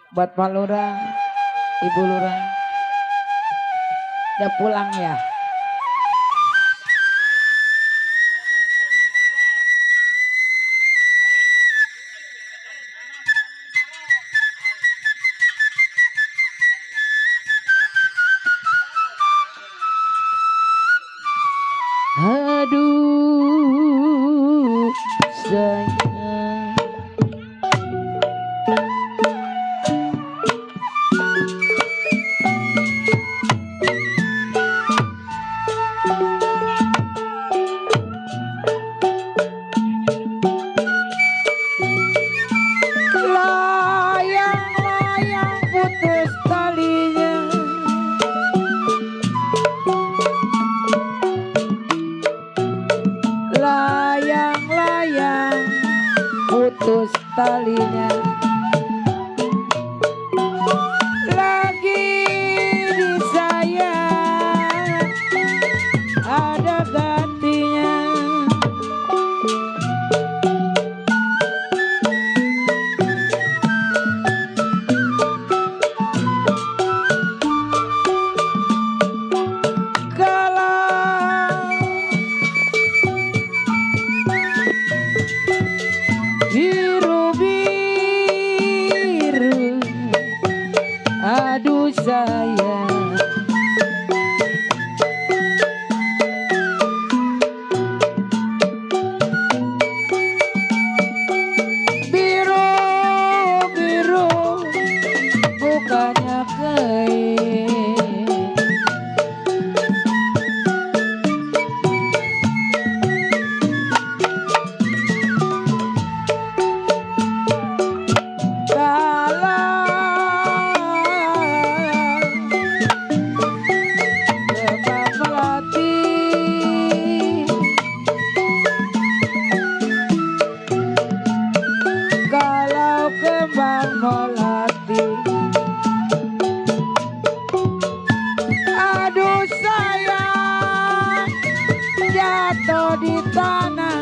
buat Pak Lurah, Ibu Lurah. Udah pulang ya? Aduh sayang, layang-layang putus talinya, layang-layang putus talinya, lagi disayang ada gantinya. Kalau biru-biru, aduh sayang, biru-biru bukannya kain, kalau kembang melati, kalau kembang melati, aduh sayang jatuh di tanah.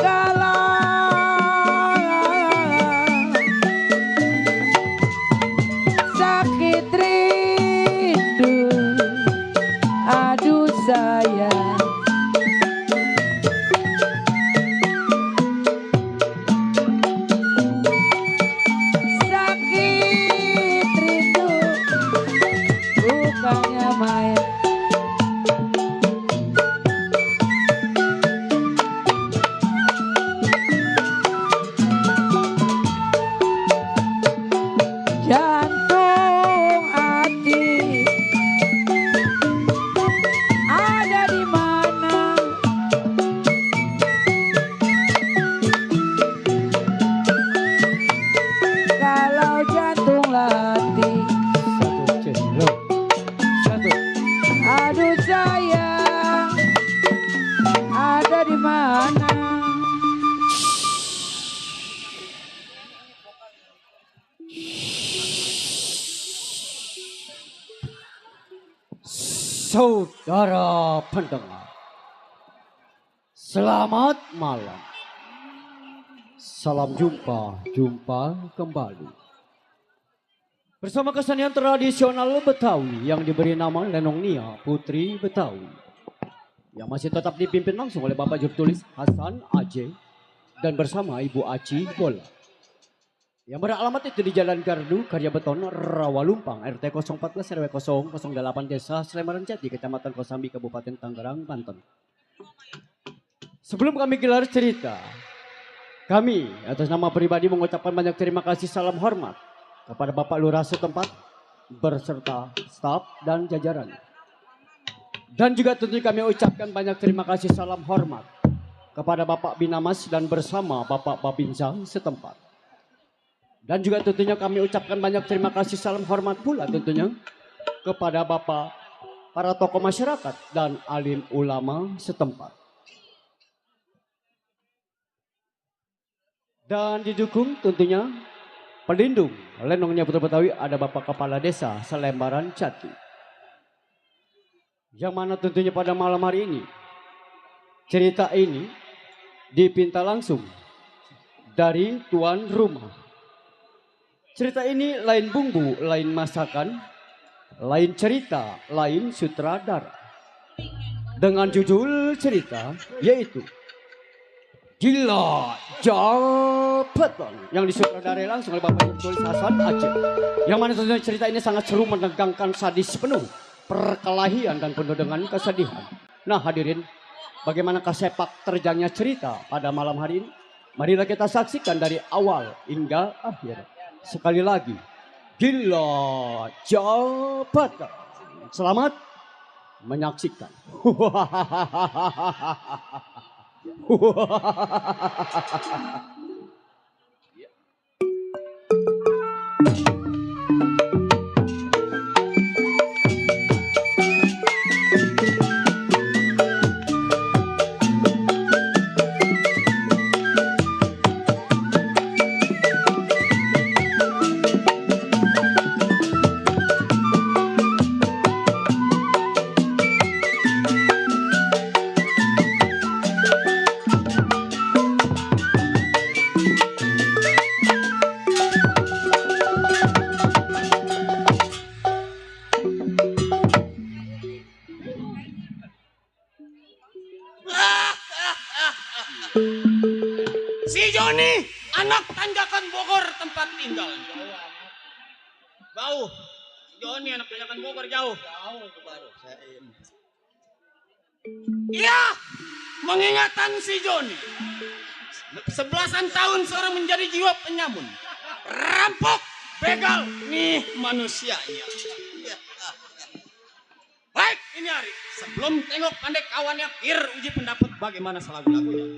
Kalau sakit rindu, aduh sayang, sakit rindu bukannya main. Jantung hati ada di mana? Kalau jantung hati, Satu cendol. Satu. aduh sayang, ada di mana? Saudara pendengar, selamat malam. Salam jumpa kembali. Bersama kesenian tradisional Betawi yang diberi nama Lenong Nia Putri Betawi. Yang masih tetap dipimpin langsung oleh Bapak Jurtulis Hasan Aceh dan bersama Ibu Aci Bola. Yang beralamat itu di Jalan Gardu, Karya Beton, Rawalumpang, RT 014 RW 008 Desa Sleman Jati, Kecamatan Kosambi, Kabupaten Tangerang, Banten. Sebelum kami gelar cerita, kami atas nama pribadi mengucapkan banyak terima kasih, salam hormat kepada Bapak Lurah setempat berserta staf dan jajaran. Dan juga tentunya kami ucapkan banyak terima kasih, salam hormat kepada Bapak Binamas dan bersama Bapak Babinsa setempat. Dan juga tentunya kami ucapkan banyak terima kasih, salam hormat pula tentunya kepada Bapak para tokoh masyarakat dan alim ulama setempat. Dan didukung tentunya pelindung Lenongnya Putra Betawi ada Bapak Kepala Desa Selembaran Jati. Yang mana tentunya pada malam hari ini cerita ini dipinta langsung dari tuan rumah. Cerita ini lain bumbu, lain masakan, lain cerita, lain sutradara. Dengan judul cerita yaitu Gila Jabatan yang disutradarai langsung oleh Bapak Tulis Hasan Aceh. Yang mana tentunya cerita ini sangat seru, menegangkan, sadis, penuh perkelahian dan penuh dengan kesedihan. Nah hadirin, bagaimanakah sepak terjangnya cerita pada malam hari ini? Marilah kita saksikan dari awal hingga akhir. Sekali lagi, Gila Jabatan. Selamat menyaksikan. Si Joni, anak tanjakan Bogor tempat tinggal. Jauh. Si Joni anak tanjakan Bogor jauh. Jauh itu baru. Iya, mengingatkan si Joni. 11-an tahun seorang menjadi jiwa penyamun. Rampok, begal, nih manusianya. Baik, ini hari. Sebelum tengok pandai kawannya Kir uji pendapat bagaimana lagu-lagunya.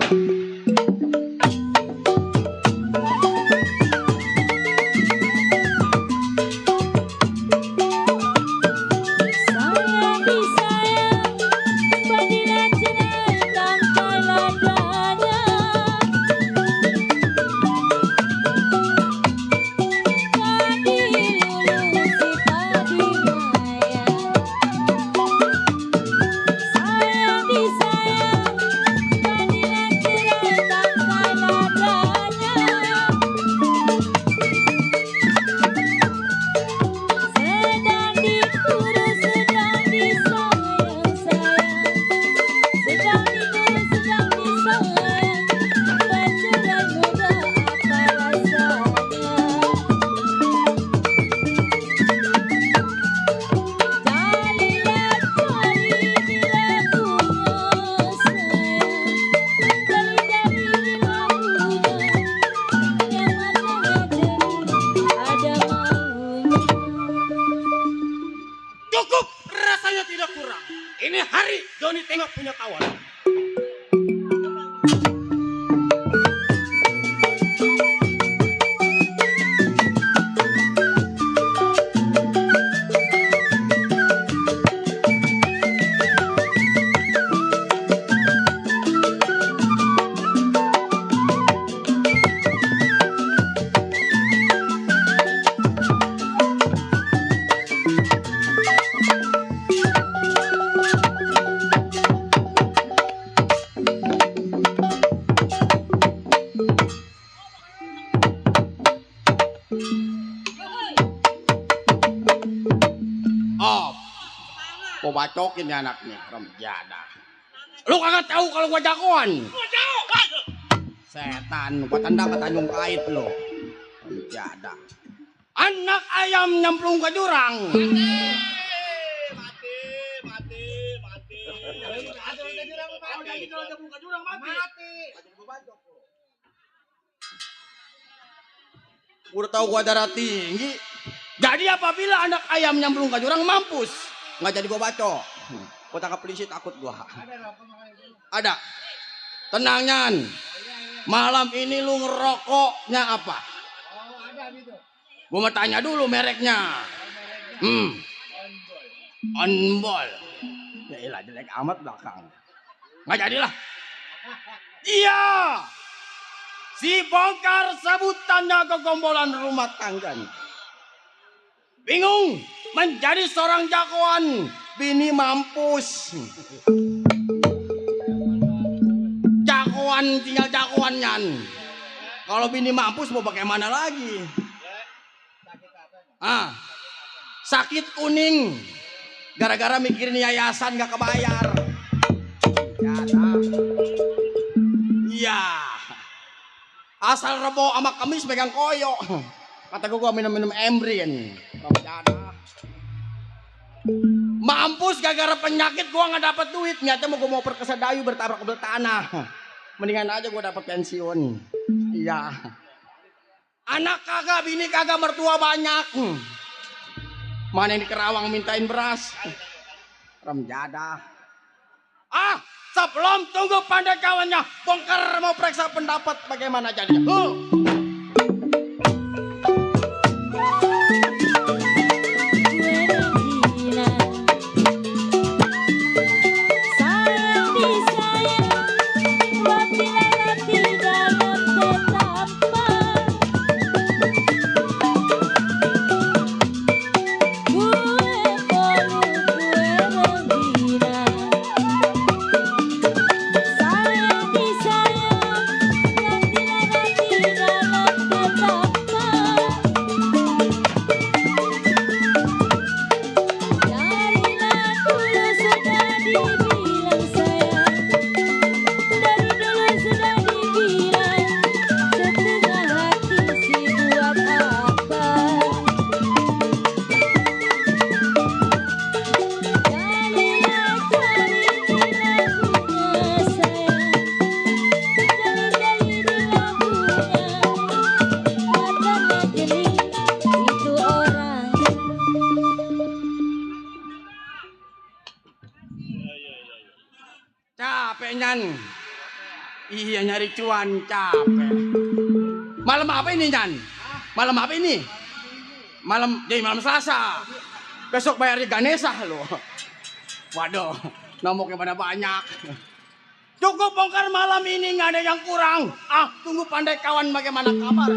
Cukup, rasanya tidak kurang. Ini hari Joni tengok punya kawan. Oh, gua bacokin ya anaknya, Ramjada. Lu kagak tahu kalau gua jagoan? Gua tahu. Setan, gua tanda ke Tanjung Kait lo. Ramjada. Anak ayam nyemplung ke jurang. Mati. Udah tahu gua darah tinggi. Jadi apabila anak ayam nyemplung ke jurang mampus, nggak jadi gua bacok. Gua tangkap polisi takut gua. Ada. Tenang Nyan. Malam ini lu ngerokoknya apa? Gua mau tanya dulu mereknya. Onbol. Ya ilah jelek amat belakang. Nggak jadilah. Iya. Si bongkar sebutannya kegombolan rumah tangganya. Bingung menjadi seorang jagoan bini mampus. Jagoan, tinggal jagoan nyan. Kalau bini mampus mau bagaimana lagi? Sakit kuning. Gara-gara mikirin yayasan gak kebayar. Iya. Asal rebo sama kemis pegang koyo. Kata gua minum-minum Embrin. Mampus gara-gara penyakit gua nggak dapet duit. Nyata gua mau perkesedayu bertabrak ke tanah. Mendingan aja gua dapet pensiun. Iya. Anak kagak, bini kagak, mertua banyak. Mana yang di Kerawang mintain beras? Remjada. Sebelum tunggu pandai kawannya, bongkar mau periksa pendapat bagaimana jadinya. Capek nyan. Iya nyari cuan capek. Malam apa ini nyan? Malam apa ini? Malam Selasa. Besok bayarnya Ganesha loh. Waduh, nomoknya pada banyak. Cukup bongkar malam ini, nggak ada yang kurang. Tunggu pandai kawan bagaimana kabar.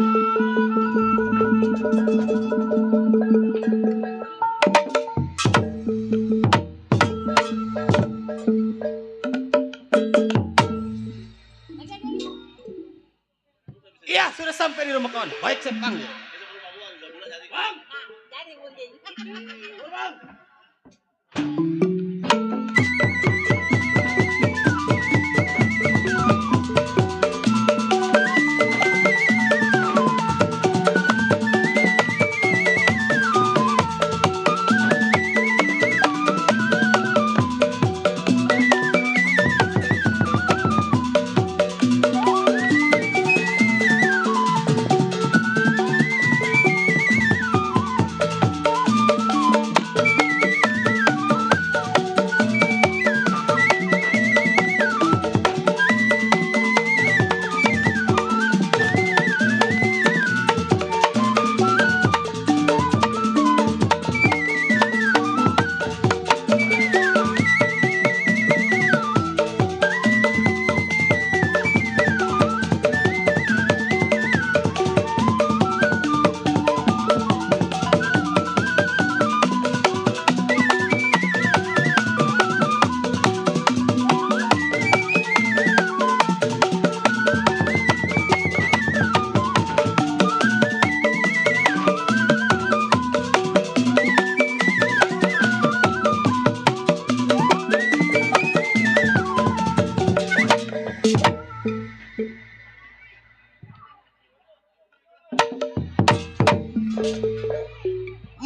Iya, sudah sampai di rumah kawan. Baik, Chef Kang. Bang! Bang!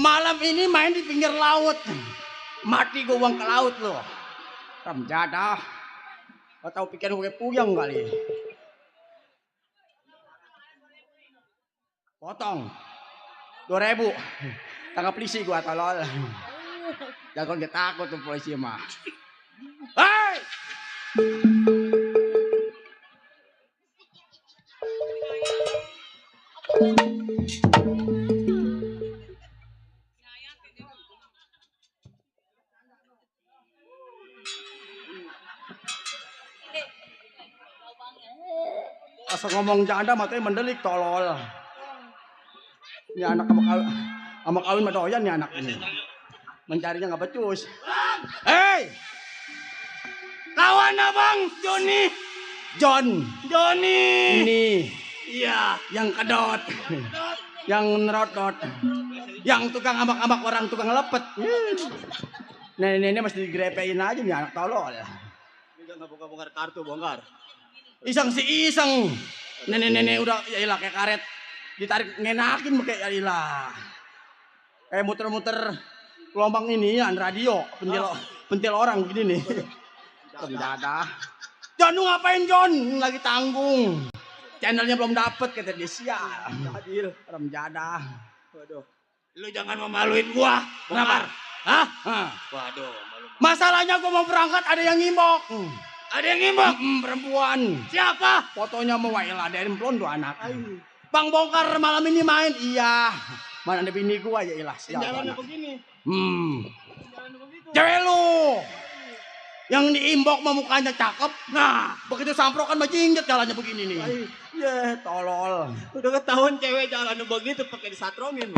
Malam ini main di pinggir laut. Mati gue buang ke laut loh. Ramjada. Gak tau pikir gue puyeng kali. Potong 2.000. Tangkap polisi gue tolol. Jangan dia takut tuh polisi mah. Hei! Asal ngomong janda matanya mendelik tolol. Ini anak sama kawin mah doyan nih anak ini. Mencarinya nggak becus. Hei! Kawan abang, Joni. Joni. Ini. Iya. Yang kedot. Yang nerodot. Yang tukang ambak-ambak orang tukang lepet. Nenek-nenek mesti digrepein aja nih anak tolol. Ini jangan bongkar-bongkar kartu, bongkar. Iseng si iseng. Nenek-nenek udah ya ilah kayak karet. Ditarik ngenakin pakai ya ilah. Muter-muter gelombang ini ya radio. Pentil orang begini nih. Penjaga. John lu ngapain John? Lagi tanggung. Channelnya belum dapet kata dia sial. Adil. Remjada. Waduh. Lu jangan memaluin gua. Kenapa? Hah? Waduh. Masalahnya gua mau berangkat ada yang ngimbok. Ada yang ngimbok? Perempuan. Siapa? Fotonya mau Waila dari Plondo anak. Bang bongkar malam ini main. Iya. Mana ada bini gua ya ilah. Jalannya begini. Cewek lu. Yang diimbok mau mukanya cakep. Nah, begitu samprok kan bajinget jalannya begini nih. Tolol. Udah ketahuan cewek jalan begitu pakai disatrongin.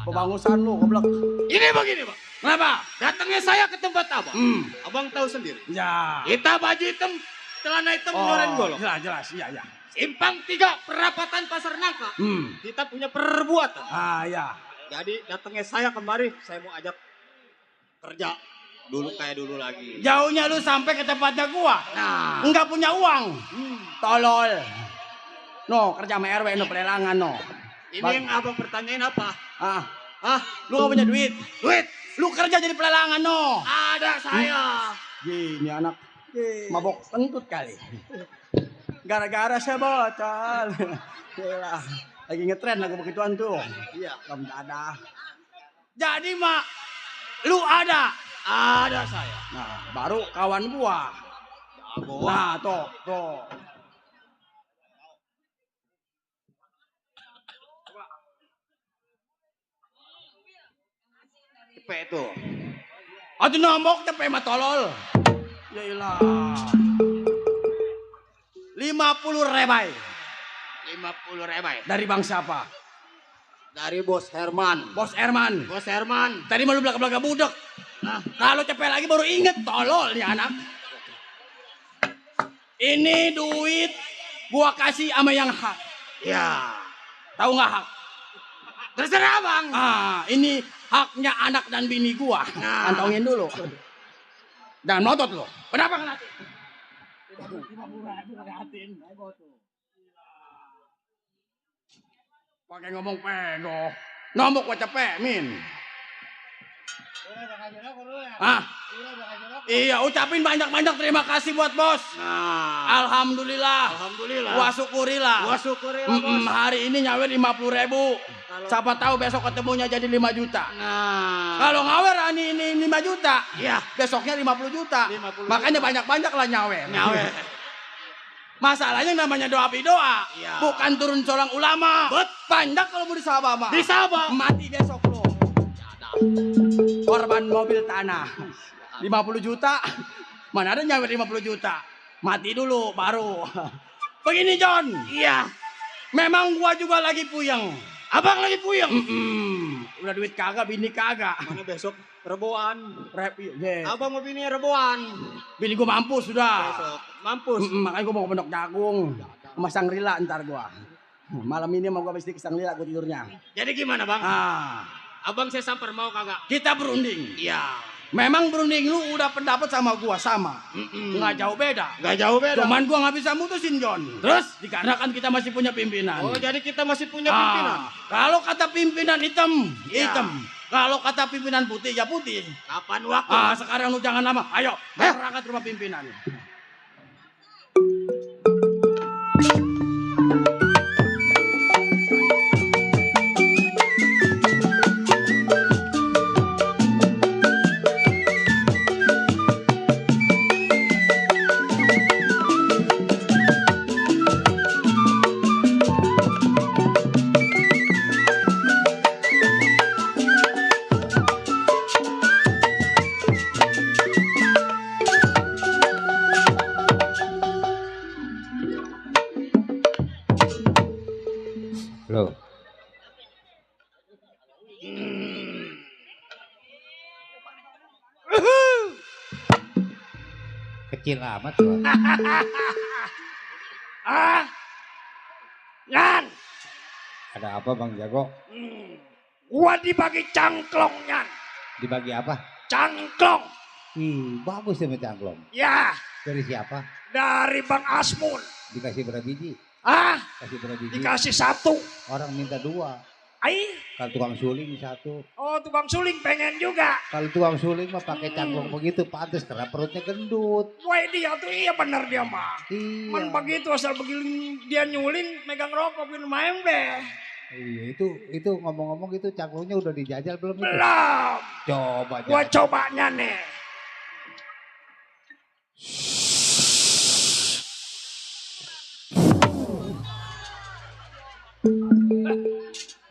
Kebangusan lu goblok. Ini begini, Bang. Kenapa? Datangnya saya ke tempat Abang. Abang tahu sendiri. Ya. Kita baju hitam, celana hitam, nyoren golok. Jelas. Iya. Simpang 3 perapatan Pasar Nangka. Kita punya perbuatan. Ya. Jadi datangnya saya kemari, saya mau ajak kerja. Dulu kayak dulu lagi. Jauhnya lu sampai ke tempatnya gua. Nah, Enggak punya uang. Tolol. No, kerja sama RW no pelelangan no. ini yang Abang pertanyain apa? Lu gak punya duit? Duit. Lu kerja jadi pelelangan no. Ada saya. Gini anak mabok kentut kali. Gara-gara saya bocol. Gila. Lagi ngetren lagu begituan tuh. Iya. Kamu ada. Jadi mak, lu ada. Ada saya. Nah, baru kawan gua. Jago. Nah, tuh. Cepet tuh. Aduh nombok cepet mah tolol. Yaelah. 50 rebai. 50 rebai. Dari bang siapa? Dari Bos Herman. Bos Herman. Bos Herman. Tadi malu belaka-belaka budek. Nah, kalau cepet lagi baru inget tolol nih anak. Ini duit gua kasih sama yang hak. Ya. Tahu nggak hak? Terserah Bang. Ini haknya anak dan bini gua. Nah. Antongin dulu. Jangan melotot lo. Kenapa ngeliatin? Pakai ngomong pego. Nombok gua cepet, Min. Iya, ucapin banyak-banyak terima kasih buat bos. Nah. Alhamdulillah. Gua syukurilah. Bos. Hari ini nyawer 50.000. Siapa tahu besok ketemunya jadi 5 juta. Nah. Kalau ngawer ini 5 juta. Iya. Besoknya 50 juta. 50 Makanya juta. banyak-banyak lah nyawer. Masalahnya namanya doa bidoa. Iya. Bukan turun seorang ulama. Panjang kalau mau disabah mah. Disabah. Mati besok lo. Korban mobil tanah 50 juta. Mana ada nyawer 50 juta. Mati dulu baru. Begini John. Iya. Memang gua juga lagi puyeng. Abang lagi puyeng. Udah duit kagak, bini kagak. Mana besok reboan. Yeah. Abang mau bini reboan. Bini gua mampus sudah. Besok mampus. Makanya gua mau ke Pondok Jagung. Sama Sangrila ntar gua. Malam ini mau gua mesti ke Sangrila gua tidurnya. Jadi gimana Bang? Abang saya samper mau kagak? Kita berunding. Iya. Memang berunding lu udah pendapat sama gua sama. Nggak jauh beda. Nggak jauh beda. Cuman gua nggak bisa mutusin John. Terus? Dikarenakan kita masih punya pimpinan. Oh jadi kita masih punya pimpinan. Kalau kata pimpinan hitam, hitam. Kalau kata pimpinan putih, ya putih. Kapan waktu? Sekarang lu jangan lama. Ayo, berangkat rumah pimpinan. Kecil amat tuh. Ah, Nyan. Ada apa Bang Jago? Gua dibagi cangklong, Nyan. Dibagi apa? Cangklong. Bagus ya cangklong. Ya, Dari siapa? dari Bang Asmun. Dikasih berapa biji? Ah, Kasih berapa biji? dikasih 1. Orang minta 2. Ai, Kalau tukang suling 1. oh tukang suling pengen juga. Kalau tukang suling mah pakai cangklong begitu pantas karena perutnya gendut. Wah dia tuh iya bener dia mah. Iya. Man begitu asal begitu dia nyuling megang rokok minum embe. Iya itu ngomong-ngomong itu cangklongnya udah dijajal belum itu? Belum. Coba Gua jajal. cobanya nih.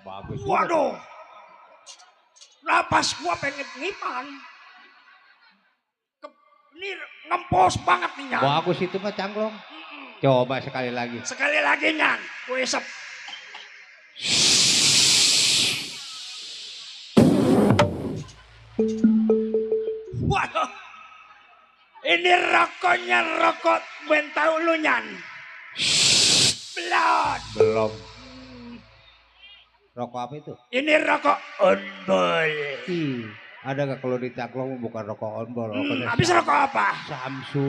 Bagus. juga. Waduh. Napas gua pengen ngipan. Ini ngempos banget nih Nyan. Bagus itu mah cangklong. Coba sekali lagi. Sekali lagi Nyan. Gue isep. Waduh. Ini rokoknya rokok bentau lu Nyan. Belum. Belum. Rokok apa itu? Ini rokok onbol. Ada gak kalau di cangklong bukan rokok onbol? Rokoknya Habis rokok apa? Samsu,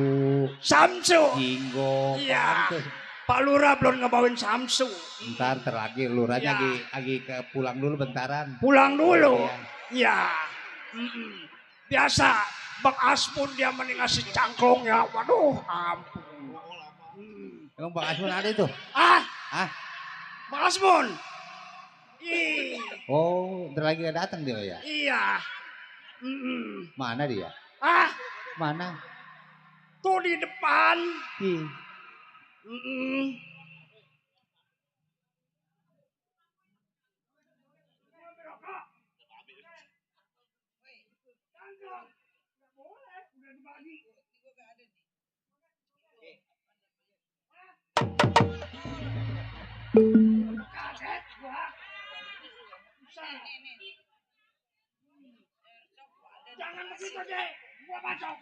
Samsu. Jinggo. Iya. pantes. Pak Lurah belum ngebawain Samsu. Ntar lagi lurahnya Ya. lagi ke pulang dulu bentaran. Pulang dulu. Iya. Ya. Biasa Bang Asmun dia mending ngasih cangklongnya. Waduh, ampun. Emang Bang Asmun ada itu? Ah, Ah, Bang Asmun. Ih, oh, ntar lagi gak datang dia ya? iya. Mana dia? Ah, Mana? tuh di depan. Ih, Jangan begitu deh, gua bacok.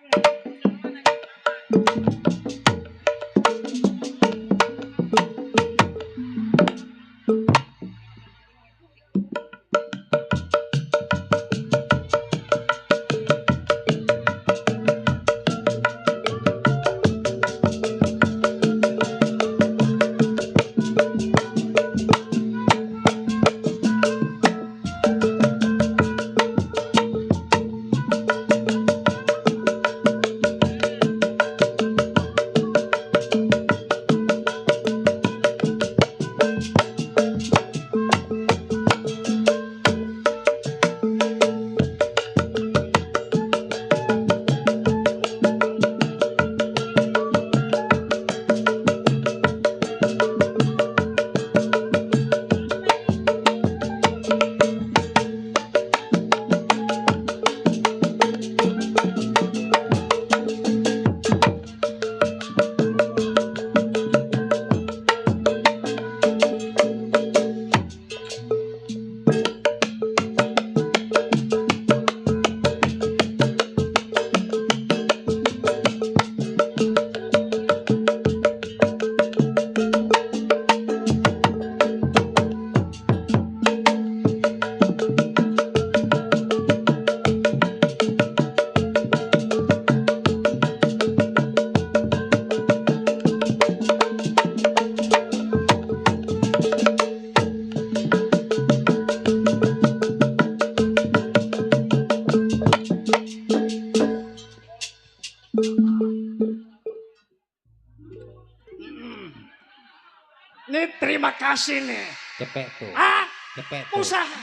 Ini terima kasih nih. cepet tuh. Ah, Cepet tuh. usaha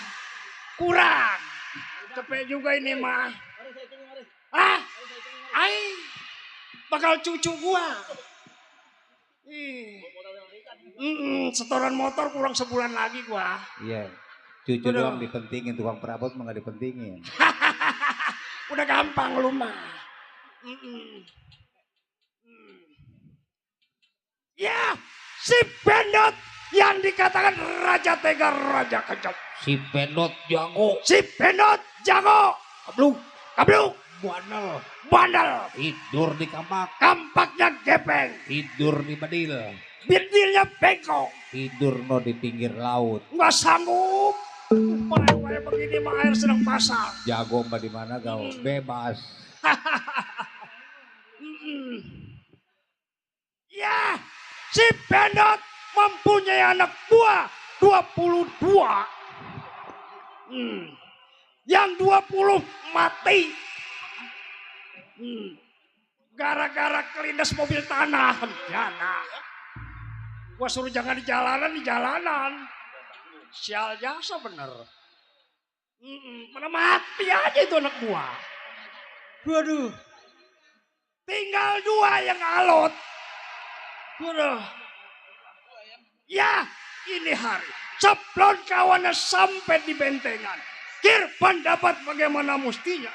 kurang. Cepet juga ini mah. Ah, ai, bakal cucu gua. Ih. Setoran motor kurang sebulan lagi gua. Iya. Cucu Udah. doang dipentingin, tukang perabot mah gak dipentingin. Udah gampang lu mah. Ya, si Pendot yang dikatakan Raja Tega, Raja Kejam. Si Pendot jago. Si Pendot jago. Kabluk, kabluk. Buanel. bandel. Tidur di kampak, Kampaknya gepeng. tidur di bedil, Bidilnya bengkok. tidur no di pinggir laut. Nggak sanggup. Upaya-upaya begini mah air sedang pasang. Jago mbak di mana kau? Bebas. Ya, si Pendot mempunyai anak buah 22. Yang 20 mati. Gara-gara kelindas mobil tanah. Jana. Gua suruh jangan di jalanan. Sial jasa bener. Mana mati aja itu anak buah. Waduh. Tinggal 2 yang alot. Waduh. Ya, ini hari. Ceplon kawannya sampai di bentengan. Kirpan dapat bagaimana mustinya.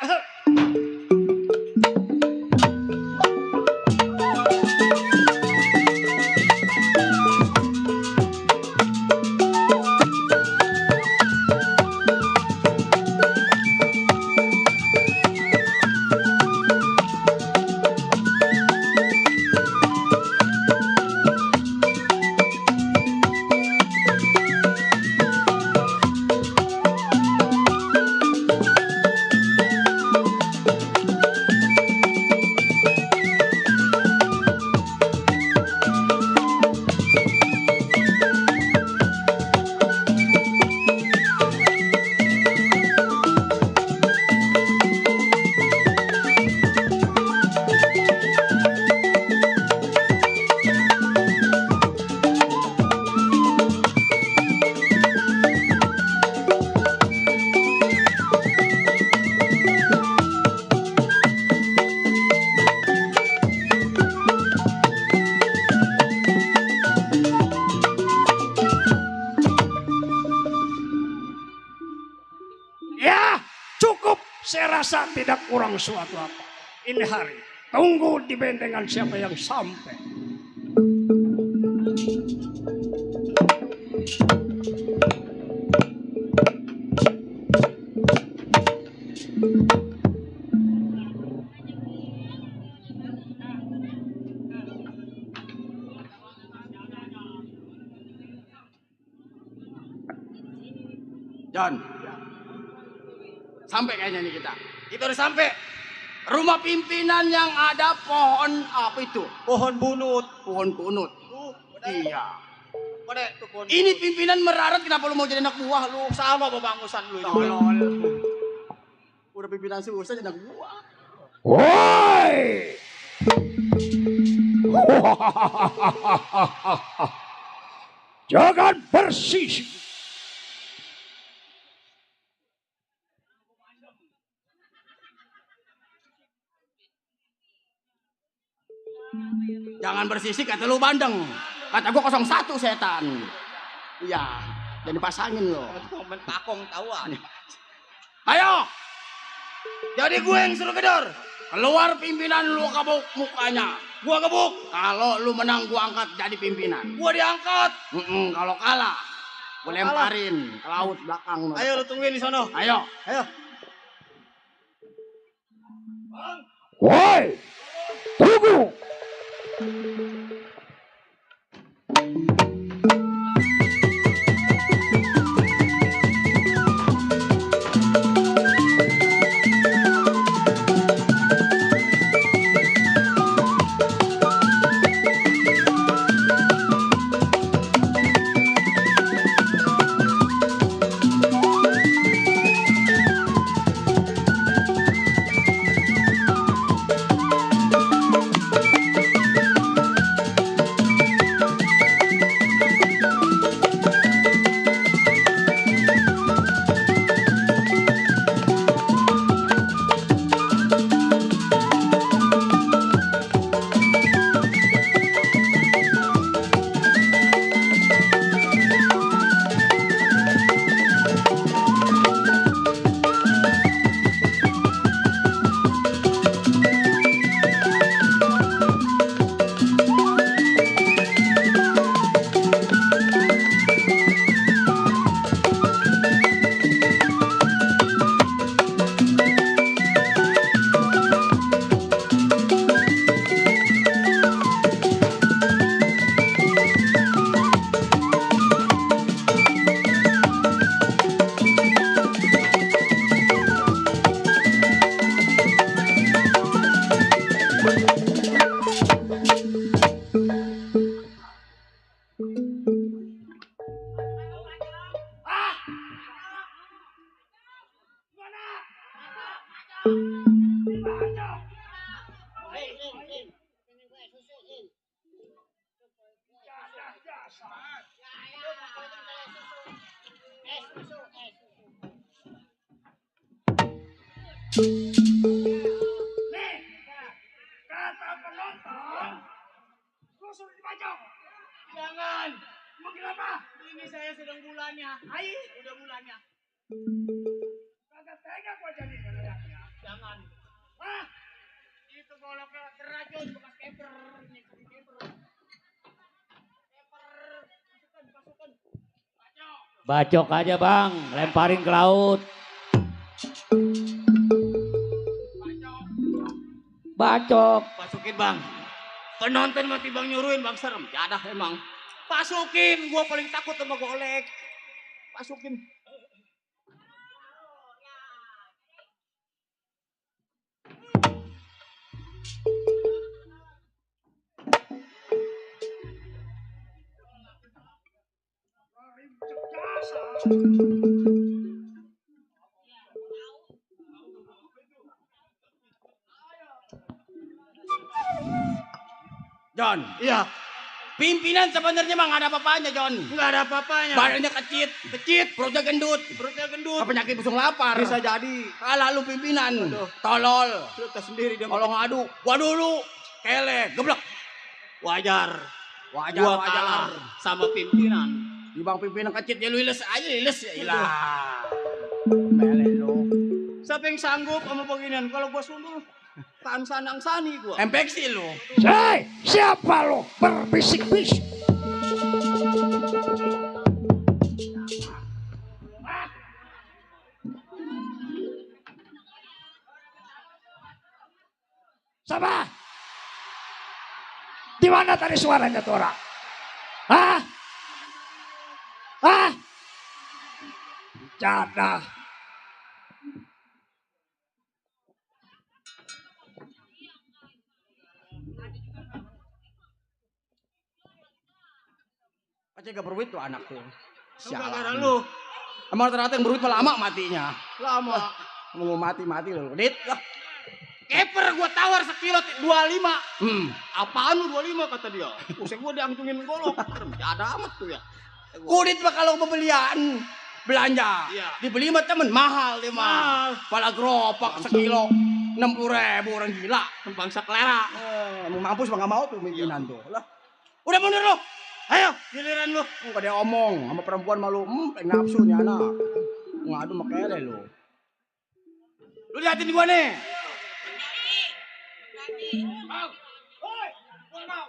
Saya rasa tidak kurang suatu apa. Ini hari, tunggu di bentengan siapa yang sampai. John, sampai kayaknya nih kita. Kita udah sampai. Rumah pimpinan yang ada pohon apa itu? Pohon bunut. Pohon bunut. Iya. Pada itu pohon. Ini pimpinan merarat, kenapa lu mau jadi anak buah lu? Sama babangusan lu. Tolol. Udah pimpinan susah jadi anak buah. Woi! Jangan bersisik. Jangan bersisik kata lu bandeng. Kata gua 01 setan. Iya, jadi pasangin lo. Momen pakong tauan. Ayo. Jadi gue yang suruh gedor. Keluar pimpinan lu kabuk mukanya. Gua gebuk. Kalau lu menang gua angkat jadi pimpinan. Gua diangkat. Kalau kalah gua lemparin ke laut belakang. Ayo lu tungguin di sono. Ayo. Ayo. Woi! Tunggu! Nih, kata penonton, lu suruh dibajak. Jangan. Mau kenapa? Ini saya sedang bulannya. Hai, udah bulannya. Kagak tega gua jadi ngeliatnya. Jangan. Hah? Itu goloknya terracun bekas keper. Nih, keper. Keper. Masukkan. Bajak. Bacok aja bang, lemparin ke laut. Bacok. Pasukin bang. Penonton mati bang nyuruhin bang serem. Jadah emang. Pasukin, gua paling takut sama golek. Pasukin. John. Iya. Pimpinan sebenarnya mah nggak ada apa-apanya, John. Nggak ada apa-apanya. Badannya kecit, perutnya gendut. Penyakit busung lapar. Bisa jadi. Kalah lu pimpinan. Aduh. Tolol. Cerita sendiri dia. Kalau ngadu, gua dulu. Kele, geblek. Wajar. Gua kalah sama pimpinan. Di bang pimpinan kecil ya lu iles aja, iles ya ilah. Mele lu. Siapa yang sanggup sama beginian? Kalau gua sundul, kan sanang sani gua. Empeksi lu. Hei, siapa lo berbisik-bisik? Sama? Di mana tadi suaranya tuh orang? Hah? Hah? Jana. Pasti gak berduit tuh anak tuh. Sialan lu. Emang rata-rata yang berduit lama matinya. Lama. Mau mati lu. Dit. Keper gua tawar sekilo 25. Apaan lu 25 kata dia. Usai gua diangcungin golok. Ada amat tuh ya. Kudit mah kalau pembelian belanja. Iya. Dibeli mah temen mahal dia mah. Pala geropak sekilo 60.000 orang gila. Bangsa kelera. Mau mampus mah gak mau tuh pimpinan tuh. Lah. Udah mundur lu. Ayo, giliran lu. Enggak dia omong sama perempuan malu. Pengen nafsu nih anak. Ngadu sama kele lu. Lu liatin gua nih. Mau. Woi, gua mau.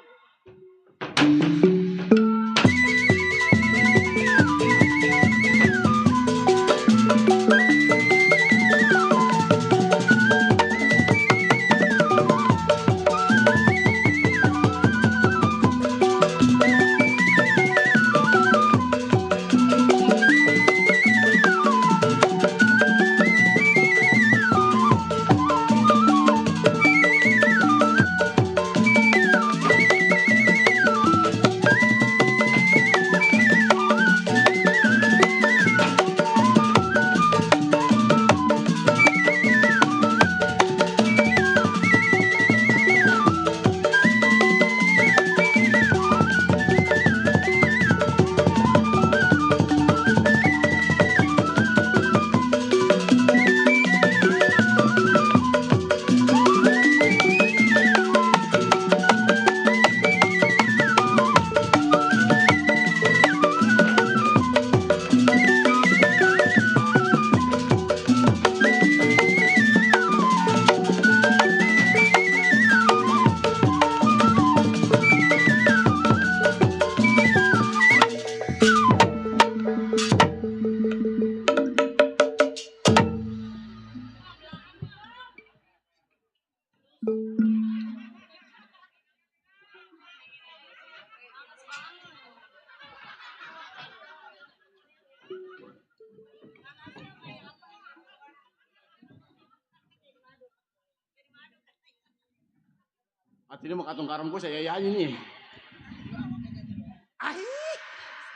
Artinya mau katung karam gue saya yayain nih.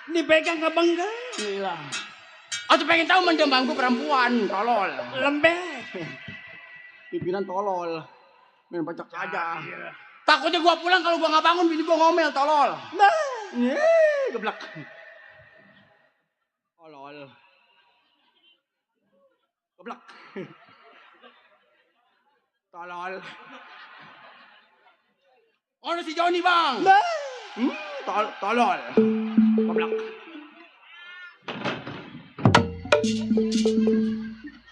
Dipegang ke bangga. Gila. Aku pengen tahu menjembangku perempuan, tolol. Lembek. Pimpinan tolol. Main bacak aja. Takutnya gua pulang kalau gua nggak bangun, bini gua ngomel, tolol. Nah. Geblak. Tolol. Geblak. Tolol. Oh, si Joni, Bang. Tolol. Geblak.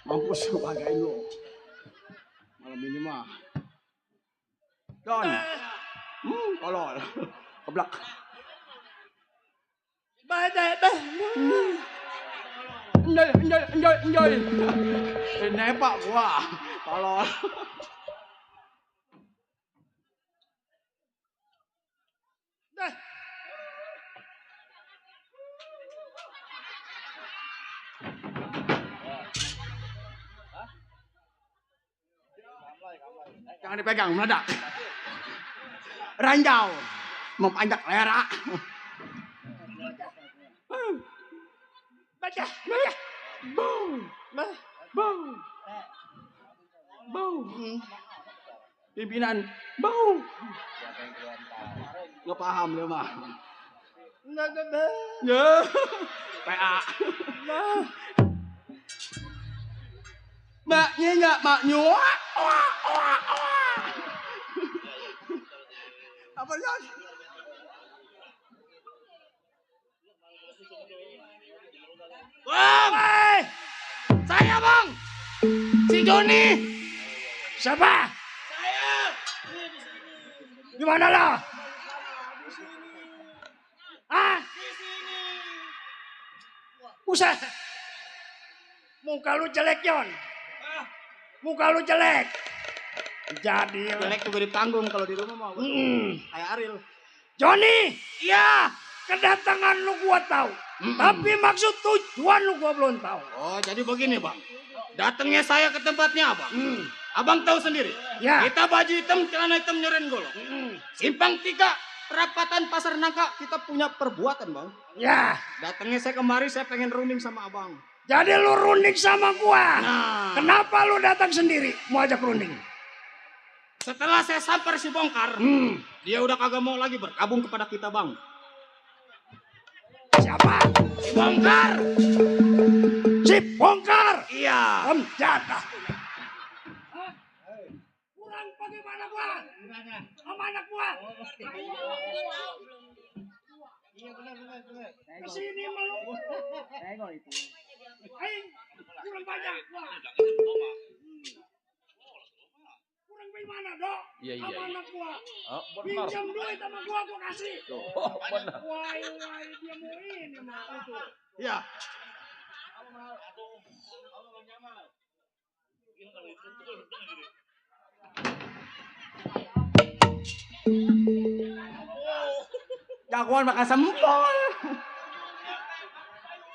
Mampus bagain lo. Malam ini mah. Don. Tolol. Keblak. Enjoy. Nepak gua. Tolol. Jangan dipegang, meledak. Ranjau. Memanjak lera. Baca. Bau. Pimpinan. Bau. Nggak paham dia mah. Ya. PA. Maknya nggak maknya. Apa ya? Bang! Saya bang! Si Joni! Siapa? Saya! Gimana lo? Ah? Buset! Muka lu jelek, Jon. Muka lu jelek. Jadi Jelek juga ditanggung kalau di rumah mah. Kayak Ariel. Joni, Iya! kedatangan lu gua tahu. Tapi maksud tujuan lu gua belum tahu. Oh, jadi begini, Bang. Datangnya saya ke tempatnya, Abang. Abang tahu sendiri. Ya. Kita baju hitam, celana hitam, nyeren golok. Simpang 3, perapatan Pasar Nangka, kita punya perbuatan, Bang. Ya. Datangnya saya kemari, saya pengen runding sama Abang. Jadi lu runding sama gua. Nah, Kenapa lu datang sendiri? Mau ajak runding? setelah saya samper si Bongkar, dia udah kagak mau lagi bergabung kepada kita, Bang. Siapa? Si Bongkar. Si Bongkar. Iya. Om jatah. Kurang bagaimana gua? Sama anak gua. Kesini malu. Aing kurang banyak gua. Kurang bagaimana, Dok? Iya. Sama anak gua. Benar. Pinjam duit sama gua kasih. Benar. Wai dia mau ini mah itu. Iya. Jagoan makan sempol.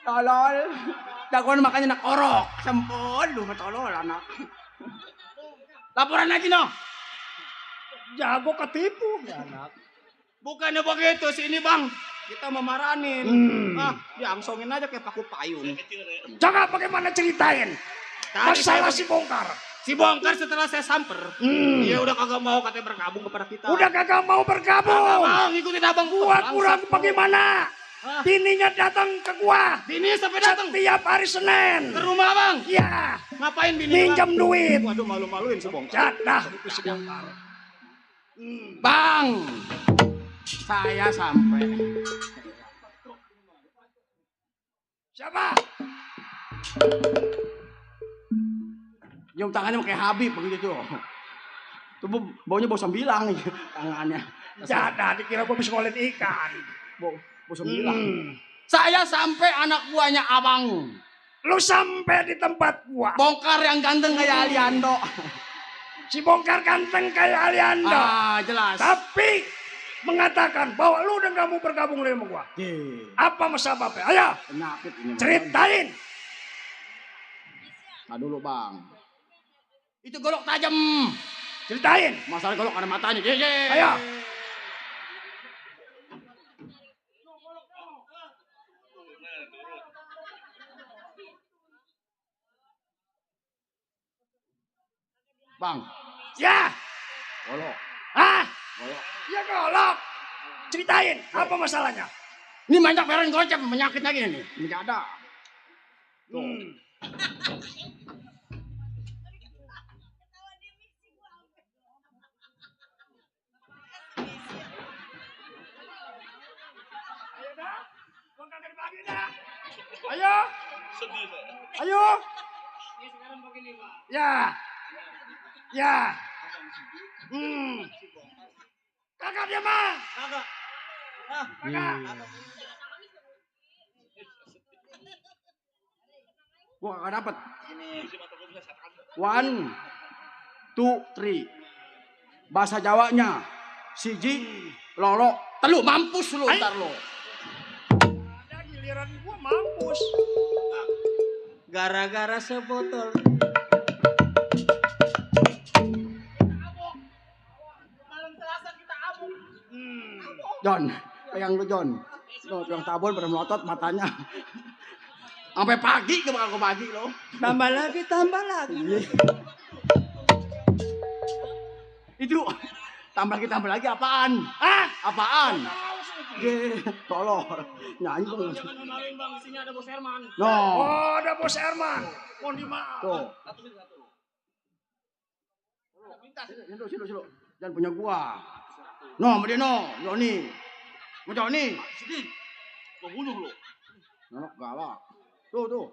Tolol. Jagoan makannya nak orok. Sempol. Lu tolol anak. Laporan lagi no. Jago ketipu. Bukannya begitu sini bang. Kita memaranin. Diangsongin aja kayak paku payung. Jangan bagaimana ceritain. Tadi Masalah saya- si Bongkar. Si Bongkar setelah saya samper. Dia udah kagak mau katanya bergabung kepada kita. Udah kagak mau Kagak bergabung. mau ngikutin abang Gua Bangsat kurang lu. bagaimana? Hah? Bininya datang ke gua. Bini sampai datang Setiap hari Senin. ke rumah bang. Ya, Ngapain bini? minjam duit. Waduh malu-maluin si Bongkar. Jatah itu si Bongkar. Bang, saya sampai. Siapa? Nyium tangannya kayak Habib begitu tuh. Tuh baunya bau sembilang tangannya. Jatah dikira gua bisa ngolet ikan. Bau sembilang. Saya sampai anak buahnya abang. Lu sampai di tempat gua. Bongkar yang ganteng kayak Aliando. Si Bongkar ganteng kayak Aliando. Jelas. Tapi mengatakan bahwa lu udah gak mau bergabung lagi sama gua. Apa masalah apa? Ayo, Penyakit ini. ceritain. Nah dulu bang. Itu golok tajam. Ceritain. Masalah golok ada matanya. Ye. Ayo. Bang, Ya. golok. Ah. Golok. Ya golok. Ceritain. Apa masalahnya? Ini banyak beren gocap penyakit lagi nih. Ini nggak ada. Tuh. Ayo dah. Gua kagak dibagi dah. Ayo. Ayo. Ya. Ya. Kakak dia mah. Kakak. Gua kagak dapet. 1, 2, 3. Bahasa Jawanya siji, lolo, telu mampus lu ntar lo. Ada giliran gua mampus. Gara-gara sebotol. John, pegang lu John. Lo yang tabon pada melotot matanya. Sampai pagi ke bakal pagi lo. Tambah lagi, tambah lagi. Itu tambah lagi apaan? Ah, Apaan? Ye, tolong nyanyi bang. Jangan ngomongin bang, di sini ada Bos Herman. No, oh ada Bos Herman. Mohon dimaaf. tuh. Satu. Silo. Jangan punya gua. No, sama dia no. Joni. Mau Joni. Sedih. Gua bunuh lu. Nonok galak. Tuh.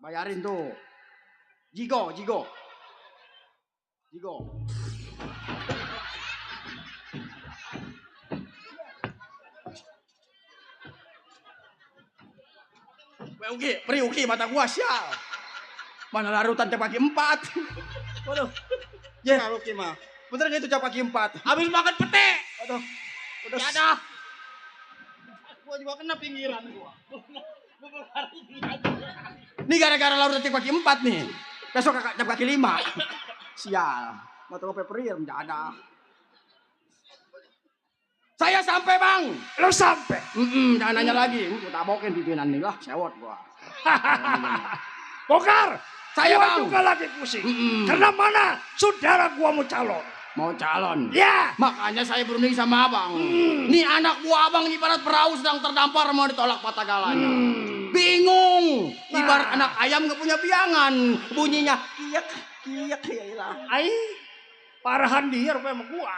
Bayarin tuh. Jigo. Priuki mata gua sial. Mana larutan tiap pagi 4. Waduh. Ya, Priuki mah. Bener gak itu tiap pagi 4? Habis makan pete. Aduh. Udah Ya ada. Gua juga kena pinggiran gua. Gua berlari di aja. Ini gara-gara larutan tiap pagi 4 nih. Besok kakak tiap kaki 5. Sial. Mata gua peperir enggak ada. Saya sampai, Bang. Lo sampai. Jangan nanya lagi. Gua tabokin pimpinan nih lah, sewot gua. Bongkar. Saya, gua Bang. juga lagi pusing. Karena mana saudara gua mau calon. Mau calon. Ya. Makanya saya berunding sama Abang. Nih anak buah Abang ibarat perahu sedang terdampar mau ditolak patah galanya. Bingung. Ibarat anak ayam gak punya biangan. Bunyinya kiyak ya ilah. Ai. Parahan dia rupanya sama gua.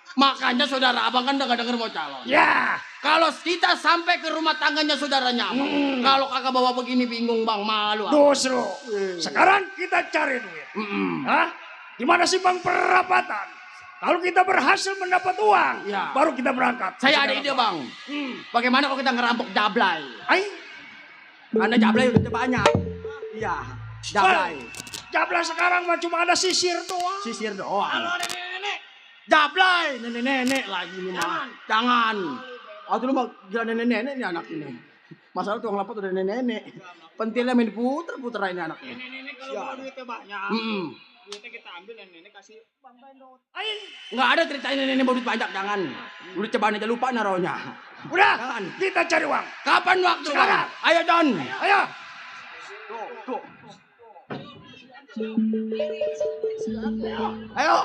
Makanya saudara Abang kan udah gak denger mau calon. Ya. Kalau kita sampai ke rumah tangganya saudaranya Abang. Kalau kakak bawa begini bingung Bang, malu. Dos lo. Sekarang kita cari duit. Hah? Di mana sih Bang perapatan? Kalau kita berhasil mendapat uang, Ya. baru kita berangkat. Saya ada ide Bang. Bagaimana kalau kita ngerampok Jablay? Ai. Karena Jablay udah banyak. Iya, Jablay. Jabla sekarang mah cuma ada sisir doang. Sisir doang. Halo nenek-nenek. Jablay, nenek-nenek lagi nih mah. Jangan. Waktu lu mah gila nenek-nenek nih anak ini. Masalah tuang lapat udah nenek-nenek. Pentilnya main puter-puter ini anaknya. Nenek-nenek kalau mau duitnya banyak. Duitnya kita ambil dan nenek kasih Bang Bandot. Ai. Nggak ada ceritain nenek mau duit banyak, jangan. Udah cobaan aja lupa naronya. Udah, Jangan. kita cari uang. Kapan waktu Sekarang. Bang? Ayo John. Ayo. Tuh. Ayo.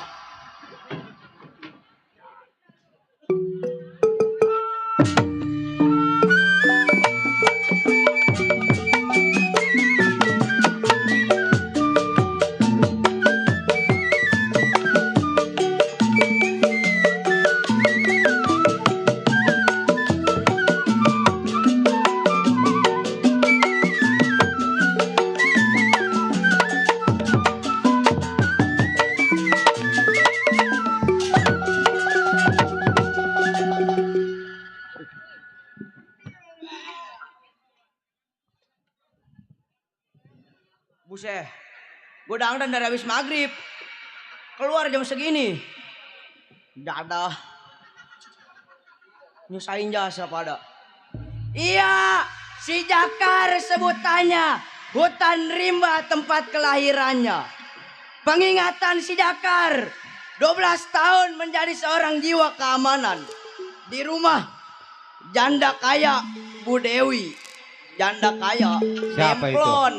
Buset, gue dandan dari habis maghrib. Keluar jam segini. Dadah. Nyusahin jasa pada. Iya, si Jakar sebutannya. Hutan rimba tempat kelahirannya. Pengingatan si Jakar. 12 tahun menjadi seorang jiwa keamanan. Di rumah janda kaya Bu Dewi. Janda kaya. Siapa itu? Demplon.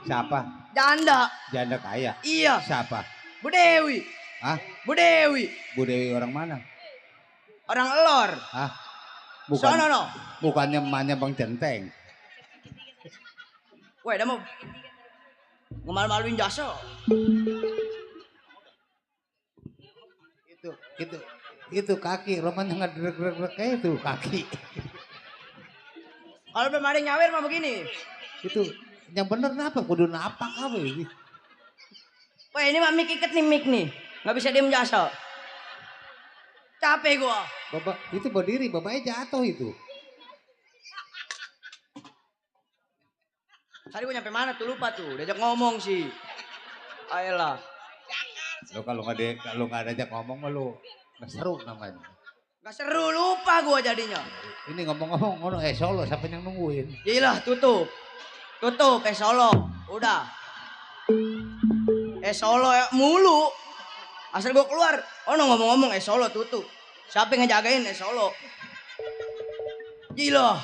Siapa? Janda. Janda kaya. Iya. Siapa? Bu Dewi. Hah? Bu Dewi. Bu Dewi orang mana? Orang Elor. Hah? Bukan. Sono no. Bukannya emaknya Bang Centeng. Weh, dah mau ngemalu-maluin jasa. Itu kaki, Roman yang ngedrek-drek kayak itu kaki. Kalau belum ada yang nyawer mah begini. Itu yang bener apa? Kudu napak apa ini? Weh, ini mah mik iket nih mik nih. Nggak bisa diem jasa. Capek gua. Bapak itu berdiri, bapaknya jatuh itu. Tadi gua nyampe mana tuh lupa tuh. Diajak ngomong sih. Ayolah. Lo kalau nggak diajak ngomong mah lo nggak seru namanya. Gak seru, lupa gua jadinya. Ini ngomong-ngomong, Solo siapa yang nungguin? Gila, tutup. Tutup, Solo. Udah. Solo mulu. Asal gua keluar, ngomong-ngomong Solo tutup. Siapa yang ngejagain Solo? Gila.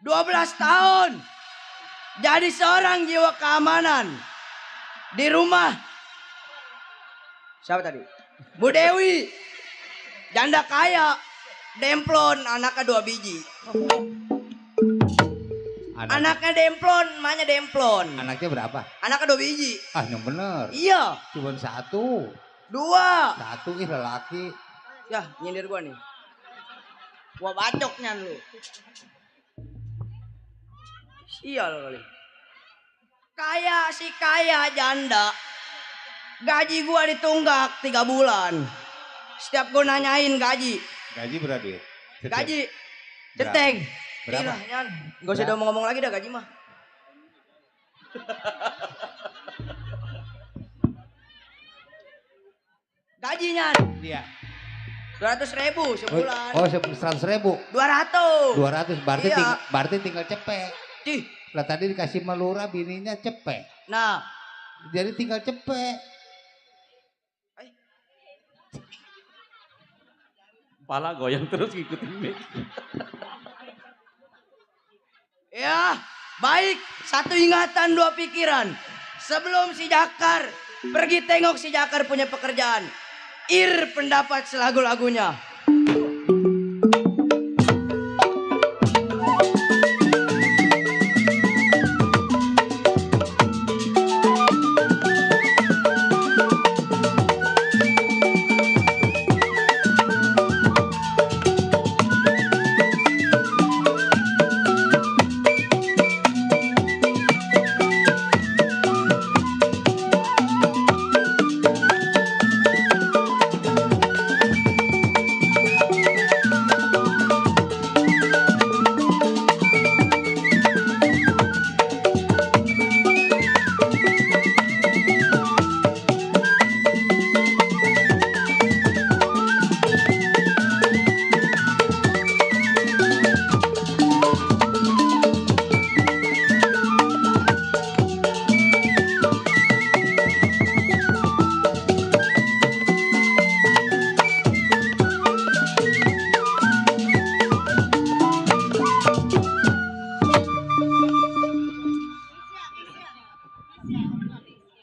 12 tahun. Jadi seorang jiwa keamanan. Di rumah. Siapa tadi? Bu Dewi. Janda kaya. Demplon, anaknya 2 biji. Anaknya demplon, emaknya demplon. Anaknya berapa? Anaknya 2 biji. Ah, yang bener. Iya. Cuman 1. 2. 1 ih lelaki. Ya, nyindir gua nih. Gua bacoknya lu. Sial kali. Kaya janda. Gaji gua ditunggak 3 bulan. Setiap gua nanyain gaji. Gaji berapa duit? Gaji. Centeng. Berapa? Gila, Nyan. Gak usah ngomong lagi dah gaji mah. Gajinya Iya. 200.000 sebulan. Oh, 100.000. 200. 200 berarti Iya. berarti tinggal cepet. Cih. Lah tadi dikasih melura bininya cepet. Nah, Jadi tinggal cepet. Kepala goyang terus ngikutin mic. ya, baik. 1 ingatan 2 pikiran. Sebelum si Jakar pergi tengok si Jakar punya pekerjaan. Pendapat selagu-lagunya.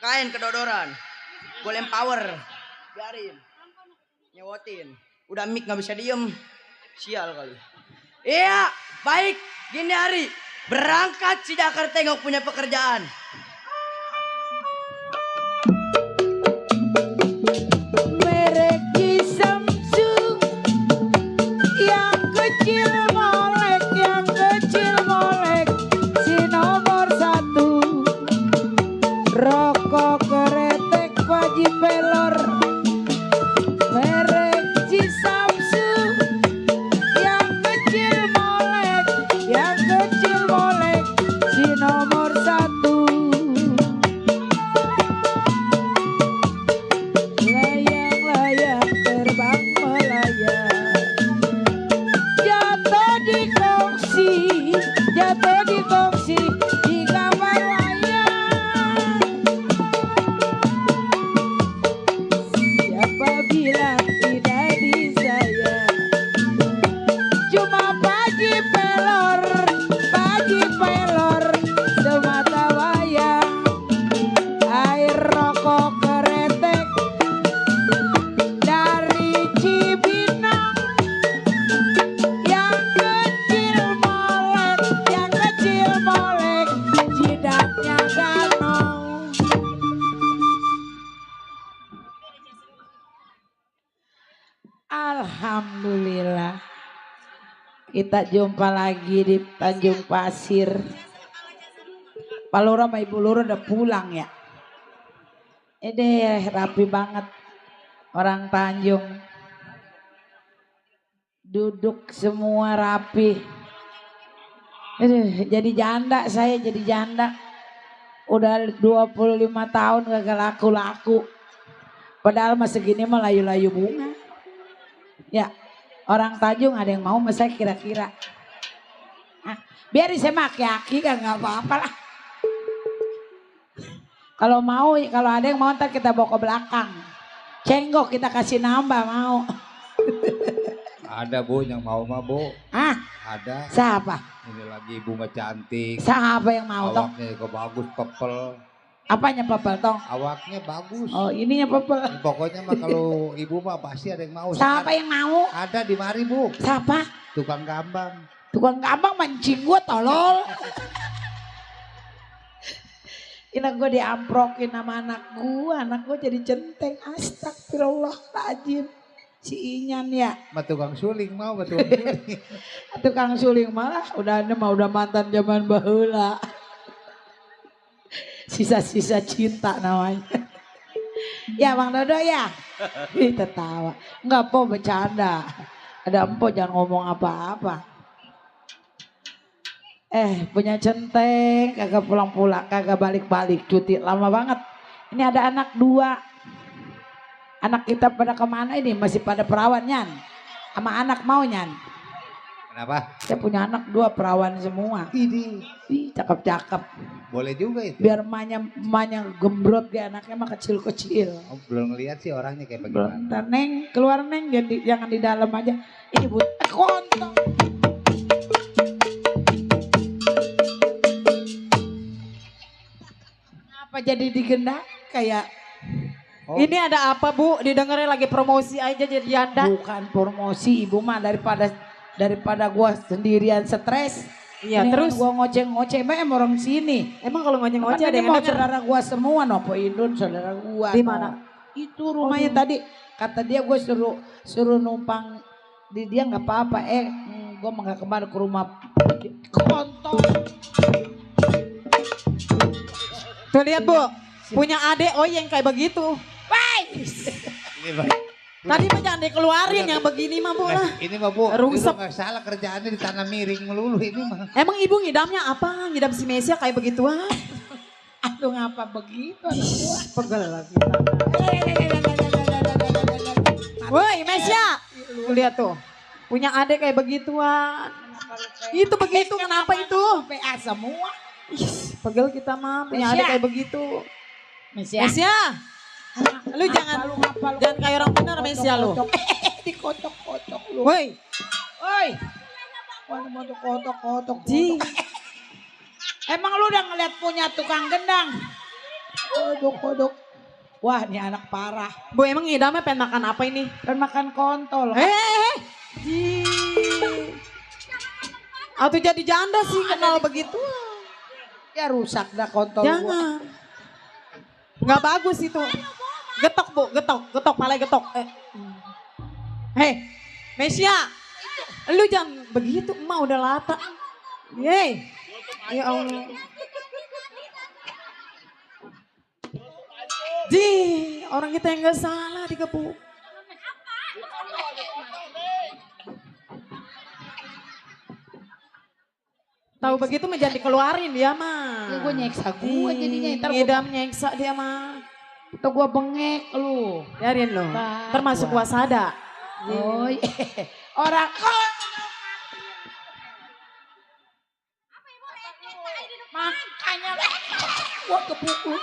Kain kedodoran. Gue power. Biarin. Nyewotin. Udah mic gak bisa diem. Sial kali. Iya. Baik. Gini hari. Berangkat si Jakar tengok punya pekerjaan. Merek Samsung yang kecil molek si nomor 1 rokok keretek wajib pelor. Merek Samsung yang kecil molek si nomor 1. Layang-layang terbang melayang, jatuh di kongsi di kamar wayang. Alhamdulillah. Kita jumpa lagi di Tanjung Pasir. Pak Lura sama Ibu Lura udah pulang ya. Ini rapi banget orang Tanjung. Duduk semua rapi. Jadi janda saya, jadi janda. Udah 25 tahun gak laku-laku. Padahal masa gini mah layu-layu bunga. Ya, orang Tanjung ada yang mau sama saya kira-kira. Biar saya aki-aki kan gak apa-apa lah. Kalau mau, kalau ada yang mau ntar kita bawa ke belakang. Cenggok kita kasih nambah mau. Ada Bu yang mau mah Bu. Ada. Siapa? Ini lagi bunga cantik. Siapa yang mau tong? Awaknya juga bagus, pepel. Apanya pepel tong? Awaknya bagus. Oh ininya pepel. Pokoknya mah kalau ibu mah pasti ada yang mau. Siapa yang mau? Ada di mari Bu. Siapa? Tukang gambang. Tukang gambang mancing gue tolol. Ini gue diamprokin sama anak gue jadi centeng. Astagfirullahaladzim. Si Inyan ya. Mah tukang suling mau, tukang suling. Tukang suling malah udah mantan zaman baheula. Sisa-sisa cinta namanya. Ya Bang Dodo ya. Ih tertawa. Enggak po bercanda. Ada empo jangan ngomong apa-apa. Punya centeng kagak pulang-pulang, kagak balik-balik, cuti lama banget. Ini ada anak 2. Anak kita pada kemana ini? Masih pada perawan Nyan. Sama anak mau Nyan. Kenapa? Saya punya anak 2 perawan semua. Ih cakep-cakep. Boleh juga itu. Biar emaknya gembrot dia, anaknya mah kecil-kecil. Oh, belum ngeliat sih orangnya kayak bagaimana. Bentar Neng, keluar Neng, jangan di dalam aja. Ini kontol. Apa jadi digendak kayak Ini ada apa Bu? Didengarnya lagi promosi aja jadi janda. bukan promosi ibu mah daripada gua sendirian stres. Iya, Ini terus gua ngoceh-ngoceh orang sini. emang kalau ngoceh-ngoceh ada Ini yang mau denger? saudara gua semua Nopo Indun saudara gua. Di mana? Itu rumahnya tadi. Kata dia gue suruh numpang di dia nggak apa-apa. Gue mah nggak kemana ke rumah kontol. Tuh lihat Bu, punya adek yang kayak begitu. Ini Pak. Tadi mah jangan dikeluarin yang begini mah Bu lah. Ini mah Bu, Rusak. itu nggak salah kerjaannya di tanah miring melulu ini mah. Emang ibu ngidamnya apa? Ngidam si Mesia kayak begituan? Aduh ngapa begitu? Pegel lagi. Woi Mesia, tuh lihat tuh. Punya adek kayak begituan. Itu begitu, kenapa itu? PA semua. Ih, pegel kita mah punya Mesia. adek kayak begitu. Mesia. Mesia, lu jangan kayak orang benar Mesia lu. Dikotok-kotok lu. Woi, Woi. Mana mau kotok-kotok. Ji. Emang lu udah ngeliat punya tukang gendang? Kodok-kodok. Wah ini anak parah. Bu emang ngidamnya pengen makan apa ini? Kan makan kontol. Ji. Atau jadi janda sih kenal begitu. Ya rusak dah kontol gua. Jangan. Nggak bagus itu. Getok Bu, getok, malah getok. Hei, Mesia, lu jangan begitu, emak udah lata. Yeay, ya Allah. Ji, orang kita yang nggak salah dikepuk. Tahu begitu mah jangan dikeluarin dia mah. Ya gue nyeksa gue jadinya. Ntar Ngidam nyeksa dia mah. Itu gue bengek lu. Biarin lo. Bah, Termasuk gua. wasada. Oh orang makanya gue kepukul.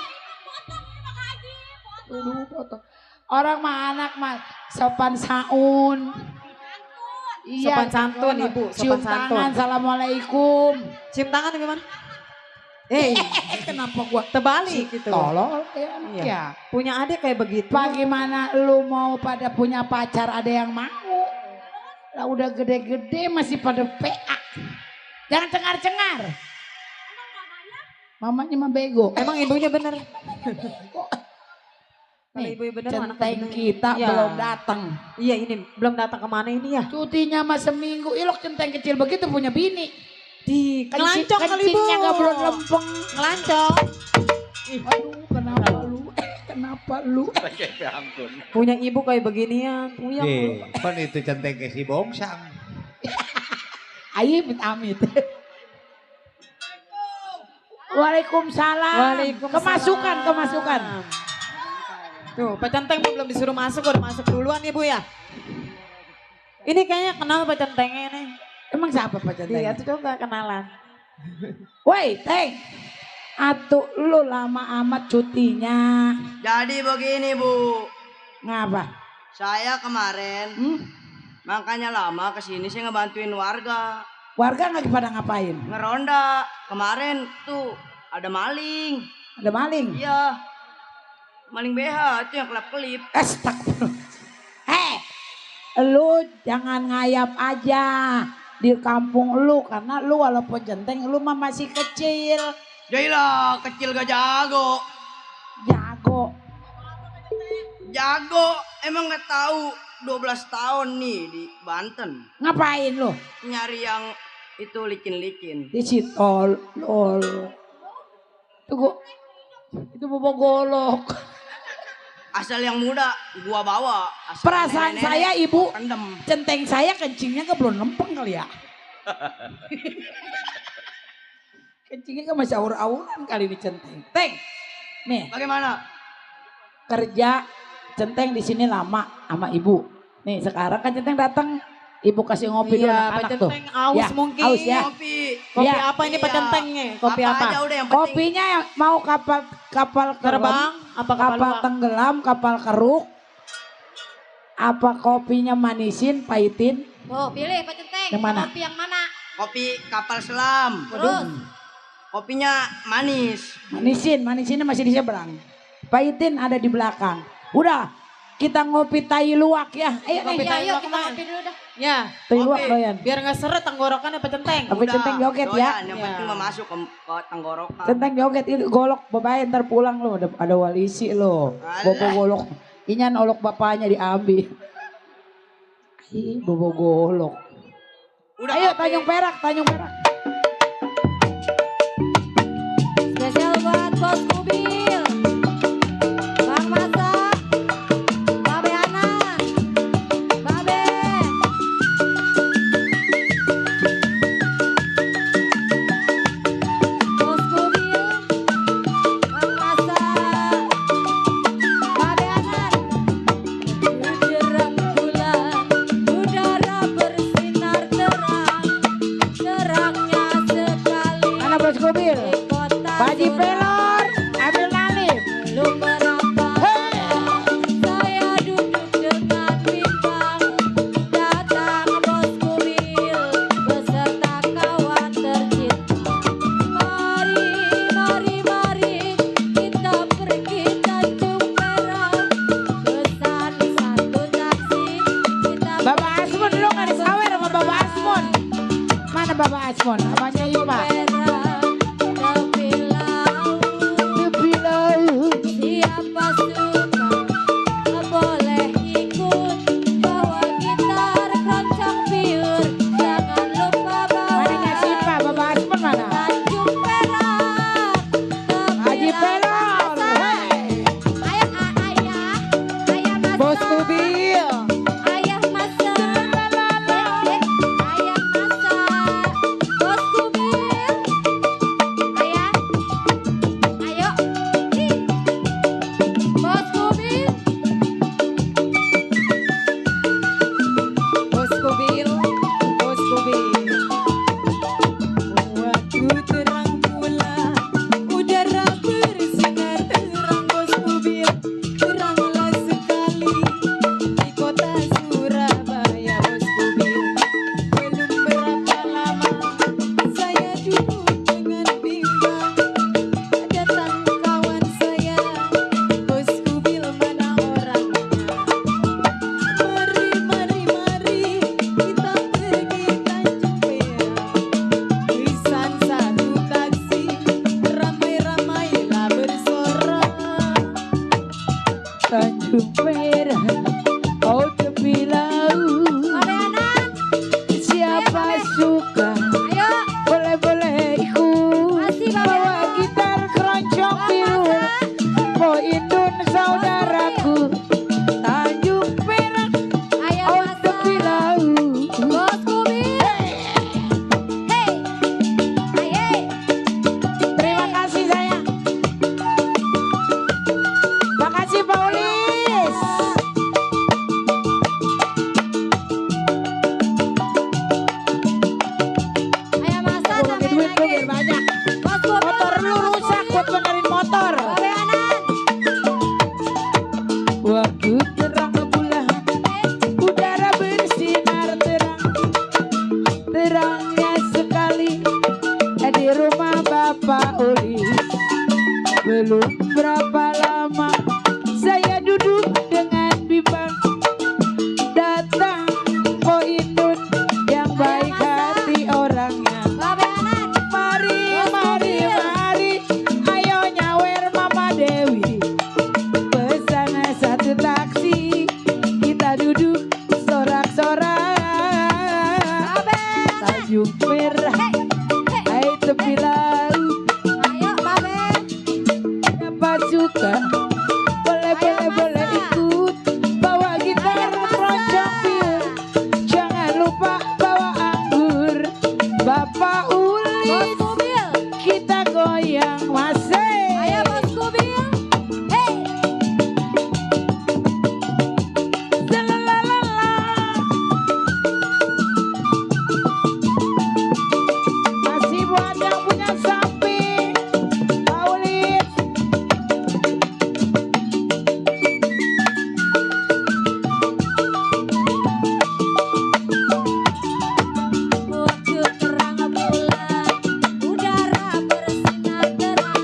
Aduh, potong. Orang mah anak mah sopan saun. Iya, Sopan santun ibu, cium sopan santun. tangan, assalamualaikum. Cium tangan gimana? Kenapa gua Terbalik gitu. tolol ya? Iya. Ya. Punya adik kayak begitu. Bagaimana lu mau pada punya pacar ada yang mau? Lah udah gede-gede masih pada PA. Jangan cengar-cengar. Mamanya mah bego. Emang ibunya bener. Kalau Nih, ibu bener anak centeng bener. kita Ya. belum datang. Iya ini belum datang kemana ini ya? Cutinya mah seminggu. Ilok centeng kecil begitu punya bini. Di ngelancong kali bu. Kencingnya gak belum lempeng. Ngelancong. Aduh kenapa lu? Kenapa lu? Punya ibu kayak beginian. Puyang lu. Kan itu centeng ke si bongsang. Ayo amit-amit. Waalaikumsalam. Waalaikumsalam. Kemasukan. Tuh, Pak Centeng belum disuruh masuk, udah masuk duluan ibu ya. Ini kayaknya kenal Pak Centengnya nih. Emang siapa Pak Centeng? Iya, tuh coba kenalan. Woi, Teng. Atuh lu lama amat cutinya. Jadi begini Bu, Ngapa? saya kemarin makanya lama kesini saya ngebantuin warga Warga nggak pada ngapain? ngeronda. Kemarin tuh ada maling. Ada maling? Iya, maling BH itu yang kelap-kelip. Astagfirullah. Lu jangan ngayap aja di kampung lu karena lu walaupun centeng lu mah masih kecil. Jailah kecil gak jago. Jago. Jago emang gak tahu 12 tahun nih di Banten. Ngapain lu? Nyari yang itu licin-licin. Di situ lol. Tunggu. Itu bobo golok. Asal yang muda gua bawa. Asal Perasaan nenek-nenek, saya ibu rendem. centeng saya kencingnya ke belum lempeng kali ya. Kencingnya kan masih aur-auran kali di centeng. Teng, nih Bagaimana? kerja centeng di sini lama sama ibu. Nih sekarang kan centeng datang, ibu kasih ngopi dulu Iya, Pak anak-anak tuh. Centeng aus Ya, mungkin. aus ya. Kopi. Kopi Iya. apa ini Pak Iya. Centengnya? Kopi apa? aja udah yang penting. Kopinya yang mau kapal Terbang? Apa kapal kapal luar? tenggelam, kapal keruk. Apa kopinya manisin, pahitin? Oh, pilih Pak Centeng. Yang mana? Kopi yang mana? Kopi kapal selam. Terus, Kopinya manis. Manisinnya masih di seberang. Pahitin ada di belakang. Udah, kita ngopi tai luwak ya. Ayo Kopi nih, tai ya, yuk luwak kita mana? ngopi dulu dah. Ya, tai luwak Kopi. doyan. biar nggak seret tenggorokannya Pak Centeng. Tapi centeng joget ya. doyan, Yang Iya. penting mah masuk ke tenggorokan. Centeng joget itu golok babae ntar pulang lo ada walisi lo. Alah. Bobo golok. Inyan olok bapaknya diambil. Ih, bobo golok. Udah Ayo kopi. Tanjung Perak, Tanjung Perak. Spesial buat Bos Kubil. Bang Masa. Babe Ana. Babe. Bos Kubil. Bang Masa. Babe Ana. Terang bulan, udara bersinar terang. Terangnya sekali Mana Bos Kubil? di kota Baji Surabaya. pelor, ambil merah, oh tepi laut. Anak, Siapa suka ayo. boleh-boleh ikut. Masih Babe Bawa Anak. gitar keroncong biru. Po Indun saudaraku, Tanjung Perak, Ayo oh Masa. tepi laut. Bos Kubil. Hey. Ayo. Terima kasih sayang. Makasih Paulis. Ayo Masa Gue bagi tambahin duit lu lagi. biar banyak. Bos Kubil. Motor lu rusak buat benerin motor. Babe Anak. Waktu terang bulan, udara bersinar terang, terangnya sekali di rumah Bapak Uli. Belum berapa lama saya duduk dengan bimbang, datang Po Indun yang baik hati orangnya. Babe Anak. Mari, mari, mari, ayo nyawer Mama Dewi. Pesan satu taksi, kita duduk sorak-sorak. Babe. Tanjung Merah, hai tepi laut. Ayo Babe. Siapa suka, boleh ikut. Bawa gitar keroncong bir, jangan lupa bawa anggur. Bapak Bos Uli, Kubil. kita goyang masih. Ayo Bos Kubil. Hey. Masih buat yang punya sapi, Paulis. Waktu terang bulan, udara bersinar terang,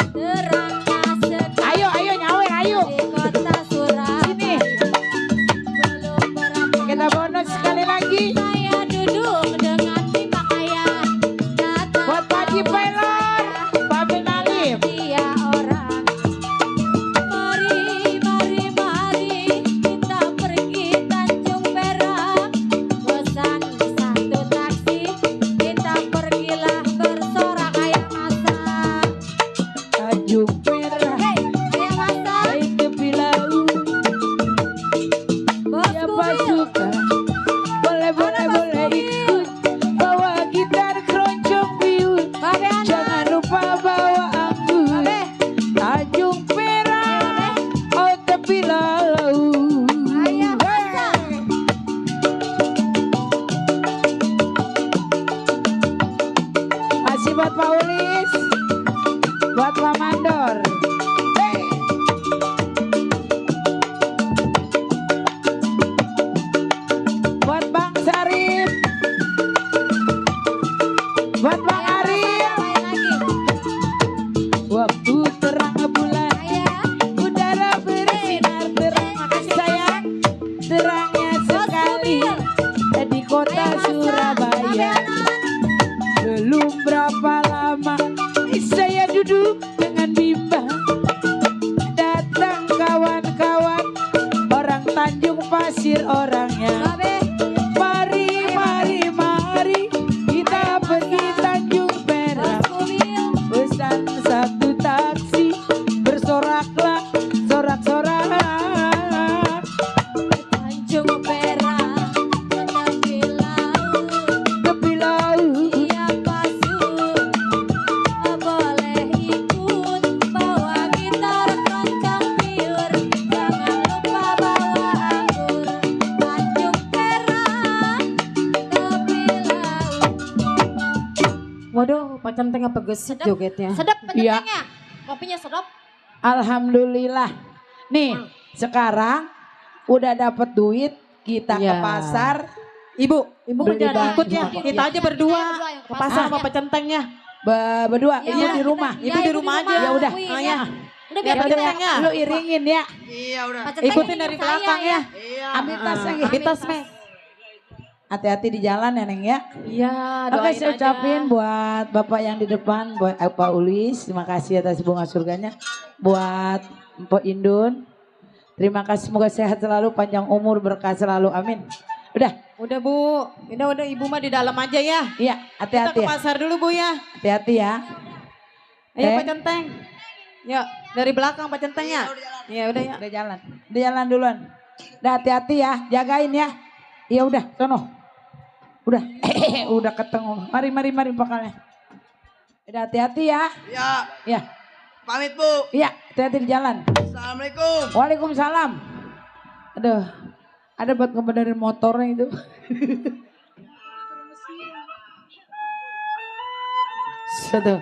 terangnya sekali Ayo nyawer, ayo. di kota Surabaya. Belum berapa Kita bonus sekali lagi. saya duduk dengan pakaian datang Buat Pak Haji Pelor, Pak Ben Alif. dia orang. Mari, mari, mari kita pergi Tanjung Perak. Pesan satu taksi, kita pergilah bersorak kayak Masa. Tanjung Merah, Hey, kayak Masa. hai tepi laut. Bos Siapa Kubil. suka, boleh ikut. Bawa gitar keroncong biur, Babe Anak. jangan lupa bawa anggur. Babe. Tanjung Perak, oh tepi laut. Ayo Masa. Masih buat Paulis, buat Pak Mandor. Hey. Buat Bang Sarif, buat Bang Ayo, Masa, Arif. tambahin lagi. Waktu terang bulan, Ayo. udara bersinar terang. Makasih sayang, terangnya sekali di kota Ayo, Masa. Babe Surabaya. Anak. Belum berapa lama saya duduk dengan bimbang, datang kawan-kawan orang Tanjung Pasir orangnya. Babe. Mari, mari, mari kita pergi Tanjung Bos Perak. Kubil. Pesan satu taksi, bersoraklah sorak-sorak. Tanjung Perak, tepi laut, Tepi laut, siapa suka boleh ikut. Bawa gitar keroncong biur, jangan lupa bawa anggur. Tanjung Perak, tepi laut. Waduh, pacan tengah pegesit jogetnya. Sedap Iya. penyetengnya, kopinya sedap. alhamdulillah. Nih, sekarang udah dapet duit, kita ke Iya. pasar. Ibu Beli jangan ikut baju. ya. Kita aja berdua Berdua yang ke pasar sama pecentengnya. Berdua, Iya, ibu di kita- rumah. Ibu di rumah aja. Ya udah. Wih, Ah, ya. Udah Ya, biar kita pecentengnya. Lu iringin ya. Iya udah. Pecentengnya Ikutin dari hidup belakang saya ya. Iya. Ambil tasnya gitu. Ambil tas, Mek. Hati-hati di jalan ya Neng ya. Iya, Oke, doain saya aja. ucapin buat Bapak yang di depan, buat Pak Ulis, terima kasih atas bunga surganya. Buat Mpok Indun, Terima kasih, semoga sehat selalu, panjang umur, berkah selalu, amin. Udah, Udah Bu, udah ibu mah di dalam aja ya. iya, Kita hati-hati ke ya, pasar dulu Bu ya. hati-hati ya. Ayo Eh. Pak Centeng. Ya, dari belakang Pak Centeng ya. Iya udah ya. Udah jalan duluan. Udah hati-hati ya, jagain ya. Iya udah, sono. Udah, udah ketemu. Mari pakalnya. Udah hati-hati ya. Ya, Ya, pamit Bu. iya, hati-hati di jalan. Assalamualaikum. Waalaikumsalam. Aduh, ada buat ngebenerin motornya itu. Satu.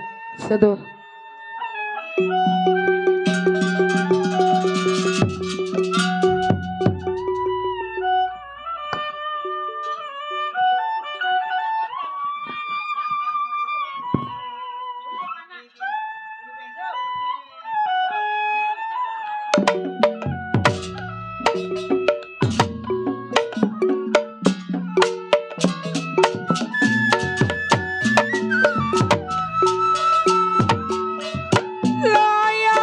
Loyo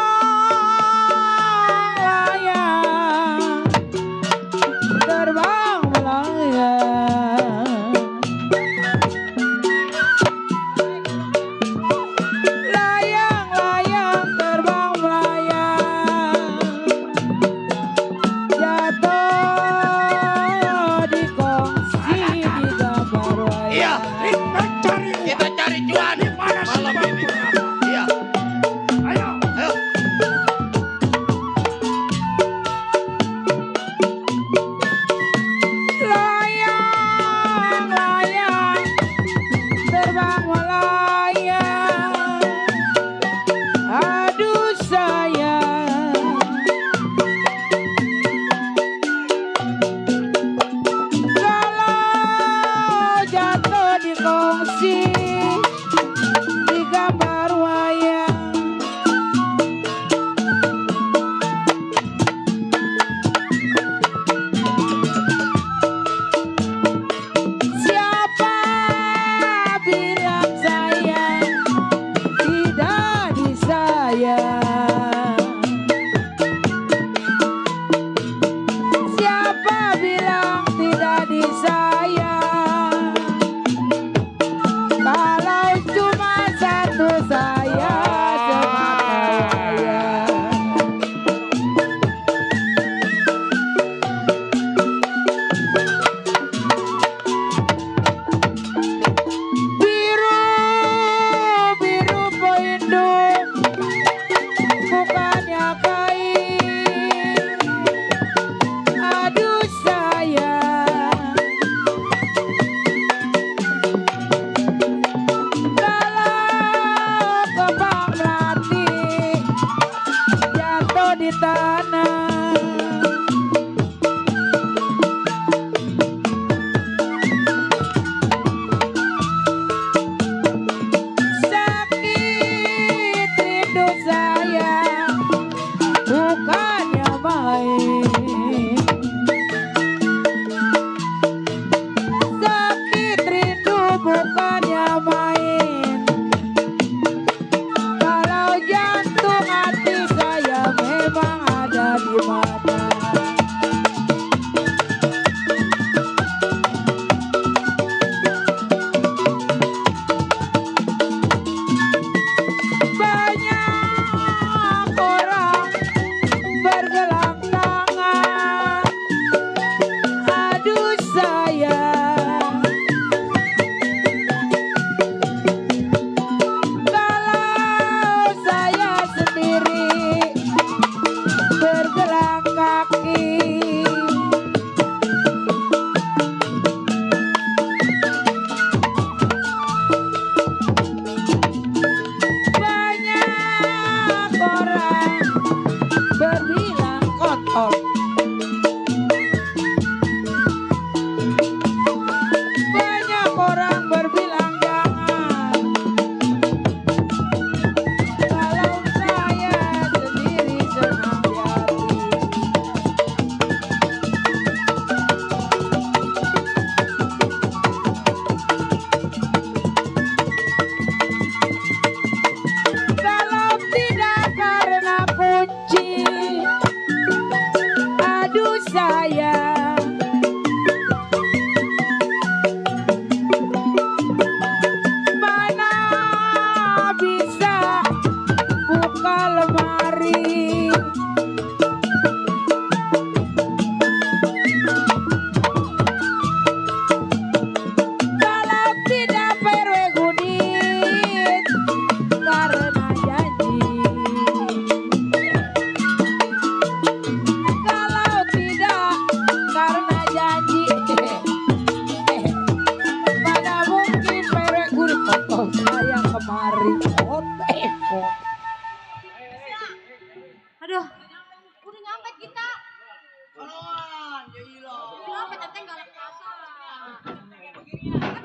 Pak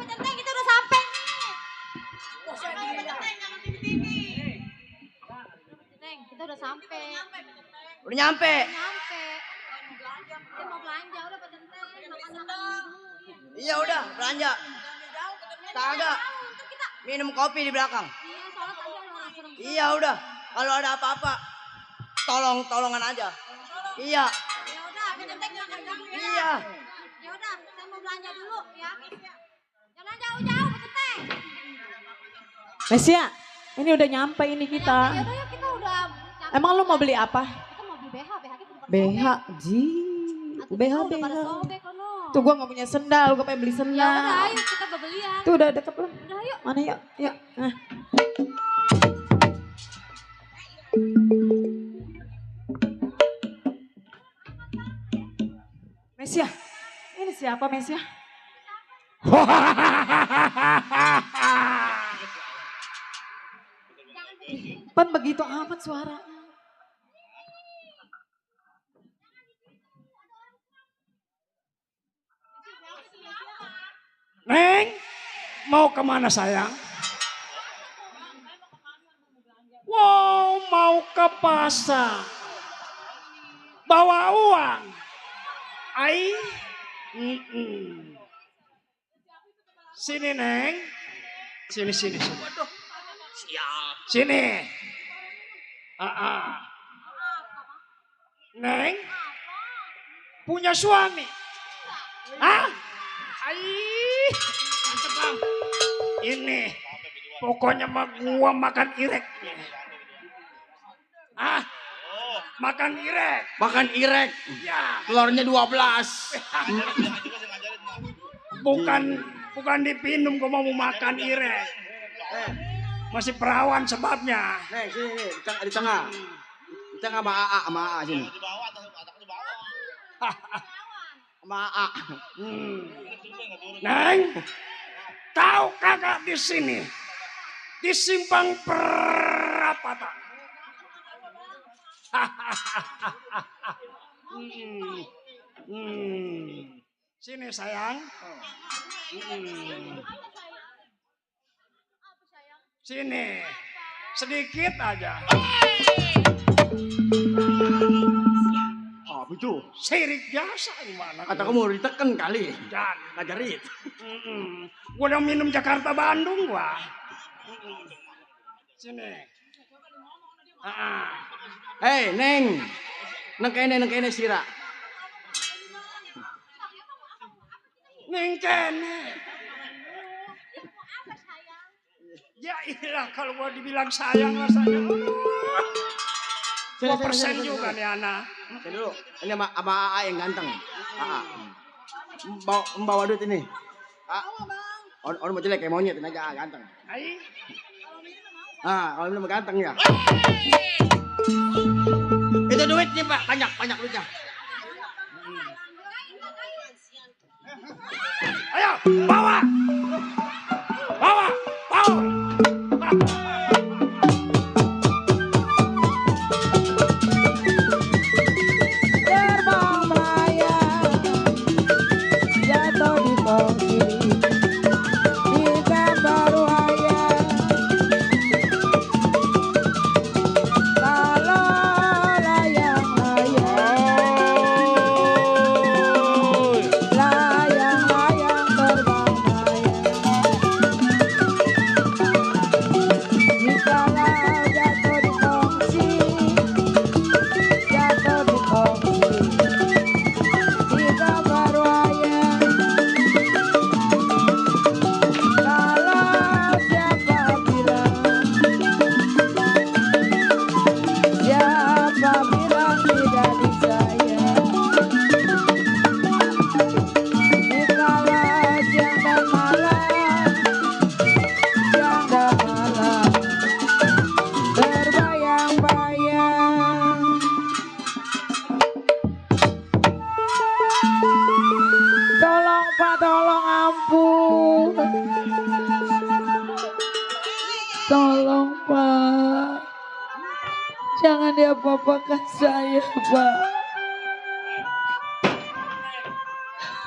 Centeng kita udah sampai nih. Centeng kita udah sampai. Udah nyampe. Nyampe. Saya mau belanja udah Pak Centeng. Makan dong. Iya udah belanja. Kagak. Minum kopi di belakang. Iya soalnya tadi ada orang serem. Iya udah. Kalau ada apa-apa tolongan aja. Iya. Ya udah Pak Centeng jangan ganggu ya. Iya. Ya udah saya mau belanja dulu ya. Jangan jauh-jauh Pak Centeng. Mesia, ini udah nyampe ini kita. Ya udah yuk kita udah capek. Emang lu mau beli apa? Kita mau beli BH kita udah pada BH, sobek. ji. Atuh, BH, kita udah pada BH. sobek kono. Tuh gua gak punya sendal, gua pengen beli Ya sendal. udah ayo kita bebelian. Tuh udah deket belum? Udah yuk. Mana yuk? Yuk. Nah. Mesia, ini siapa Mesia? Pan begitu amat suara. Neng, mau kemana sayang? Wow, mau ke pasar. Bawa uang. Ai. Sini Neng. Sini. Sini. Neng. Punya suami. Hah? Ai. Mantep bang. Ini. Pokoknya mah gua makan ireknya. Makan irek. Makan irek. Ya. Telurnya 12. Bukan dipinum gua mau makan irek. Masih perawan sebabnya. Nih, sini, di tengah. Di tengah sama AA sini. Sama AA. Neng, tahu kagak di sini? Di simpang perapatan. Sini sayang. Sini. Sedikit aja. Apa itu? Sirik biasa gimana? Kata kamu diteken kali. Dan Ngajarit. gua udah minum Jakarta Bandung gua. Sini. Hei, Neng. Neng kene sira. Neng kene. Ya iyalah kalau gua dibilang sayang lah sayang. Gua persen juga nih anak. Sini dulu. Ini sama AA yang ganteng. AA. Bawa duit ini. Orang mau jelek kayak monyet ini aja ganteng. Ai. Kalau minum ganteng ya. Itu duitnya Pak, banyak duitnya. Ayo, bawa. Terbang melayang, jatuh di koki, di gambar wayang. Kalau layang-layang terbang Tolong Pak, jangan diapa-apakan saya Pak.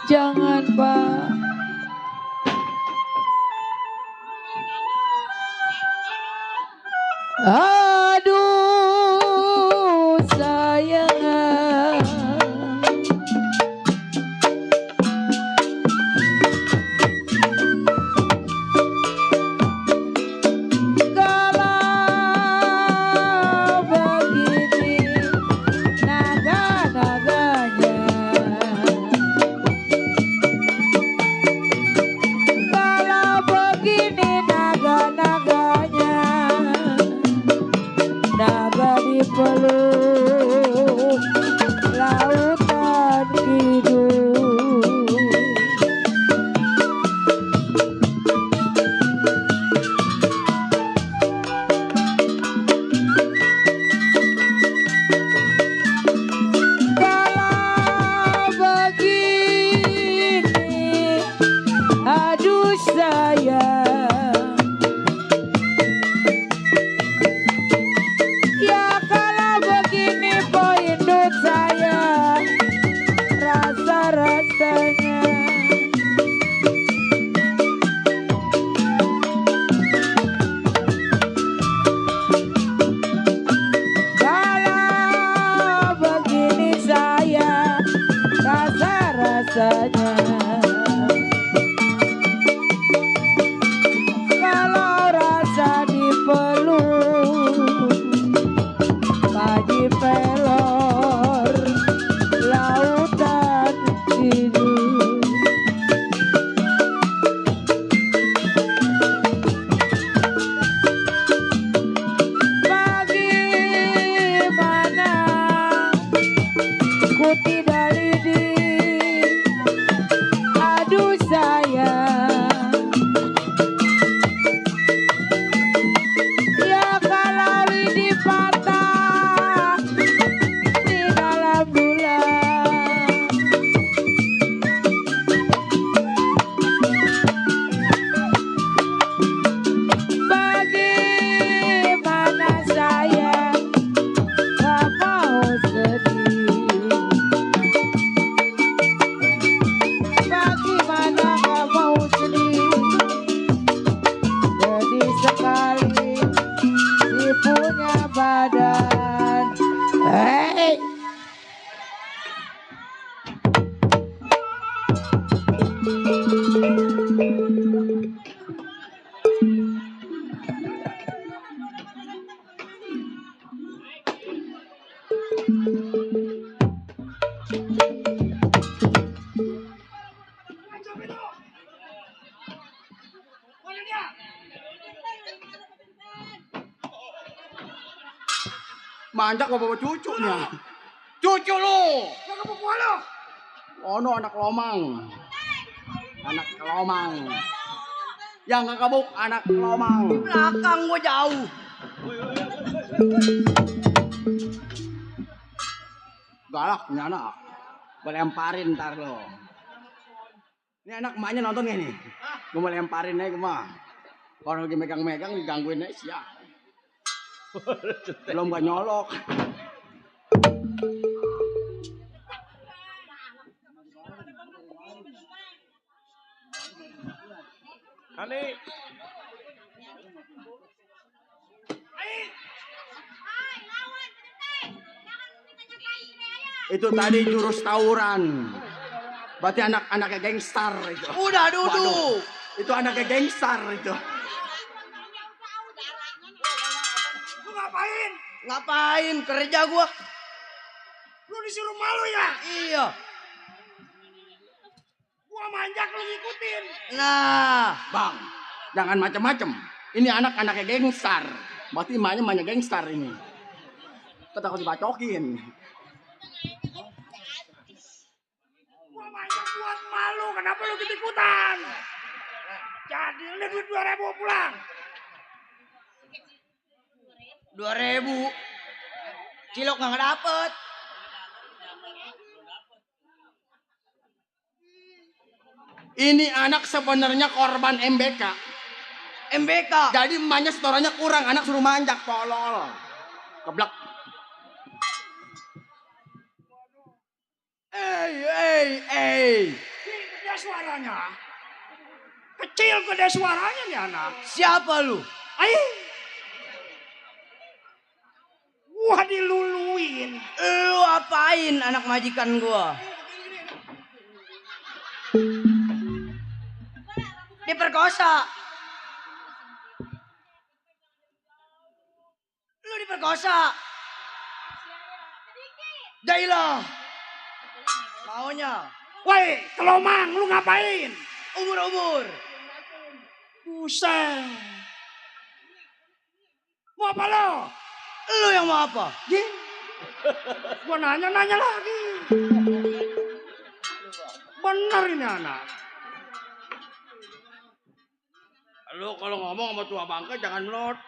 Jangan Pak. Aduh sayang. Kalau begini naga-naganya, kalau begini naga-naganya, naga dipeluk lautan hidup. Kalau begini, aduh sayang. Ya kalau begini poindut saya, rasa-rasanya. Kalau begini saya, rasa-rasanya. Kalau rasa dipeluk pagi pelor lautan hidup. Bagaimana ku tidak lidi, aduh sayang. Ya kalau lidi patah di dalam bulan, bagaimana saya gak mau sedih, bagaimana gak mau sedih, sedih sekali si punya badan. Hey. Manjak bawa cucunya. Cucu lu. Oh no, anak lomang. Anak kelomang. Yang gak kabuk anak kelomang. Belakang gua jauh. Galak punya anak. Gue lemparin ntar lo. Ini anak emaknya nonton gak nih? Gue mau lemparin aja mah. Kalau lagi megang-megang digangguin aja siap. Belum gak nyolok. Kali. Itu tadi jurus tawuran. Berarti anak-anaknya gangster itu. Udah duduk. Waduh, itu anaknya gangster itu. Lu ngapain? Ngapain kerja gua? Lu disuruh malu ya? Iya. Gua manjak lu ngikutin. Nah, Bang, jangan macem-macem. Ini anak-anaknya gangster. Berarti emaknya gangster ini. Kita takut dibacokin. Gua manjak buat malu. Kenapa lu ikut-ikutan? Jadi lu duit 2.000 pulang. 2.000. Cilok nggak dapet. Ini anak sebenarnya korban MBK. MBK. Jadi emaknya setorannya kurang, anak suruh manjak, tolol. Keblek. suaranya. Kecil gede suaranya nih anak. Siapa lu? Ai. Gua diluluin. Lu apain anak majikan gua? Diperkosa. Lu diperkosa. Jailah. Maunya. Woi, kelomang, lu ngapain? Umur-umur. Buset. Mau apa lo? Lu yang mau apa? Ye. Gua nanya lagi. Bener ini anak. Lu kalau ngomong sama tua bangka jangan melot.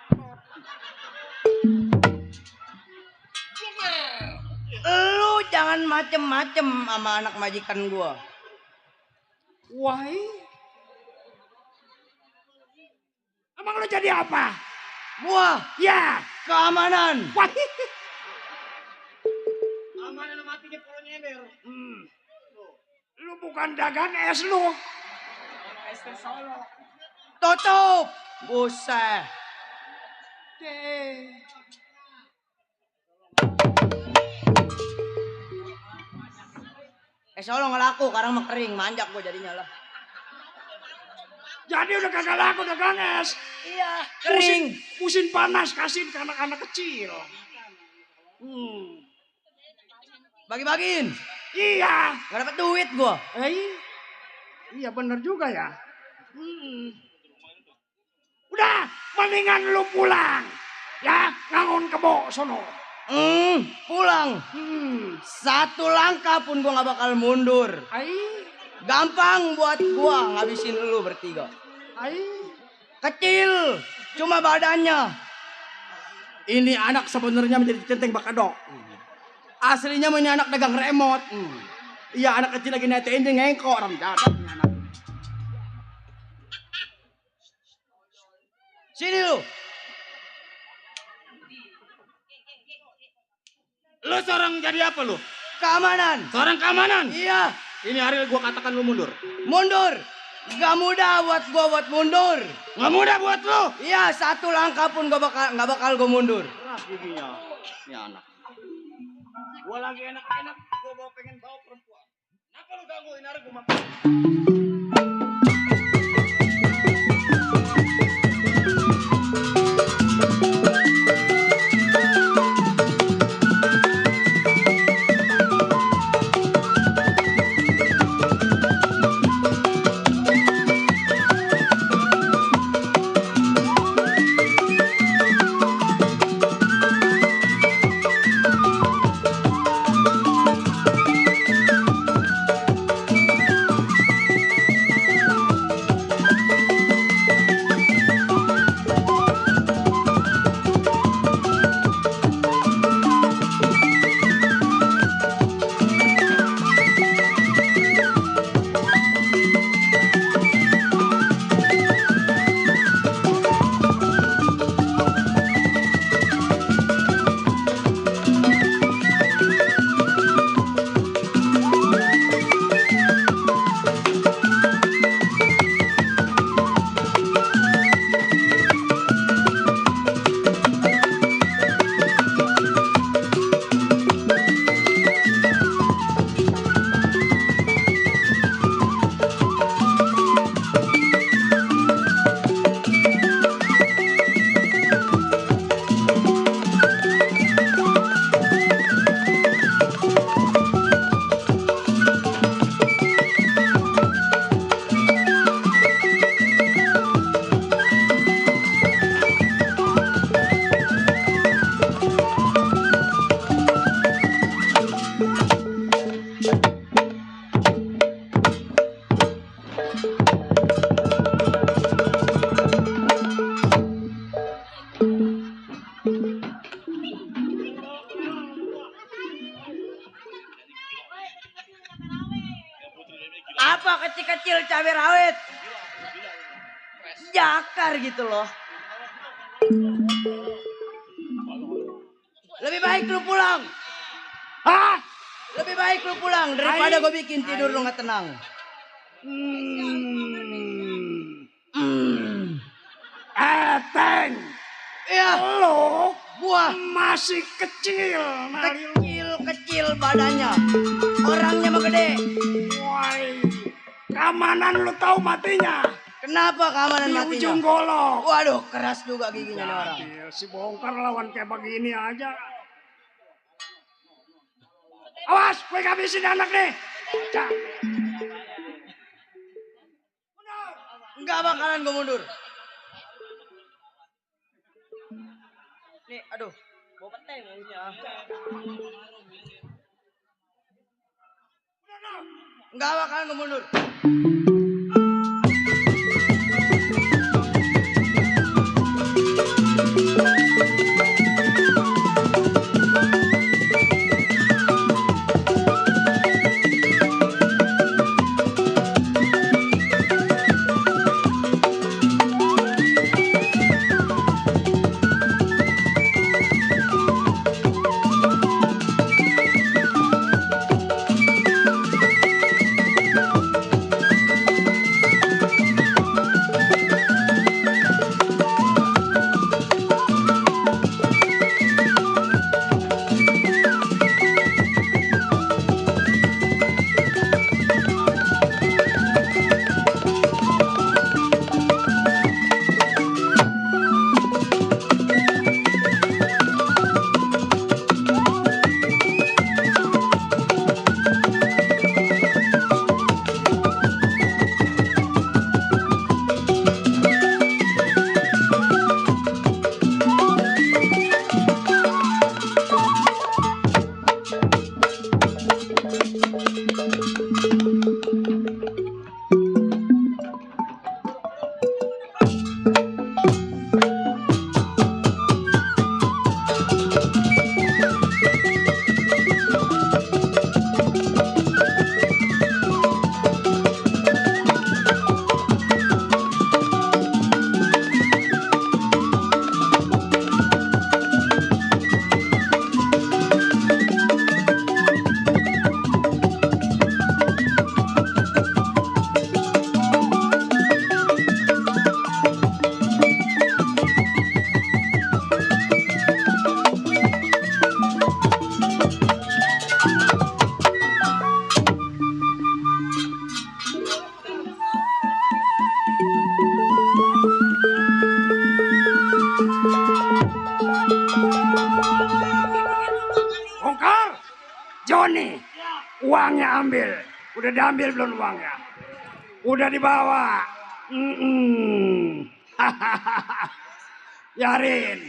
Lu jangan macem-macem sama anak majikan gua. Wah. Emang lu jadi apa? Gua Ya. keamanan. Wah. Amanan matinya kalau nyender. Lu bukan dagang es lu. Tutup. Buset. Solo nggak laku, karang mah kering, manjak gua jadinya lah. Jadi udah kagak laku dagang es. Iya, kering. Musim panas kasihin ke anak-anak kecil. Bagi-bagiin. Iya. Nggak dapet duit gua. Iya bener juga ya. Udah, mendingan lu pulang. Ya, ngangon kebo sono. Pulang. Satu langkah pun gua nggak bakal mundur. Gampang buat gua ngabisin lu bertiga. Kecil, cuma badannya. Ini anak sebenarnya menjadi centeng bakadok. Aslinya ini anak dagang remote. Iya anak kecil lagi netein dia ngengkok orang jahat ini anak. Sini lu. Lu seorang jadi apa lu? Keamanan. Seorang keamanan? Iya. Ini hari gua katakan lu mundur. Mundur. Gak mudah buat gua buat mundur. Gak mudah buat lu? Iya, satu langkah pun gak bakal gua mundur. Keras giginya. Ini anak. Gua lagi enak-enak, gua pengen bawa perempuan. Kenapa lu gangguin hari gua makan? Apa kecil-kecil cabai rawit? Jakar gitu loh. Lebih baik lu pulang. Hah? Lebih baik lu pulang daripada gue bikin tidur lu nggak tenang. Eteng. Iya. Lo Gua masih kecil. kecil badannya. Orangnya mah gede. Woi, keamanan lu tahu matinya. Kenapa keamanan Di matinya? ujung golok. Waduh, keras juga giginya nih orang. Gil, si bongkar lawan kayak begini aja. Awas, gue habisin anak nih. Cak. Enggak bakalan gue mundur. Nih, aduh. Bawa peteng mulutnya. Enggak bakalan gue mundur. Bongkar. Joni, uangnya ambil. Udah diambil belum uangnya? Udah dibawa. Yarin,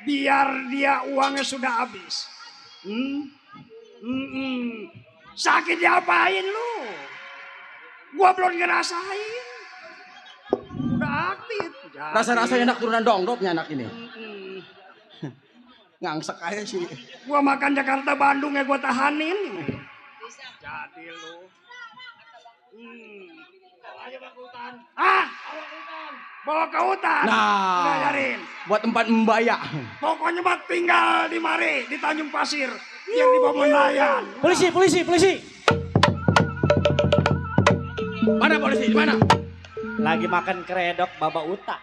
biar dia uangnya sudah habis. Sakit diapain lu? Gua belum ngerasain. Udah aktif. Rasa-rasanya enak turunan dongdopnya anak ini. Ngangsek aja sih. Gua makan Jakarta Bandung ya gua tahanin. Jadi lu. Ayo bawa ke hutan. Ah, bawa ke hutan. Nah, udah Yarin. buat tempat mbaya. Pokoknya mah tinggal di mari di Tanjung Pasir yang di bawah nelayan. Polisi. Mana polisi? Di mana? Lagi makan keredok Baba Uta.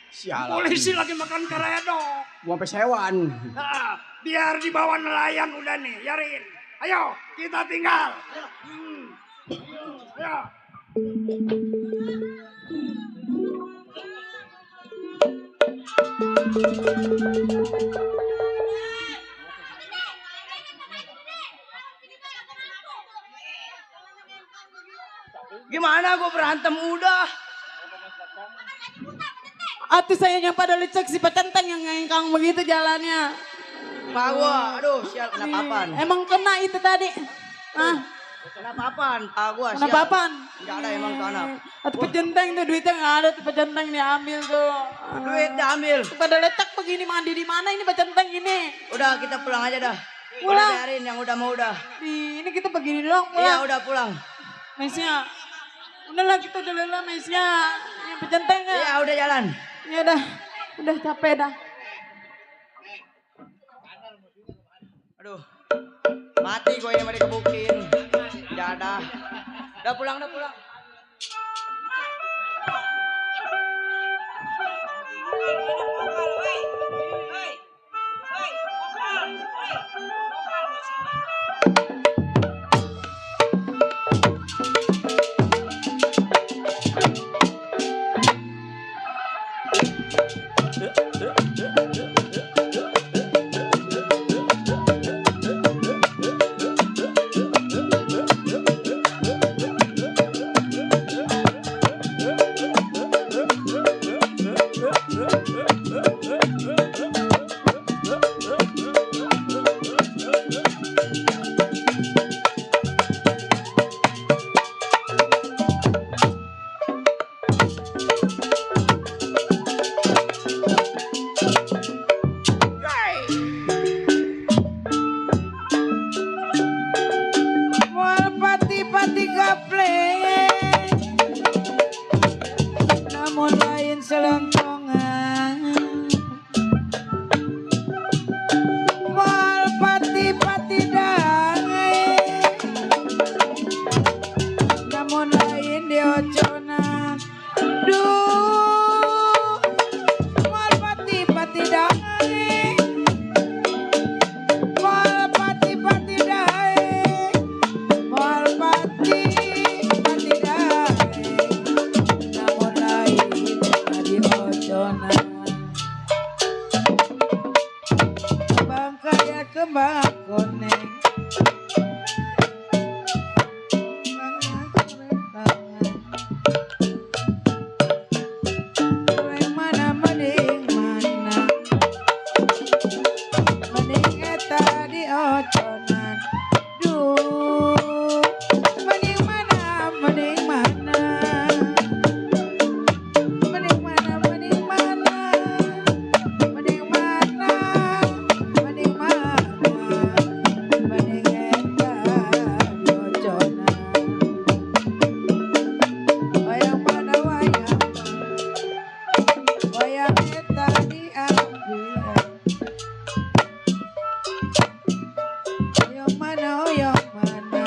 Sialan. Polisi lagi makan keredok. Gua sampai sewan. Nah, biar di bawah nelayan udah nih, Yarin. Ayo, kita tinggal. Ayo. Gimana gue berantem udah? Atuh sayangnya pada lecek si pecenteng yang ngengkang begitu jalannya. Pak gua, aduh sial kena papan. Emang kena itu tadi. Ah, Kena papan, pak gua kena sial. papan. Enggak ada emang tuh anak. Atuh pecenteng tuh duitnya nggak ada tuh pecenteng diambil tuh. Duit diambil. Pada lecek begini mandi di mana ini pecenteng ini? Udah kita pulang aja dah. Pulang. Udah biarin yang udah mau udah. Ini kita begini doang Iya pulang. udah pulang. Mesya. Udahlah kita udah lelah Mesya. Yang pecenteng ya. Iya udah jalan. Ya udah capek dah. Aduh. Mati gue ini mau dikebukin. Tidak ada. Udah pulang, udah pulang. Mual pati-pati gaplek, namun lain selengkongan. Mual pati-pati dangai, namun lain dioconan. Duh, mual pati-pati dangai, mual pati-pati dangai. Mual pati pati dae, namun lain tadi oconan. Kembang kaya kembang koneng, mending mana, mending eta di oconan. Duh, mending mana, mending mana, mending mana, mending mana, mending mana, mending mana, mending eta di oconan. Wayang mana wayang, wayang eta diambil. Oyong mana, oyong mana,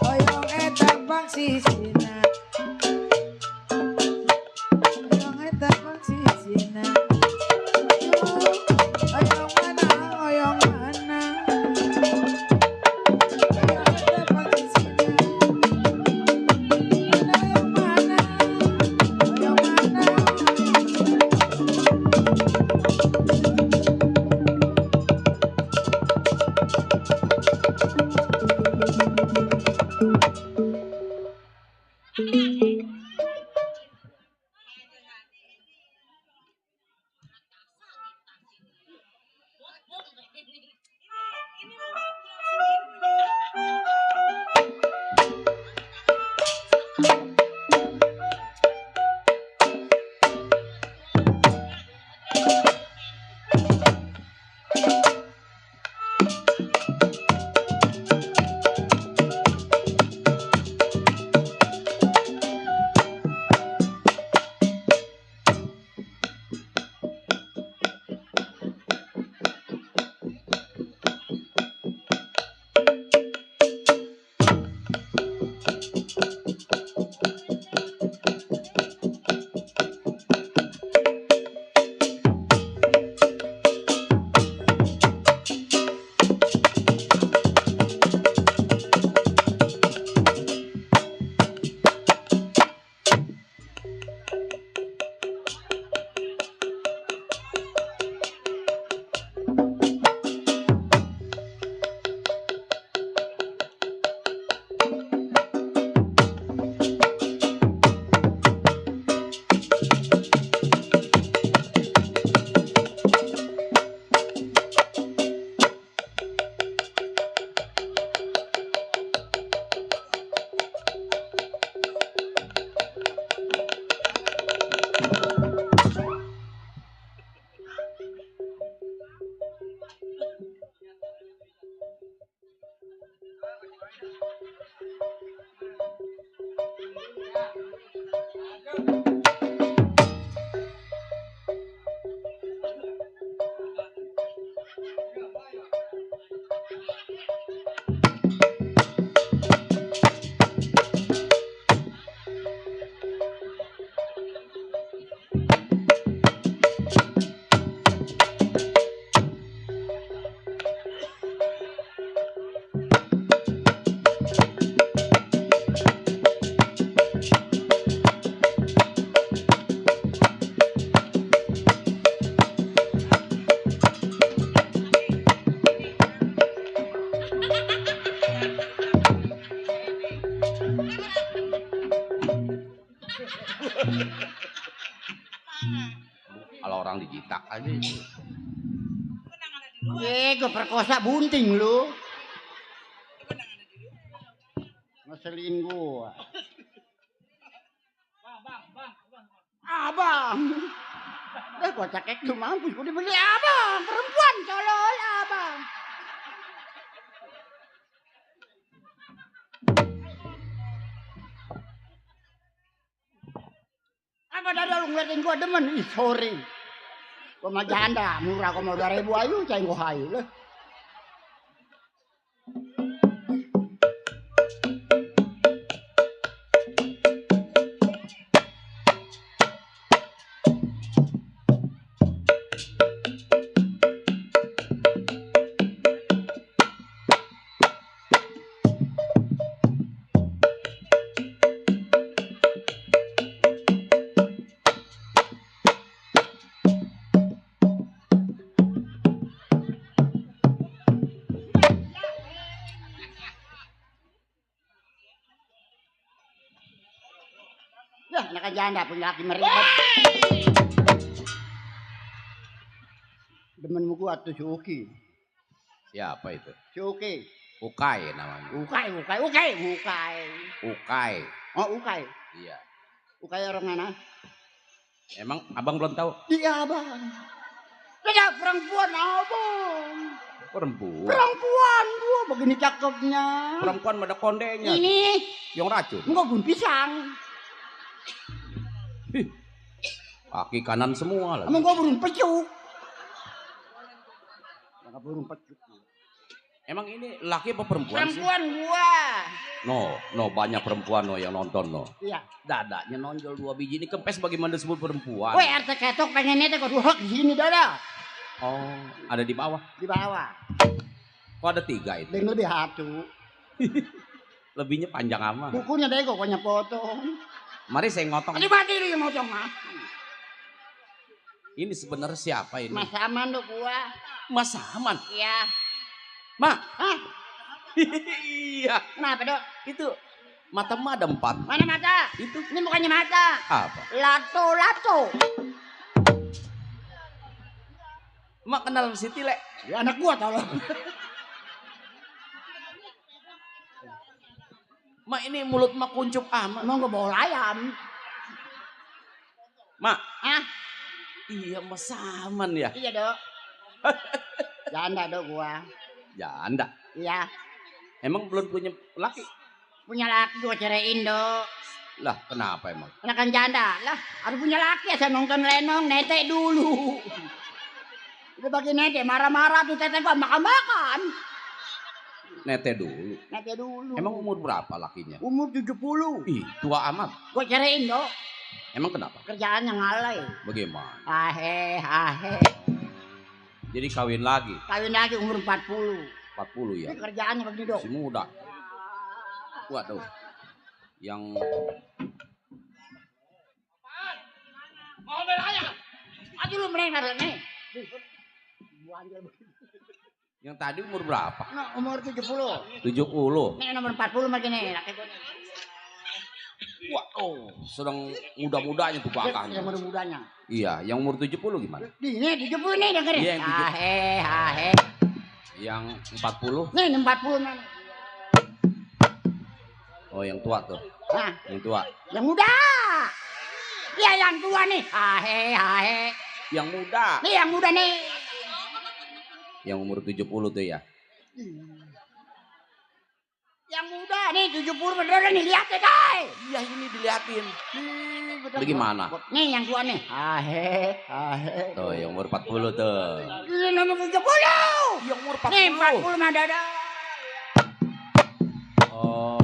oyong eta bangsisina, oyong eta bangsisina. Oyong mana, oyong mana, oyong eta bangsisina. Oyong mana, oyong mana. Kalau orang dijitak aja. Gue perkosa bunting lu. Ngeselin gua. Abang. Kocak itu mampus. Gua dibeli abang. Perempuan tolol abang. Apa dari lu ngeliatin gua demen? Ih sorry. Gua mah janda. Murah gua mau 2.000 ayu. Cai gua hayu lah. Anak janda punya laki meribet. Demen gua tuh si Uki. Siapa itu? Si Uki. Ukai namanya. Ukai. Oh Ukai. Iya. Ukai orang mana? Emang abang belum tahu? Iya abang. Tidak perempuan abang. Perempuan gua begini cakepnya. Perempuan ada kondenya. Ini. Yang racun. Enggak gun pisang. Kaki kanan semua lagi. Emang gua burung pecuk. Enggak burung pecuk. Emang ini laki apa perempuan sih? Perempuan gua. No, banyak perempuan yang nonton Iya. Dadanya nonjol 2 biji ini kempes bagaimana disebut perempuan? Woi, RT ketok pengennya teh kudu hek di sini dada. Oh, ada di bawah. Di bawah. Kok ada 3 itu? Dan lebih hatu. Lebihnya panjang amat. Bukunya deh pokoknya potong. Mari saya ngotong. Ini mati lu yang ngotong mah. Ini sebenarnya siapa ini? Mas Aman tuh gua. Mas Aman. Iya. Ma. Hah? Iya. Kenapa dok? Itu mata ma ada 4. Mana mata? Itu. Ini bukannya mata. Apa? Lato. Mak kenal Siti Le. Ya anak gua tolong. Mak ini mulut mak kuncup amat. Emang gua bawa ayam. Mak. Hah? Iya Mas Aman ya. Iya dok. Janda dok gua. Janda. Iya. Emang belum punya laki? Punya laki gua ceraiin dok. Lah kenapa emang? Anak janda lah. Harus punya laki asal nonton lenong netek dulu. Udah bagi netek marah-marah tuh teteh gua makan-makan. Nete dulu. Netek dulu. Emang umur berapa lakinya? Umur 70. Ih, tua amat. Gua ceraiin dok. Emang kenapa? Kerjaannya ngalai. Bagaimana? Ahe. Jadi kawin lagi. Kawin lagi umur 40. 40 ya. Ini kerjaannya begini dok. Si muda. Waduh. Yang mau belanya. Aduh lu mereka nih. yang tadi umur berapa? Nah, umur 70. 70. Ini nomor 40 lagi nih. Laki gua nih. Waduh, sedang muda-mudanya tuh kakaknya. Yang muda-mudanya. Iya, yang umur 70 gimana? Ini 70 nih dengerin. Iya, yang 70. Ahe. Yang 40? Nih 40 nih. Oh, yang tua tuh. Nah, Yang tua. yang muda. Iya yang tua nih. Ahe. Yang muda. Nih yang muda nih. Yang umur 70 tuh ya. Yang muda nih 70 beneran nih lihat deh guys. Iya, ini diliatin. Betul. Bagaimana? Nih yang tua nih. Ahe. Tuh, yang umur 40 tuh. Ini nomor 70. Yang umur 40. Nih 40 mah dada. Oh.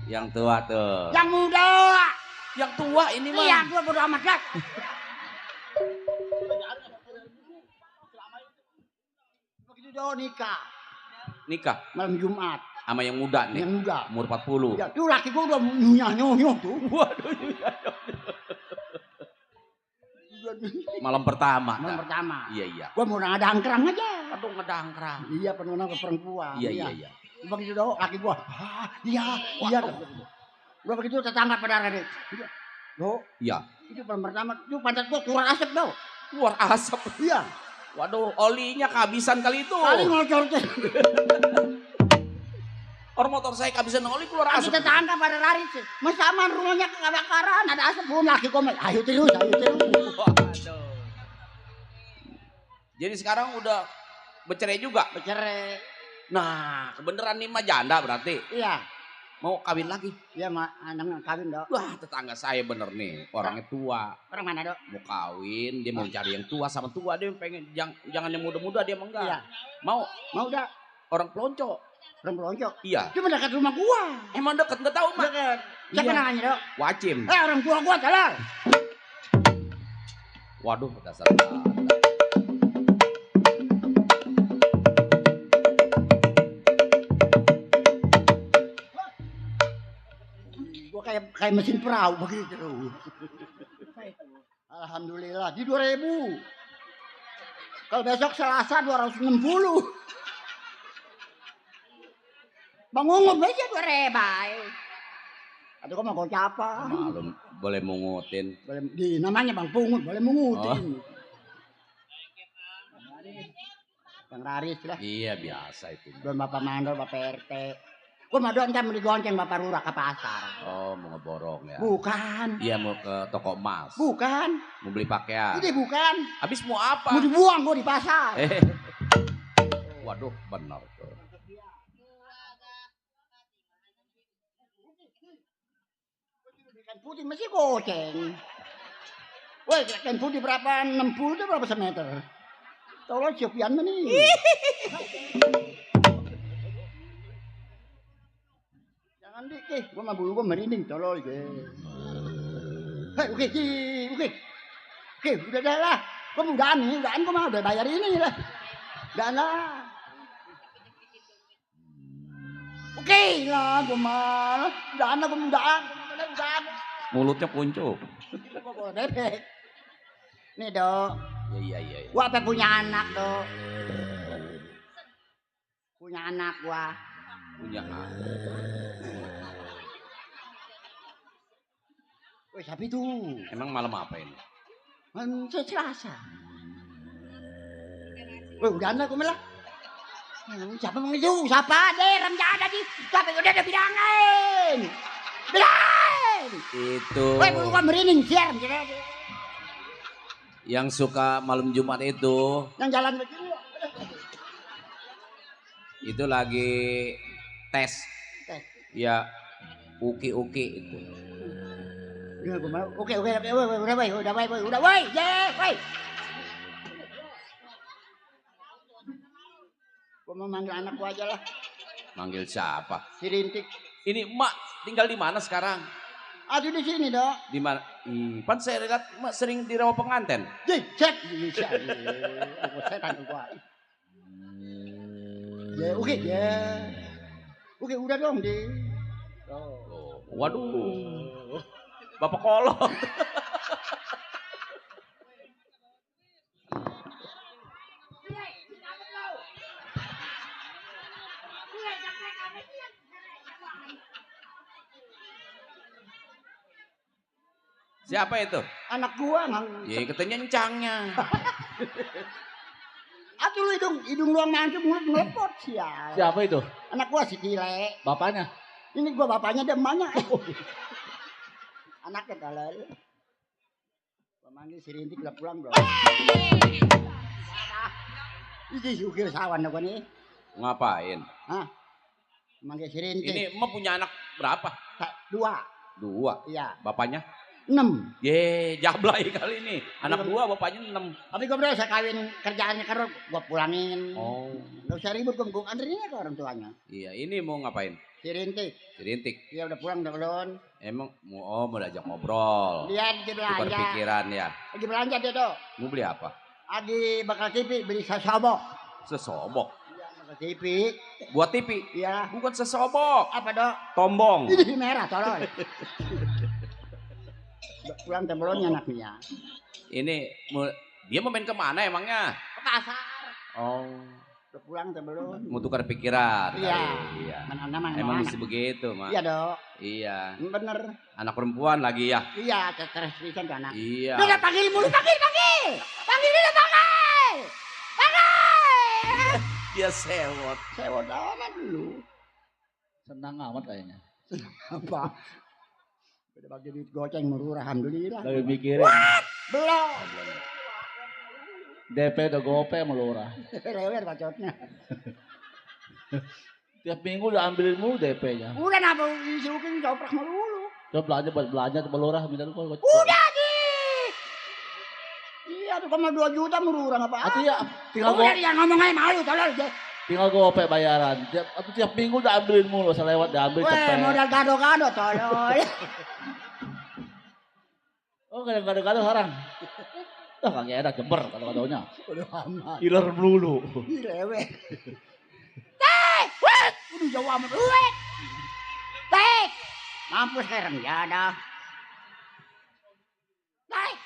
Yang tua tuh. Yang muda. Yang tua ini mah. Nih yang tua bodo amat lah. Begitu dong nikah. Nikah Malam Jumat. sama yang muda nih. Yang muda. Umur 40. Ya, tuh laki gua udah nyunyah tuh. Waduh. Malam pertama. Malam dah. pertama. Iya. Gua mau ngedangkrang aja. Aduh, ngedangkrang. Iya penuh ke perempuan. Iya. Begitu dong laki gua. Iya. Gua begitu tetangga pada hari. Do, Iya. itu pertama itu pantat gua keluar asap do. Keluar asap. Iya. Waduh, olinya kehabisan kali itu. Kali ngocor tuh. Orang motor saya kehabisan oli keluar Asap asap. tetangga pada lari sih. Mas aman rumahnya kebakaran, ada asap belum lagi kok. Ayo terus, ayo terus. Waduh. Jadi sekarang udah bercerai juga. Bercerai. Nah, kebenaran nih mah janda berarti. Iya. Mau kawin lagi. Iya, anak kawin dok. Wah, tetangga saya bener nih, orangnya tua. Orang mana dok? Mau kawin, dia mau cari yang tua sama tua, dia pengen jangan yang muda-muda, dia mau enggak. Iya. Mau dah. Orang pelonco. Orang pelonco. Iya. Itu mendekat rumah gua. Emang deket enggak tahu, Mak. Deket. Siapa Iya. namanya dok? Wacim. Orang tua gua salah. Waduh, dasar. Gua kayak mesin perahu begitu. Alhamdulillah di 2000. Kalau besok Selasa 260. Bang Ungut aja 2000. Aduh kok mau apa? Malum, boleh mungutin. Boleh di namanya Bang Pungut, boleh mengutin. Bang Raris lah. Iya, biasa itu. Don Bapak Mandor, Bapak RT. Gua mau doang mau digonceng Bapak Lurah ke pasar. Oh, mau ngeborong ya. Bukan. Iya, mau ke toko emas. Bukan. Mau beli pakaian. Ini bukan. Habis mau apa? Mau dibuang gua di pasar. Waduh, benar tuh. Ikan putih masih goceng. Woi, ikan putih berapa? 60 itu berapa semeter? Tolong Sofian mana nih? Jangan dikit, gua mah bulu gua merinding tolong ke. Hei, oke, oke, udah dah lah. Gua mudahan gua mah udah bayar ini lah. Udah lah. Oke lah, gua mah mudahan. Mulutnya kuncup. Gua bawa bebek. Nih dok. Iya. Gua apa punya anak dok. Punya anak gua. Punya anak. Woi siapa itu? Emang malam apa ini? Selasa. Woi udah anak gua malah. Siapa mau itu? Siapa? Rem ada di. Siapa udah ada bilangin. Itu. Woi bulu gua merinding siar. Yang suka malam Jumat itu. Yang jalan begini. Itu lagi tes. Ya, uki itu. Oke, udah baik, Gua mau manggil anak gua aja lah. Manggil siapa? Si Rintik. Ini emak tinggal di mana sekarang? Aduh di sini dok. Di mana? Pan saya lihat emak sering di rawa penganten. Cek. Setan gua. Ya, oke ya. Oke, udah dong, Di. Oh, waduh. Bapak kolot. Siapa itu? Anak gua, Mang. Ya, katanya encangnya. Atuh lu hidung lu mancung mulut ngelepot sial. Siapa itu? Anak gua si Cile. Bapaknya? Ini gua bapaknya dia emaknya. Anaknya dalal. Gua manggil si Rintik udah pulang belum? Ini ukir sawan gua nih. Ngapain? Hah? Manggil si Rintik. Ini emak punya anak berapa? 2. Iya. Bapaknya? 6. Ye, jablay kali ini. Anak 2, bapaknya 6. Tapi gue bro, saya kawin kerjaannya kan gue pulangin. Oh. Gak usah ribut, gue anterin ke orang tuanya. Iya, ini mau ngapain? Si Rintik. Si Rintik. Dia udah pulang, udah belum. Emang mau diajak ngobrol. Dia lagi belanja. Tukar pikiran ya. Lagi belanja dia dok. Mau beli apa? Lagi bakal TV, beli sesobok. Sesobok. Iya, bakal TV. Buat TV? Iya. Bukan sesobok. Apa dok? Tombong. Ini merah, tolong. Pulang tembelonnya anaknya. Ini dia mau main kemana emangnya? Ke pasar. Oh. Udah pulang atau belum? Mau tukar pikiran. Iya. Iya. Mana Emang mesti begitu, Mak. Iya dok. Iya. Bener. Anak perempuan lagi ya. Iya, terus-terusan tuh anak. Iya. Udah panggil mulu, panggil. Panggil dulu, panggil. Dia sewot. Sewot amat dulu. Senang amat kayaknya. Apa? Udah bagi duit goceng murah, alhamdulillah. Lagi mikirin. Belum. DP udah gope sama Lura. Lewer bacotnya. Tiap minggu udah ambilin mulu DP-nya. Udah napa disuruhin coprak melulu. Coba belanja sama Lura minta lu kok. Udah di. Iya tuh sama 2 juta murah apa? Atau ya tinggal Udah dia ngomong aja malu tolol. tinggal gope bayaran. Tiap minggu udah ambilin mulu, selewat diambil cepet. Modal gado-gado tolol. Oh, gado-gado sekarang. Ah, kagak enak jember gado-gadonya. Udah amat. Iler melulu. Lewe. Wet! Udah jauh amat. Wet! Baik. Mampus sekarang ya dah. Baik.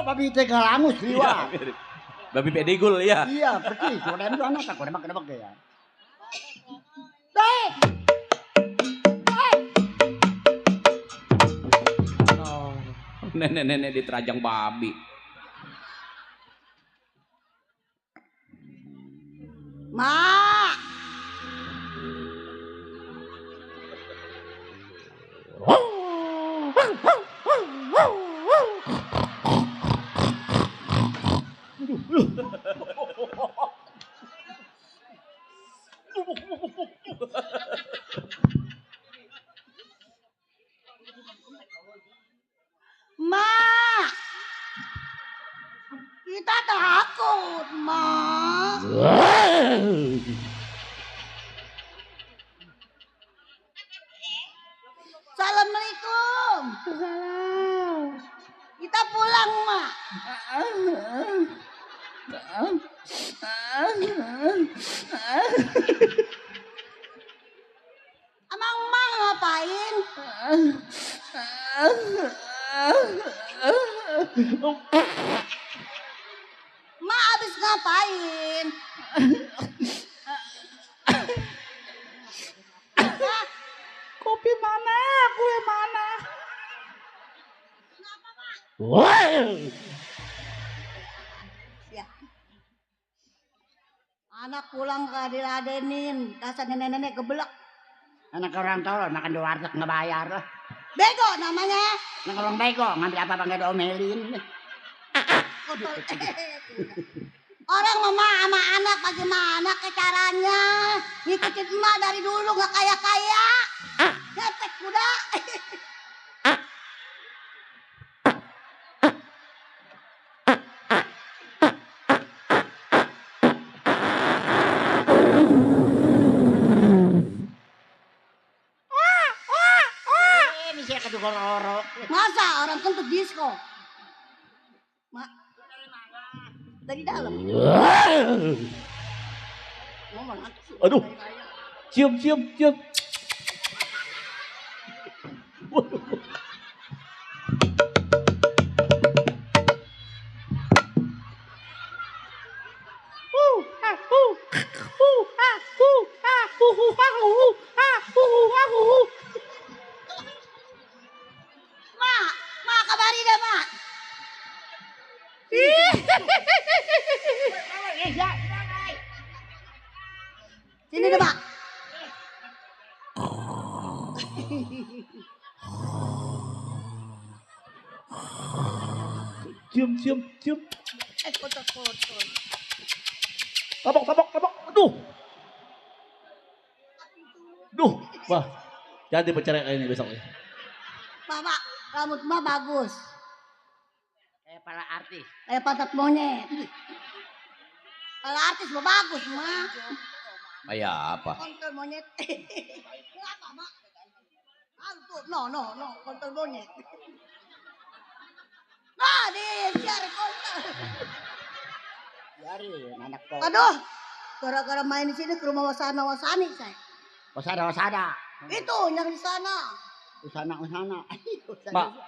Babi tega langus liwa. Babi pedigul ya. Iya, persis. Udah itu anak aku debak ya. Baik. Oh, nenek-nenek diterajang babi. Mak. Mak, kita takut, Mak. Assalamualaikum. Salam. Kita pulang, Mak. Emang Mak ngapain? Mak habis ngapain? Kopi mana? Kue mana? Ya. Anak pulang gak diladenin, dasar nenek-nenek gebelak. Anak orang tolol makan di warteg nggak bayar lah. Bego namanya. Anak orang bego ngambil apa nggak diomelin. Orang mama sama anak bagaimana ke caranya? Ngikutin emak dari dulu nggak kaya-kaya. Ngepek kuda. Masa orang kentut disco? Mak, dari dalam. Aduh. Cium. Mak kabari deh, Mak. Sini deh, Mak. Cium. Kotor. Tabok. Duh. Wah. Jadi bercerai kayak ini besok ya. Mama, rambut Mak bagus. Kayak pala artis. Kayak pantat monyet. Kalau artis mah bagus, Mak. Kayak apa? Kontol monyet. Kenapa, Mak? Tuh, no, kontol monyet. Nah, share kontol. Biarin, anak kau. Aduh, gara-gara main di sini ke rumah wasani saya. Wasada. Itu yang di sana. Usana.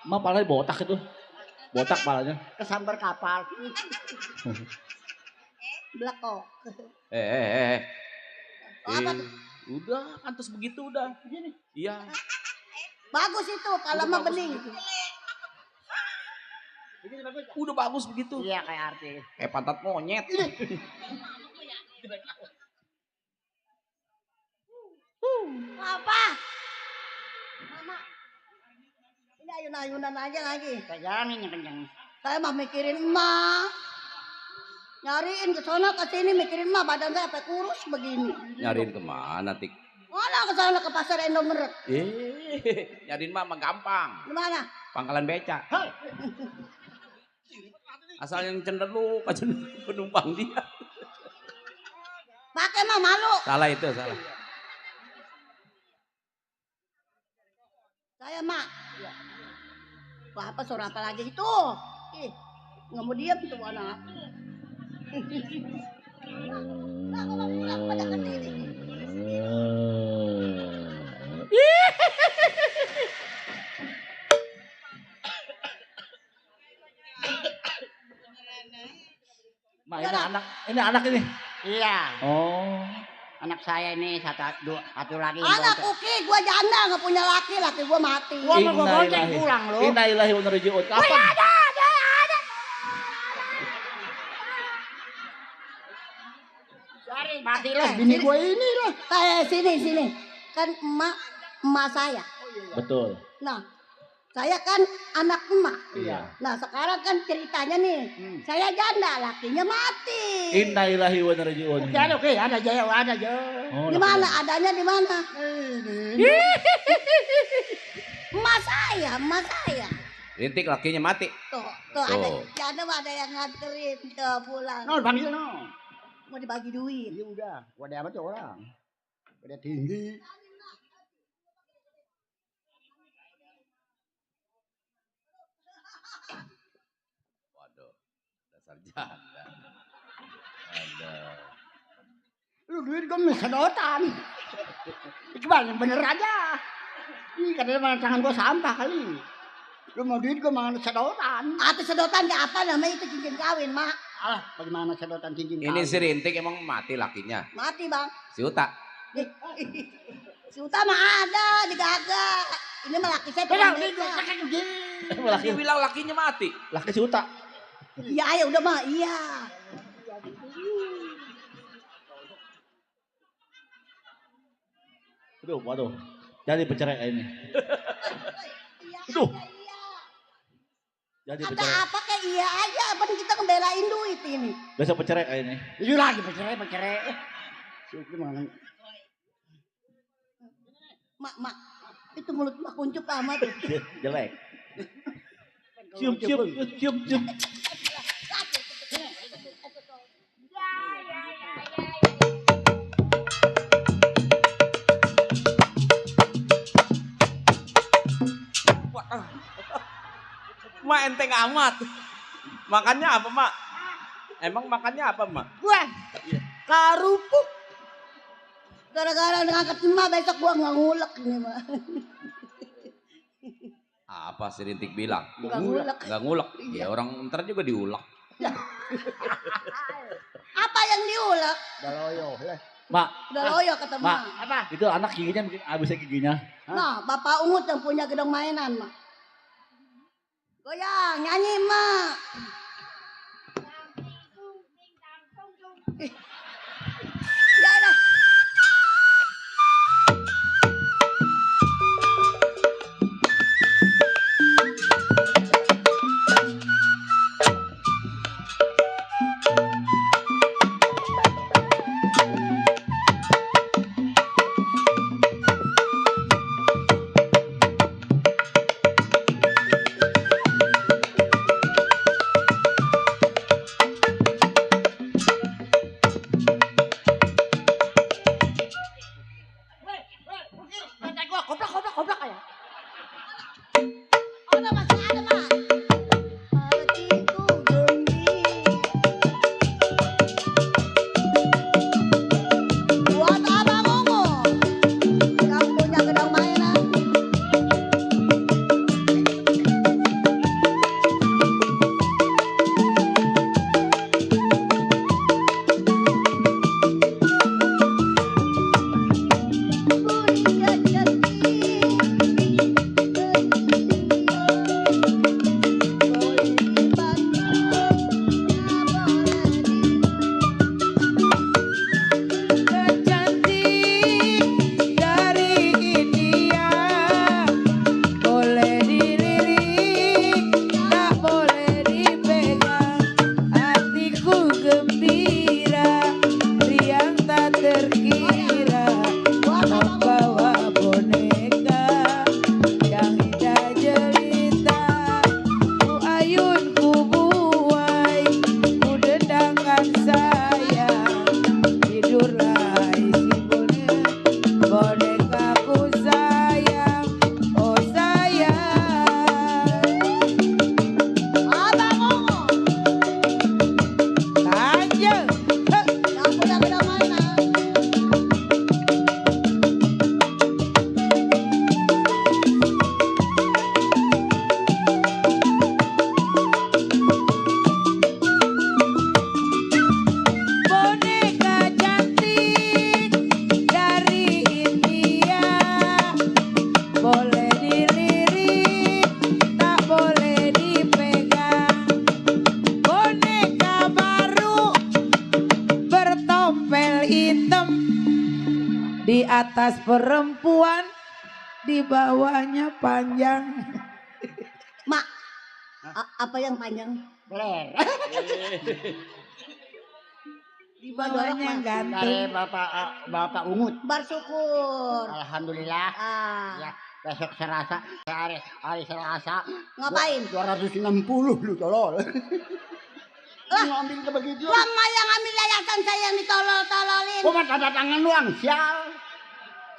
Mak palanya botak itu. Botak palanya. Kesambar kapal. Belakok. Apa tuh? Udah, pantas begitu udah. Iya. Bagus itu, kalau mah bening. Udah bagus begitu. Iya kayak artis. Kayak pantat monyet. Apa? Mama. Ini ayun-ayunan aja lagi. Pegangin yang kencang. Saya mah mikirin emak. Nyariin ke sana ke sini mikirin emak, badan saya sampai kurus begini. Nyariin kemana, Tik? Mana ke sana ke pasar Indomaret? Nyariin mah gampang. Di mana? Pangkalan beca. Asal yang cenderung aja penumpang dia. Pakai mah malu. Salah itu, salah. Saya mak. Wah, apa suara apa lagi itu? Ih, nggak mau diam tuh anak. Mak, ini anak ini. Iya. Oh. Anak saya ini satu lagi. Anak Uki, gua janda nggak punya laki gua mati. Gua mau gonceng pulang lo. Innalillahi wa inna ilaihi raji'un. Kapan? Ada. Cari mati lah bini gua ini lah. Sini. Kan emak saya. Betul. Nah, saya kan anak emak. Iya. Nah, sekarang kan ceritanya nih. Saya janda, lakinya mati. Innalillahi wa inna ilaihi raji'un. Oke, ada jauh. Oh, Di mana? Adanya di mana? Emak saya. Rintik lakinya mati. Tuh, ada janda mah ada yang nganterin tuh pulang. No, panggil no. Mau dibagi duit. Iya udah, gua ada apa tuh orang. Udah tinggi. Waduh, dasar janda. Ada. Lu duit gua sedotan. Iqbal yang bener aja. Ih katanya mana tangan gua sampah kali. Lu mau duit gua mau sedotan. Atau sedotan gak apa namanya itu cincin kawin, Mak. Alah, bagaimana sedotan cincin kawin? Ini si Rintik emang mati lakinya. Mati, Bang. Si Uta. Si Uta mah ada, digagak. Ini mah laki saya Bilang, tukang Laki bilang lakinya mati. Laki si Uta. Iya, ya udah mah, iya. Waduh. Jadi bercerai ini. Aduh. Jadi Ada bercerai. apa kayak iya aja, apa kita ngebelain duit ini. Besok bercerai ini. Iya lagi bercerai. Syukur mana? Mak, itu mulut mak kuncup amat tuh. Jelek. Cium. Mak enteng amat. Makannya apa, Mak? Emang makannya apa, Mak? Gua karupuk. Gara-gara ngangkat emak besok gua nggak ngulek ini mah. Apa si Rintik bilang? Nggak ngulek. Nggak ngulek. Ya orang ntar juga diulek. Apa yang diulek? Udah loyo. Mak. Udah loyo kata Mak. mak. Apa? Itu anak giginya mungkin habisnya giginya. Nah, Bapak Ungut yang punya gedung mainan, Mak. Goyang, nyanyi, Mak. Ya dah. Koplak aja. Ada masih ada, Mak. Hatiku gembira. Buat Abang Ungu. Tas perempuan di bawahnya panjang. Mak, apa yang panjang? Beler. Di bawahnya Dari gantung. Bapak Ungut. Bersyukur. Alhamdulillah. Ah. Ya, besok Selasa, hari Selasa. Ngapain? 260 lu tolol. Lah, ngambil ke begitu. Lama yang ambil yayasan saya yang ditolol-tololin. Gua mah tanda tangan doang, sial.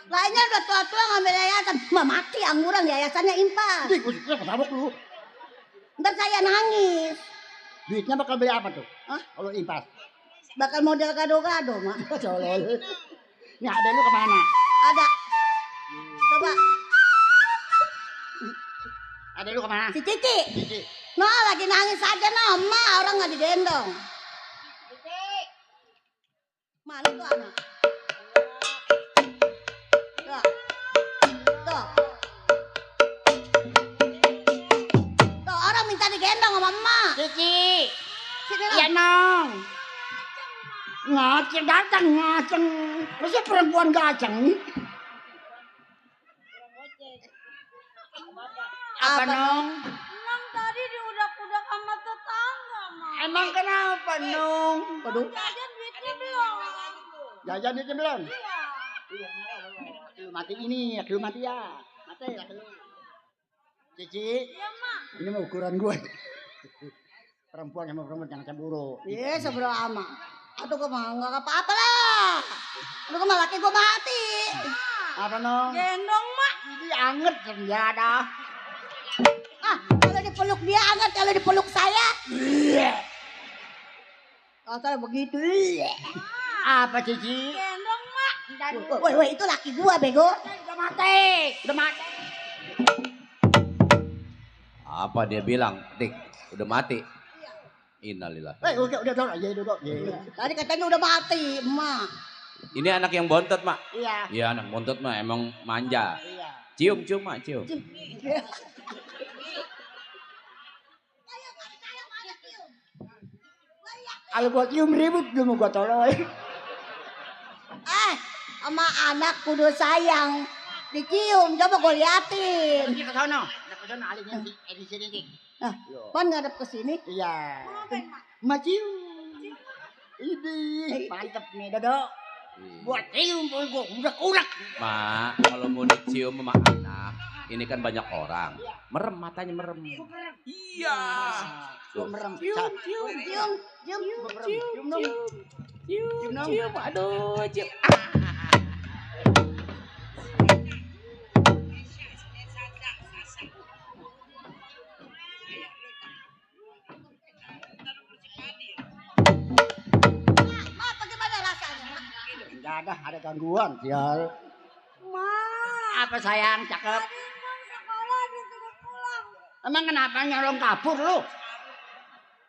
Lainnya udah tua-tua ngambil yayasan. Mah mati angguran yayasannya impas. Ih, gua ketabok lu. Ntar saya nangis. Duitnya bakal beli apa tuh? Hah? Kalau impas. Bakal model gado-gado, Mak. Tolol. Ini ada lu kemana? Ada. Coba. Ada lu kemana? Si Cici. Cici. No, lagi nangis aja no, emak orang nggak digendong. Mana tuh anak? Tuh. Tuh. Tuh orang minta digendong sama emak. Cici. Sini Iya, lah. Nong. Ngaceng datang ngaceng. Masa perempuan gaceng? Apa, Nong? Nong tadi diudak-udak sama tetangga, Mak. Emang kenapa, Nong? Waduh, Jajan duitnya belum. jajan itu belum? Lu mati ini, lu mati ya. Mati ya lu. Cici, Iya, Mak. ini mah ukuran gue. Perempuan sama perempuan jangan cemburu. Iya, sebelum ama. Aduh, gue mah nggak apa-apa lah. Aduh, gue mah laki gue mati. Apa, Nong? Gendong, Mak. Ini anget senjata. Ah, kalau dipeluk dia anget, kalau dipeluk saya. Kalau saya begitu. Apa, Cici? Gendong, Mak. Woi, itu laki gua, bego. Udah mati. Udah mati. Apa dia bilang? Dik, udah mati. Innalillah. Udah. Tadi katanya udah mati, Emak. Ini anak yang bontot, Mak. Iya. Iya, anak bontot mah emang manja. Iya. Cium, Mak, cium. Kalau gua cium ribut lu mau gua tolol. Sama anak kudu sayang. Dicium, coba gue liatin. Pergi ke sono. Ke sono alihnya di sini nih. Nah, pan ngadep ke sini. Iya. Ma cium. Ini mantep nih, Dodo. Buat cium gua urak-urak. Mak, kalau mau dicium sama anak, ini kan banyak orang. Merem, matanya merem. Iya. Gua merem. Cium. Cium, aduh, cium. Mak, bagaimana rasanya, Mak? Enggak ada gangguan, sial. Mak. Apa sayang, cakep. Tadi Nong sekolah disuruh pulang. Emang kenapa nyolong kapur lu?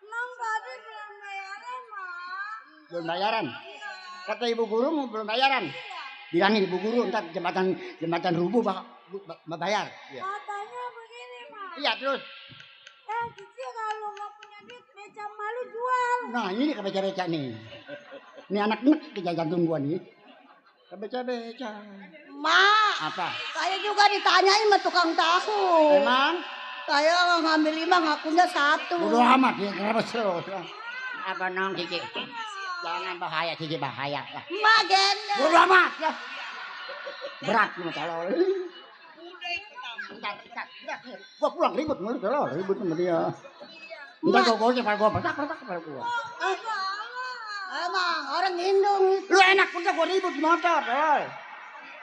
Nong tadi belum bayaran, Mak. Belum bayaran. Kata ibu guru mau belum bayaran. Bilangin ibu guru ntar jembatan rubuh bayar. Iya. Katanya begini, Mak. Iya terus. Cici kalau nggak punya duit, beca malu jual. Nah ini kebeca-beca nih. Ini anak nek ke jantung gua nih. Kebeca-beca. Mak, Apa? saya juga ditanyain sama tukang tahu. Emang? Saya ngambil 5, ngakunya 1. Bodo amat ya kenapa terus. Apa nong Cici? Jangan bahaya Cici bahaya. Mak gendong. Bodo amat ya. Berat lu kalau. Bentar. Gua pulang ribut mulu kalau ribut sama dia. Entar gua cepat gua petak kepada gua. Emang orang gendong. Lu enak udah gua ribut di motor, oi.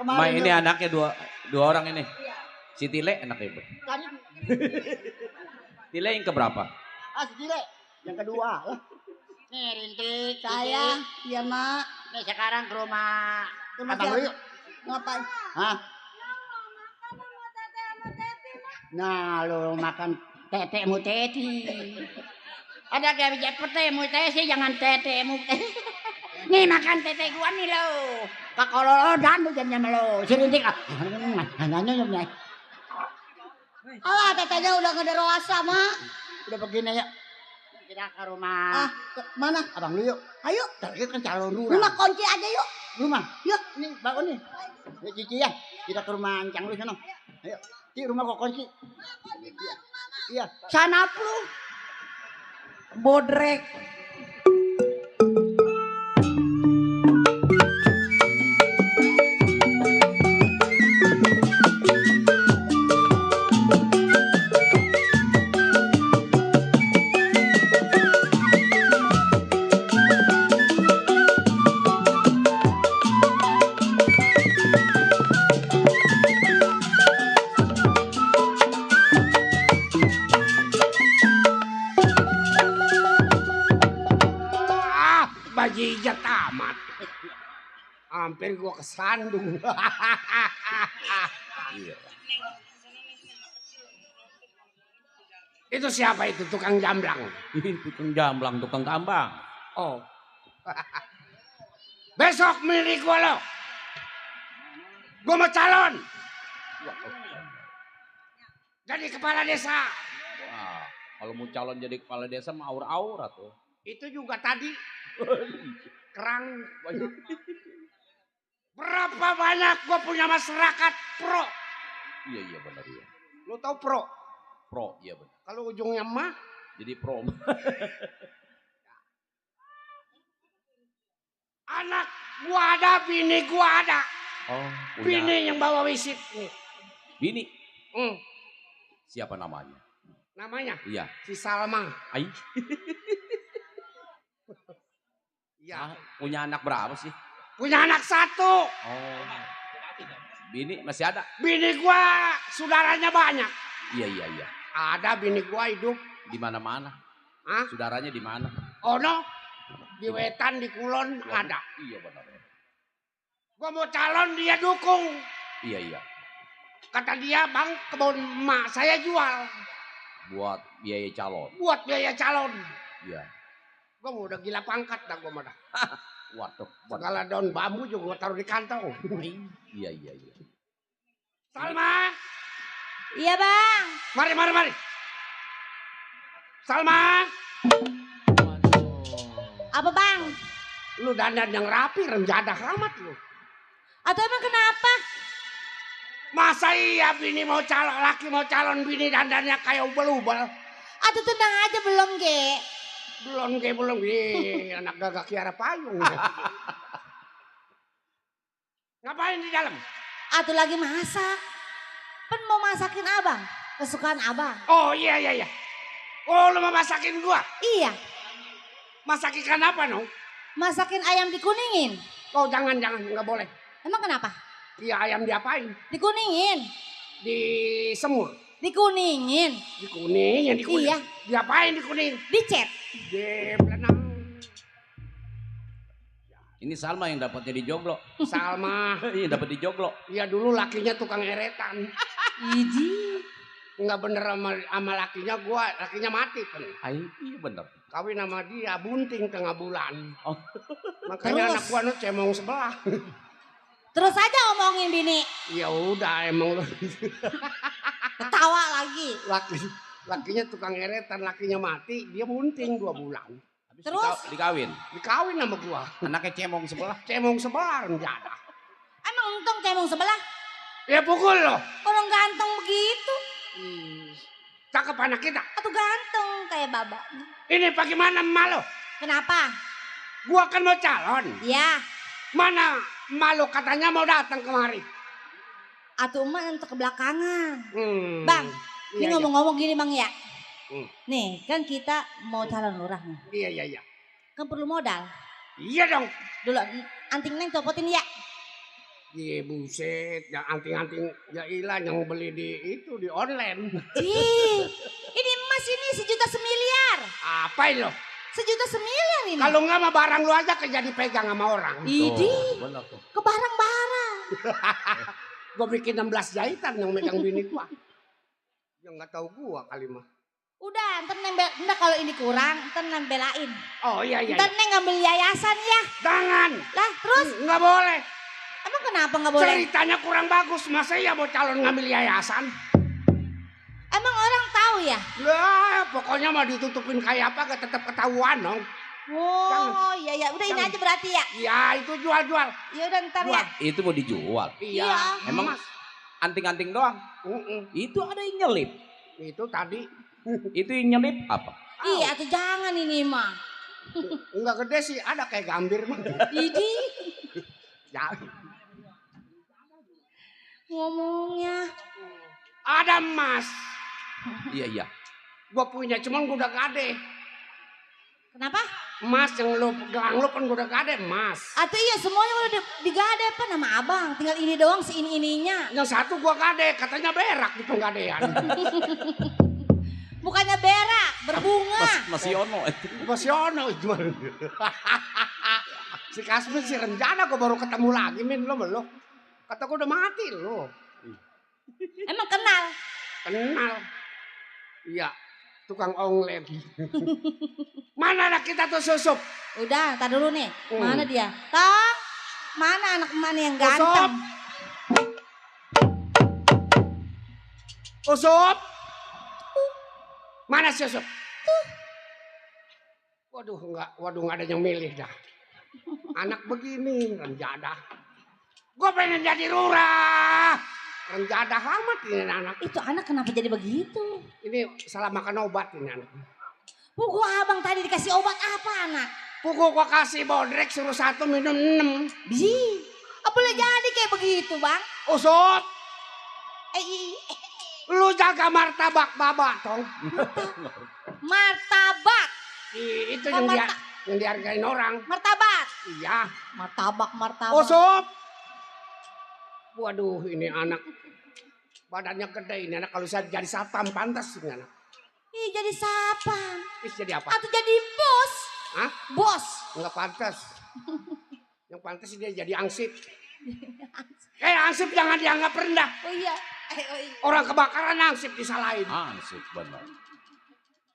Ma, ini anaknya dua orang ini. Si Tile anak ibu. Tadi Tile yang keberapa? si Tile yang kedua. Nih rintik Saya, ya Mak. Nih sekarang ke rumah Rumah Abang siapa? lu yuk. Ngapain? Hah? Nah, lu makan tetemu teti. Ada kayak bijak petemu teti jangan tetemu. Nih makan tete gua nih lo. Kalau dan lu jangan lo. Sirintik ah. Nanya nyomnya. Alah, tetenya udah gak ada rasa, Mak. Udah begini ya. Kita ke rumah. Mana? Abang lu yuk. Ayo. Terakhir kan calon Rumah kunci aja yuk. Rumah. Yuk. Nih, bangun nih. Ayo Cici ya, kita ke rumah Ancang lu sana. Ayo, Ci rumah Kokon Ci. Iya, sana lu. Bodrek. Bajijat amat. Hampir gua kesandung. Itu siapa itu tukang jamblang? Tukang jamblang, tukang tambang. Oh. Besok milih gua lo. Gua mau calon. Jadi kepala desa. Wah, kalau mau calon jadi kepala desa mah aur-aur tuh. Itu juga tadi. Kerang. Berapa banyak gua punya masyarakat pro. Iya benar ya. Lu tahu pro? Pro, iya benar. Kalau ujungnya mah jadi pro. Anak gua ada, bini gua ada. Oh, bini yang bawa wisit nih. Bini? Siapa namanya? Namanya? Iya. Si Salma. Ai. Iya. Punya anak berapa sih? Punya anak 1. Oh. Bini masih ada? Bini gua saudaranya banyak. Iya. Ada bini gua hidup di mana-mana. Hah? Saudaranya di mana? Oh no. Di Wetan, di Kulon ada. Iya benar. Gua mau calon dia dukung. Iya. Kata dia, "Bang, kebun emak saya jual." Buat biaya calon. Buat biaya calon. Iya. Gua mau udah gila pangkat dah gua mah dah. Waduh. Segala daun bambu juga gua taruh di kantong. Iya. Salma. Iya bang. Mari. Salma. Apa bang? Lu dandan yang rapi, renjadah amat lu. Atau emang kenapa? Masa iya bini mau calon, laki mau calon bini dandannya kayak ubel-ubel. Atau tenang aja belum ge? Belum. Anak gagak Kiara Payung. Ngapain di dalam? Atau lagi masak. Pen mau masakin abang. Kesukaan abang. Oh iya. Oh lu mau masakin gua? Iya. Masak ikan apa no? Masakin ayam dikuningin. Oh jangan, nggak boleh. Emang kenapa? Iya ayam diapain? Dikuningin. Disemur. Dikuningin. Dikuningin. Iya. Diapain dikuningin? Dicet. Diplenang. Ini Salma yang dapat jadi jomblo. Salma. Iya dapat di joglo. Iya dulu lakinya tukang eretan. Idi. Nggak bener sama lakinya gua, lakinya mati kan. Iya bener. Kawin sama dia bunting tengah bulan. Oh. Makanya Terus? anak gua nu cemong sebelah. Terus aja omongin bini. Ya udah emang lu. Ketawa lagi. Lakinya tukang eretan, lakinya mati, dia bunting 2 bulan. Terus? Dikawin. Dikawin sama gua. Anaknya cemong sebelah. Cemong sebelah renjadah. Emang untung cemong sebelah. Ya pukul lo. Orang ganteng begitu. Cakep anak kita. Atau ganteng kayak babanya. Ini bagaimana emak lo? Kenapa? Gua kan mau calon. Ya. Mana emak lo katanya mau datang kemari. Atau emak nanti ke belakangan. Bang. Ini ngomong-ngomong gini bang ya. Nih, kan kita mau calon lurah nih. Iya. Kan perlu modal. Iya dong. Dulu, anting neng copotin ya. Iya buset, yang anting-anting ya ilah yang beli di itu di online. Cih, ini emas ini 1 juta semiliar. Apa lo? 1 juta semiliar ini. Kalau nggak mah barang lu aja jadi pegang sama orang. Idi, ke barang-barang. Gue bikin 16 jahitan yang megang bini gua. Yang nggak tahu gua kali mah. Udah, ntar kalau ini kurang, ntar nembelain. Oh iya. Ntar neng ngambil yayasan ya. Jangan. Lah terus? Nggak boleh. Emang kenapa nggak boleh? Ceritanya kurang bagus, masa ya mau calon ngambil yayasan? Emang orang tahu ya? Lah, pokoknya mau ditutupin kayak apa, tetap ketahuan dong. Oh iya ya, udah ini Jangan. aja berarti ya. Ya itu jual-jual. Ya udah ntar ya. Itu mau dijual. Iya. Emang anting-anting doang. Itu ada yang nyelip. Itu tadi. Itu yang nyelip apa? Iya atau jangan ini mah. Enggak gede sih, ada kayak gambir mah. Idi. Ya. Ngomongnya. Ada emas. Iya. Gua punya, cuman gua udah gade. Kenapa? Emas yang lu gelang lu kan gua udah gade emas. Atau iya semuanya udah digade apa nama abang. Tinggal ini doang si ini-ininya. Yang satu gua gade, katanya berak di penggadean. Bukannya berak, berbunga. Masih ono. Masih ono jual. Si Kasmin si rencana gua baru ketemu lagi Min lo belum. Kata gua udah mati lo. Emang kenal? Kenal. Iya, tukang onglen. Mana anak kita tuh susup? Udah, tar dulu nih. Mana dia? Tong, mana anak mana yang Usup. ganteng? Usup. Mana si Usup? Waduh enggak ada yang milih dah. Anak begini, renjadah. Gue pengen jadi lurah. Renjadah amat ini anak. Itu anak kenapa jadi begitu? Ini salah makan obat ini anak. Pugu abang tadi dikasih obat apa anak? Pugu gua kasih bodrek suruh 1 minum 6. Bi, apa boleh jadi kayak begitu bang? Usup. Eh, Lu jaga martabak baba tong. martabak. Itu yang dihargain orang. Martabak. Iya. Martabak. Usup. Waduh ini anak. Badannya gede ini anak. Kalau saya jadi satpam pantas ini anak. Ih jadi sapam. Terus jadi apa? Atau jadi bos. Hah? Bos. Enggak pantas. Yang pantas dia jadi angsip. Angsip jangan dianggap rendah. Oh iya. Orang kebakaran angsip disalahin. Angsip benar.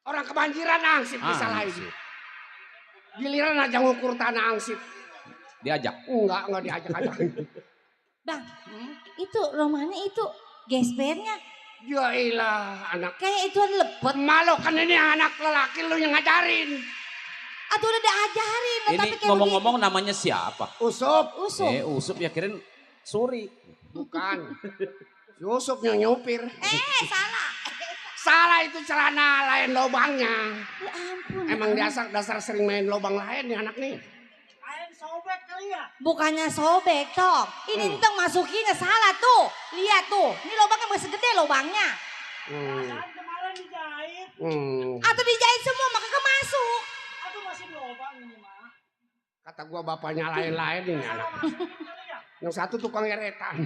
Orang kebanjiran angsip disalahin. Giliran aja ngukur tanah angsip. Diajak? Enggak diajak aja. Bang, itu rumahnya itu gespernya. Ya ilah anak. Kayak itu ada lepet. Malu kan ini anak lelaki lu yang ngajarin. Atau udah diajarin. Ini ngomong-ngomong namanya siapa? Usup. Usup ya kirain Suri. Bukan. Usup yang nyupir. Salah. Salah itu celana lain lubangnya. Ya ampun. Emang dasar sering main lubang lain nih anak nih. Lain sobek kali ya? Bukannya sobek toh. Ini enteng masukinnya salah tuh. Lihat tuh. Ini lubangnya masih gede lubangnya. Kan kemarin dijahit. Atau dijahit semua maka kemasuk. Atau masih lubang ini mah. Kata gua bapaknya lain-lain ini anak. Yang satu tukang eretan.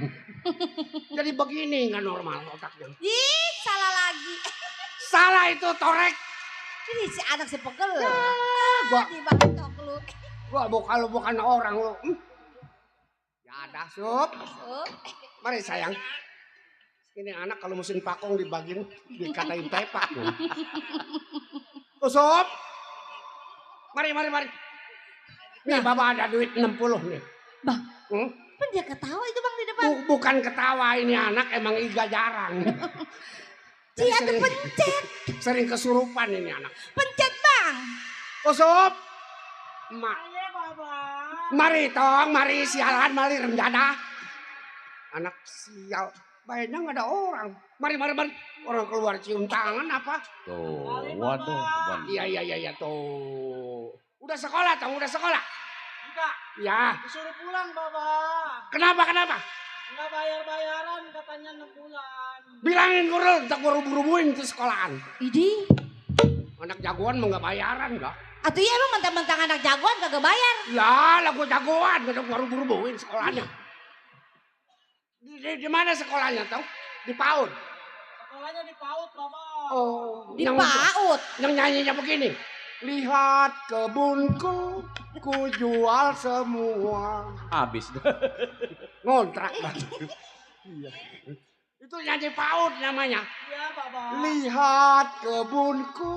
Jadi begini nggak normal otaknya. Ih, salah lagi. Salah itu torek. Ini si anak si pegel. Gua bukan orang lu. Ya ada sup. Mari sayang. Ini anak kalau musim pakong dibagiin dikatain tepak. Sup. Mari. Nih bapak ada duit 60 nih. Bang. Kan dia ketawa itu bang di depan. Bukan ketawa ini anak emang iga jarang. Dia tuh pencet. Sering kesurupan ini anak. Pencet bang. Usup. Mari tong, mari sialan, mari renjada. Anak sial. Bayarnya nggak ada orang. Mari. Orang keluar cium tangan apa? Tuh, waduh. Iya tuh. Udah sekolah tong, udah sekolah. Enggak. Ya. Disuruh pulang bapak. Kenapa? Enggak bayar-bayaran katanya 6 bulan. Bilangin guru, tak guru buru-buruin ke sekolahan. Idi. Anak jagoan mau nggak bayaran nggak? Atau iya emang mentang-mentang anak jagoan kagak bayar? Lah gua jagoan, gak guru buru-buruin sekolahnya. Di mana sekolahnya tau? Di PAUD. Sekolahnya di PAUD bapak. Oh, di PAUD. Yang nyanyinya begini. Lihat kebunku, ku jual semua. Habis. Ngontrak dah. Iya. Itu nyanyi PAUD namanya. Iya bapak. Lihat kebunku,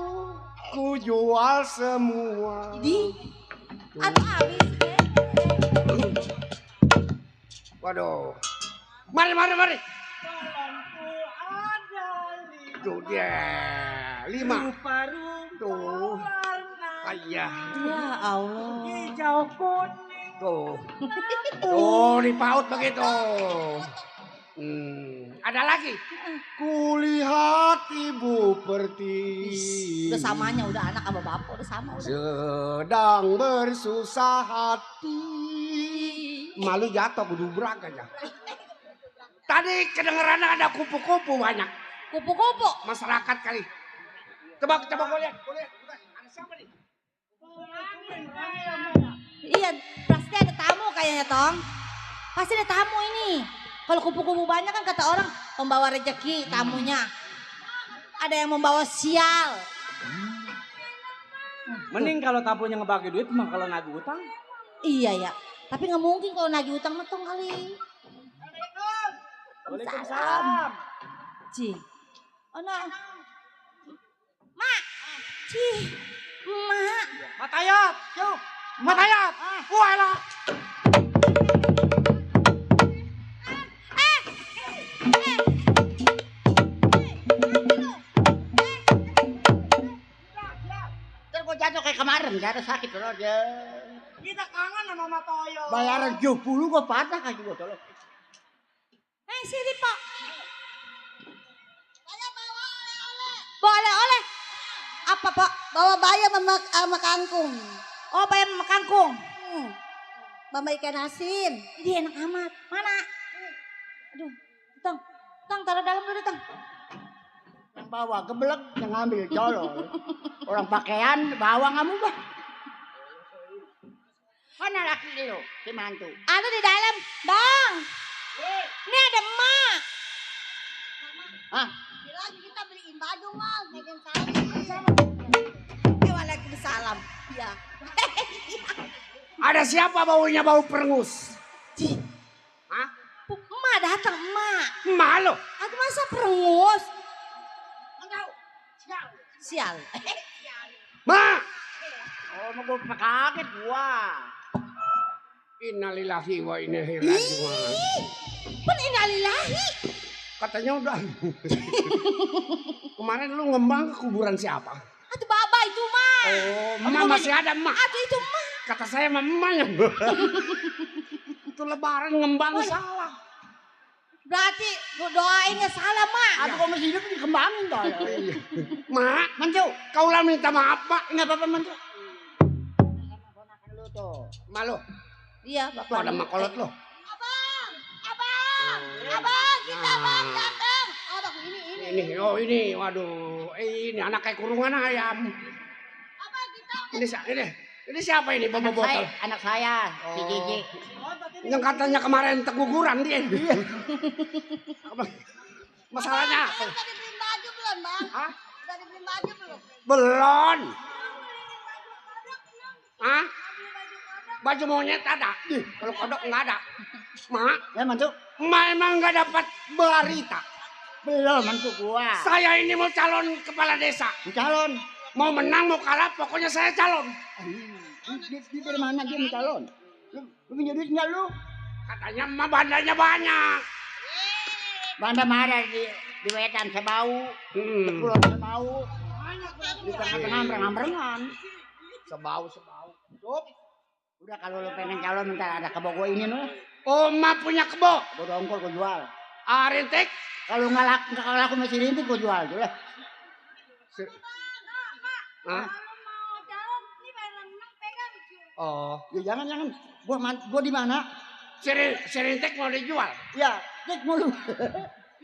ku jual semua. Di? Atau habis deh. Waduh. Mari. Dalamku ada 5. Tuh dia. 5. Rupa-rupa Tuh. warna Ayah. Ya Allah. Hijau kuning. Tuh. Tuh dipaut begitu. Ada lagi. Kulihat ibu pertiwi. Udah samanya, udah anak sama bapak udah sama. Udah. Sedang bersusah hati. Malu jatuh gudubrak aja. Tadi kedengeran ada kupu-kupu banyak. Kupu-kupu. Masyarakat kali. Coba gue lihat. Ada siapa nih? Iya, pasti ada tamu kayaknya, Tong. Pasti ada tamu ini. Kalau kupu-kupu banyak kan kata orang pembawa rezeki tamunya. Ada yang membawa sial. Mending kalau tamunya ngebagi duit mah kalau nagih utang. Iya ya. Tapi nggak mungkin kalau nagih utang metong kali. Waalaikumsalam. Ci. Oh no. Mak. Ci. Mak. Matayat. Yuk. Matayat. Walah. Ntar gue jatuh kayak kemarin, jatuh sakit terus aja. Kita kangen sama Matoyo. Bayaran 70 gue patah kan juga tolong. Sini Pak. Saya bawa oleh-oleh. Bawa oleh-oleh. Apa Pak? Bawa bayam sama kangkung. Oh bayam sama kangkung. Mama ikan asin. Ini enak amat. Mana? Aduh, Tang taruh dalam dulu Tang. Yang bawa gebelek, yang ngambil colol. Orang pakaian bawa nggak mubah. Mana laki lu, si mantu? Ada di dalam, Bang. Ini ada emak. Hah? Bilang kita beliin baju mah, bikin salam. Waalaikumsalam. Iya. Ada siapa baunya bau perengus? Hah? Emak datang, emak. Emak lo? Aku masa perengus? Sial. Ma! Oh, mau gue kaget gua. Innalillahi wa inna ilaihi raji'un. Pun innalillahi. Katanya udah. Kemarin lu ngembang ke kuburan siapa? Atuh baba itu mah. Oh, emak masih ada emak. Atuh itu mah. Kata saya mah emaknya. Itu lebaran ngembang salah. Berarti doainnya salah mak. Aku kok masih hidup dikembangin toh. Mak, Mancu, kau lah minta maaf Pak. nggak apa-apa Mancu. Lu tuh. Malu. Iya, Tuh bapak. ada makolot lo. Abang, kita abang datang. Abang ini. Ini, waduh, ini anak kayak kurungan ayam. Abang kita. Ini siapa ini bawa botol? Anak saya, si Gigi. Yang katanya kemarin teguguran dia. Masalahnya apa? Udah dibeliin baju belum, Bang? Hah? Udah dibeliin baju belum? Belum. Hah? Baju monyet ada. Kalau kodok nggak ada. Mak, Ya Mancu, Mak emang nggak dapat berita. belum Mancu gua. Saya ini mau calon kepala desa. Calon. Mau menang mau kalah, pokoknya saya calon. Di dari mana dia mau calon? Lu punya duit nggak lu? Katanya emak bandanya banyak. Banda marah di wetan saya bau. Pulau saya bau. Di tengah-tengah ambreng-ambrengan. Sebau. Cup. Udah kalau lu pengen calon minta ada kebo gua ini loh. Oh, emak punya kebo. Gua dongkol gua jual. Rintik. Kalau nggak laku masih rintik gua jual tuh lah. Hah? Oh, Ya jangan. Gua di mana? Rintik mau dijual. Ya, cek mulu.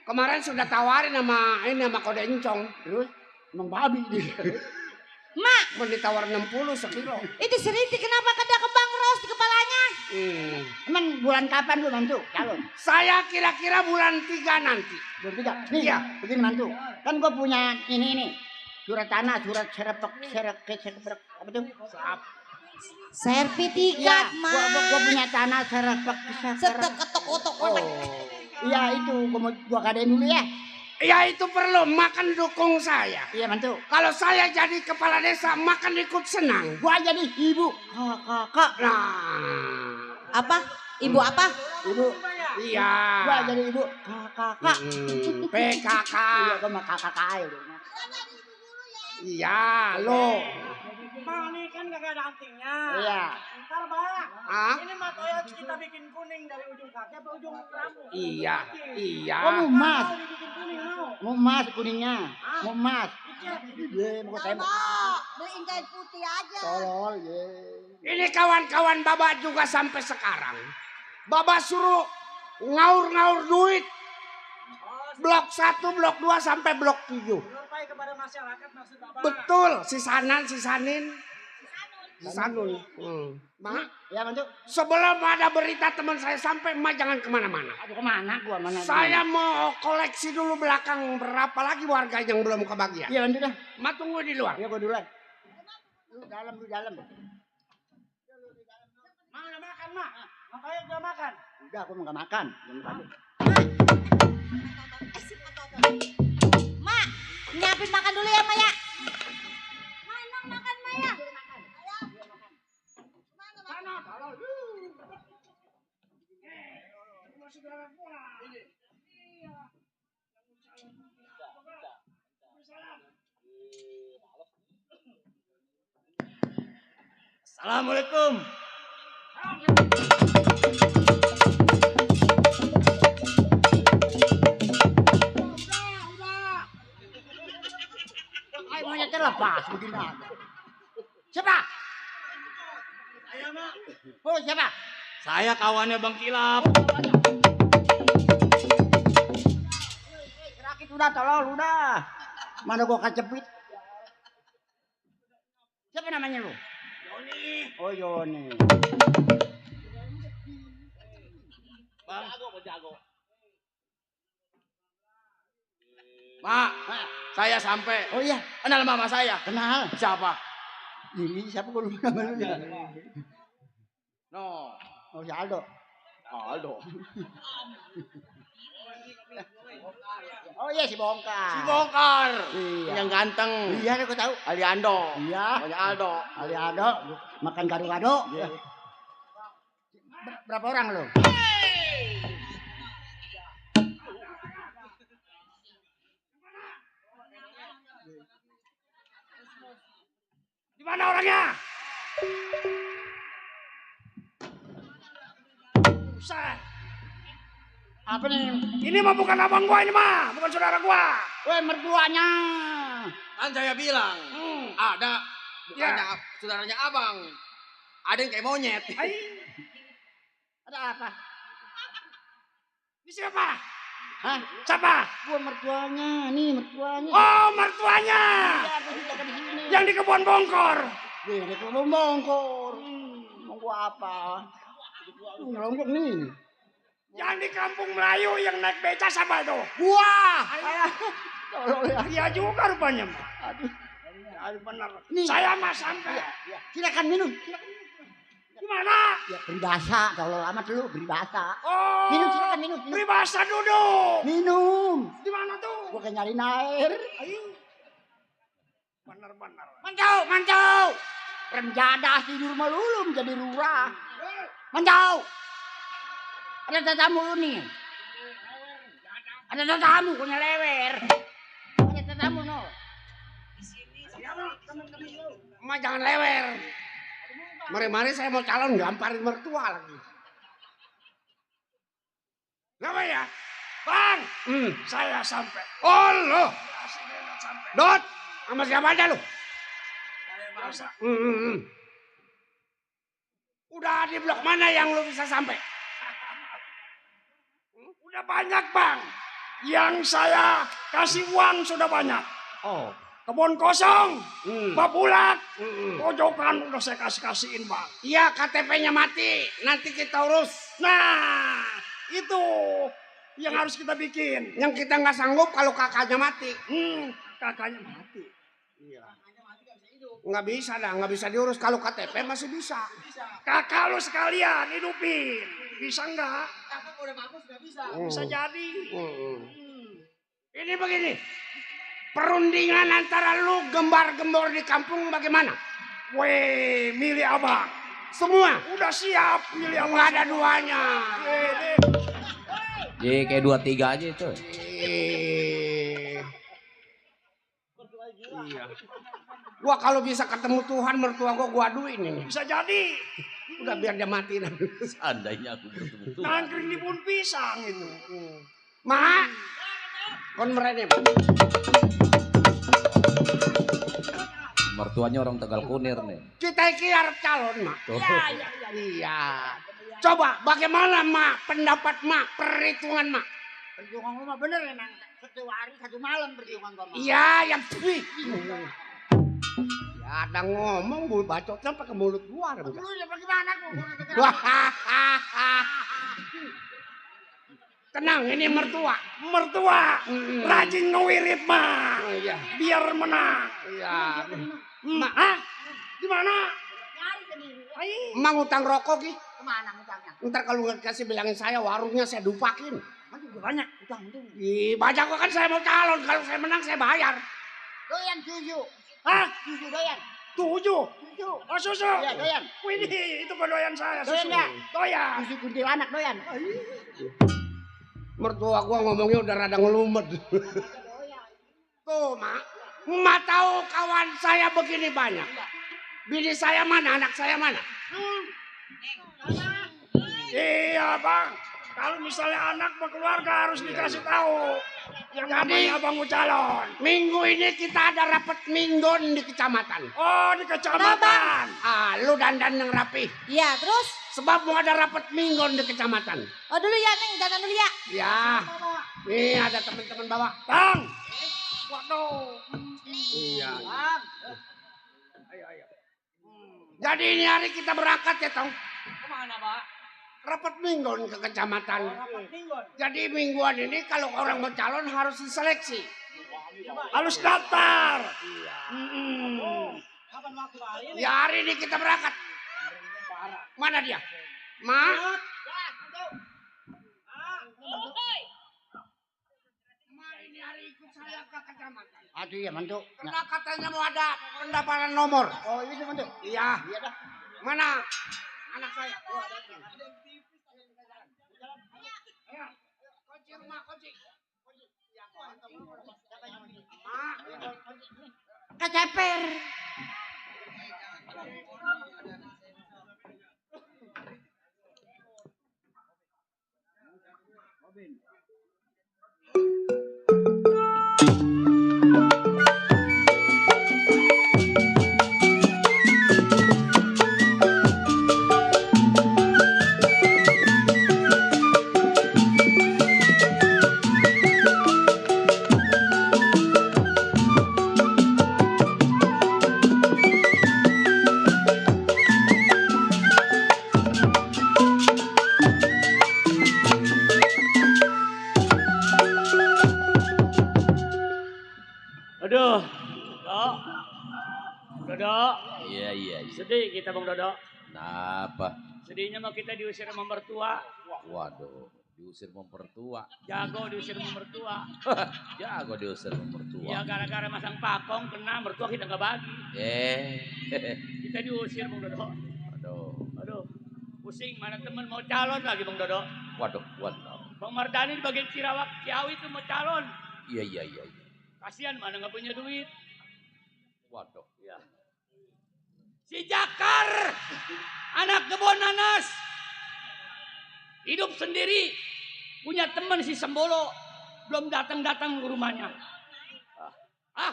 Kemarin sudah tawarin sama kode encong. Terus emang babi dia. Mak, Mau ditawar 60 sekilo. itu serintik kenapa kada kembang ros di kepalanya? Emang bulan kapan lu mantu calon? Saya kira-kira bulan 3 nanti. Bulan 3. Nih, Iya. begini mantu. Kan gua punya ini. Surat tanah, surat serepek apa tuh? Sertifikat, Iya, Mak. gua punya tanah serepek. Setek ketok-ketok. Iya itu, gua kadain dulu ya. Ya itu perlu, makan dukung saya. Iya mantu. Kalau saya jadi kepala desa, makan ikut senang. Gua jadi ibu. Kakak. Nah, Apa? Ibu apa? Ibu. iya. Gua jadi ibu. Kakak. PKK. Iya, gua mah kakak aja. Iya, lo. Bang, ini kan gak ada antingnya. Iya. Ntar bang, Hah? ini matoya kita bikin kuning dari ujung kaki apa ujung rambut? Iya, iya. Oh, mau emas. Mau dibikin kuning mau. Mau emas kuningnya. Mau emas. Ye, mau Kalau saya mau beliin kain putih aja. tolol ye. Ini kawan-kawan Baba juga sampai sekarang. Baba suruh ngaur-ngaur duit. Blok 1, blok 2 sampai blok 7. Sampai kepada masyarakat maksud bapak. Betul, sisanin. Sisanun. Mak, Ya kan tuh. sebelum ada berita teman saya sampai, Mak jangan kemana-mana. Aduh kemana gua mana? Saya mau koleksi dulu belakang berapa lagi warga yang belum kebagian. Iya lanjut dah. Mak tunggu di luar. Ya gua duluan. Lu dalam. Mak udah makan mak. Matoya udah makan. Udah gua mau enggak makan. Jangan tadi. Mak, nyiapin makan dulu ya, Maya. Mana makan, Maya? Assalamualaikum. Ayo maunya terlepas begini aja. Siapa? Oh siapa? Saya kawannya Bang Kilap. Rakit udah tolol udah. Mana gua kecepit. Siapa namanya lu? Yoni. Oh Yoni. Bang. Jago. Mak, saya sampai. Oh iya, Kenal mama saya. kenal. Siapa? Ini siapa gua lupa namanya. No. Oh si Aldo. Aldo. Oh iya si Bongkar. Si Bongkar. Iya. Yang ganteng. Iya aku tahu. Aliando. Iya. Namanya Aldo. Ali Aldo makan gado-gado. Berapa orang lu? Di mana orangnya? Buset. Apa nih? Ini mah bukan abang gua ini mah, bukan saudara gua. Weh mertuanya. Kan saya bilang. Ada. Bukannya saudaranya abang. Ada yang kayak monyet. Ada apa? Ini siapa? Hah? Siapa? Gua mertuanya, nih mertuanya. Oh, mertuanya. Iya, gua juga di sini. Yang di kebun bongkor. Wih, di kebun bongkor. Mau gua apa? Ngelonggok nih. Yang di kampung Melayu yang naik beca siapa itu? Wah, Tolong ya. Dia juga rupanya. aduh. Aduh benar. Nih. Saya mah sampai. Silakan minum. Gimana? Ya peribahasa, kalau amat dulu peribahasa. Oh. Minum silakan minum. Peribahasa duduk. Minum. Di mana tuh? Gua kayak nyariin air. Ayo. Benar-benar. Mancau. Rem jadah tidur melulu menjadi lurah. Mancau. Ada tatamu lu nih. Ada tatamu punya lewer. Ada tatamu no. Emak jangan lewer. Mari-mari saya mau calon gamparin mertua lagi. Kenapa ya? Bang, saya sampai. Oh lo. Dot, sama siapa aja lu? Biasa. Udah di blok mana yang lu bisa sampai? Udah banyak bang. Yang saya kasih uang sudah banyak. Oh. Kebun kosong, babulak, pojokan udah saya kasihin bang. Iya, KTP-nya mati. Nanti kita urus. Nah, itu yang harus kita bikin. Yang kita nggak sanggup kalau kakaknya mati. Kakaknya mati. Iya. Nggak bisa dah, nggak bisa diurus. Kalau KTP masih bisa. Kakak lu sekalian hidupin. Bisa nggak? Kakak udah bagus nggak bisa. Bisa jadi. Ini begini. Perundingan antara lu gembar-gembor di kampung bagaimana? Weh, milih abang. Semua. Udah siap milih abang. Nggak ada duanya. Jadi kayak 2-3 aja itu. Iya. Gua kalau bisa ketemu Tuhan mertua gua aduin ini. Bisa jadi. Udah biar dia mati nanti. Seandainya aku bertemu Tuhan. Nangkring di pohon pisang itu. Ma, kon merene. Mertuanya orang Tegal Kunir nih. Kita iki arep calon, Mak. Iya, Iya. Coba bagaimana, Mak? Pendapat Mak, perhitungan Mak. Perjuangan gua mah bener emang. Satu hari satu malam perjuangan gua mah. Iya, yang ya ada ngomong bu bacotnya pakai mulut gua. Lu ya bagaimana gua? Tenang, ini mertua. Mertua, rajin ngewirit mah. Oh, iya. Biar menang. Iya. Mak, ah? Gimana? Emang utang rokok Ki? Kemana utangnya? Ntar kalau nggak kasih bilangin saya warungnya saya dupakin. Aduh banyak utang itu. Ih, banyak kok kan saya mau calon. Kalau saya menang saya bayar. Doyan 7. Hah? 7 doyan. 7? 7. Oh susu? Iya doyan. Widih, itu doyan saya susu. Doyan nggak? Doyan. Susu kuntilanak doyan. Mertua gua ngomongnya udah rada ngelumet. Tuh, Mak. Mak tahu kawan saya begini banyak. Bini saya mana, anak saya mana? Iya, Bang. Kalau misalnya anak berkeluarga harus dikasih tahu. Yang namanya abang calon. Minggu ini kita ada rapat minggon di kecamatan. Oh, di kecamatan. Ah, lu dandan yang rapi. Iya, terus? Sebab mau ada rapat minggon di kecamatan. Oh dulu ya, Neng. Dandan dulu ya. Ya. Nih ada teman-teman bawa. Bang. Waduh. Iya. Bang. Ayo. Jadi ini hari kita berangkat ya, Tong. Kemana, Pak? Rapat minggon ke kecamatan. Rapat minggon. Jadi mingguan ini kalau orang mau calon harus diseleksi. Harus daftar. Iya. Kapan waktu hari ini? Ya hari ini kita berangkat. Mana dia? Ma? Ini hari ikut saya ke kecamatan. Aduh ya mantu. Karena katanya mau ada pendaftaran nomor. Oh ini mantu. Iya. Iya dah. Mana anak saya? Kunci rumah, kunci. Keceper. Aduh, Dodo. Iya. Sedih kita Bang Dodo. Kenapa? Sedihnya mau kita diusir sama mertua. Waduh, diusir mempertua. Jago diusir sama mertua. Jago diusir mempertua. Ya gara-gara masang pakong kena mertua kita nggak bagi. Kita diusir Bang Dodo. Aduh. Pusing mana temen mau calon lagi Bang Dodo. Waduh. Bang Mardani di bagian Ciawi itu mau calon. Iya. Kasihan mana nggak punya duit. Waduh. Ya. Si Jakar, anak kebon nanas, hidup sendiri, punya teman si Sembolo, belum datang ke rumahnya.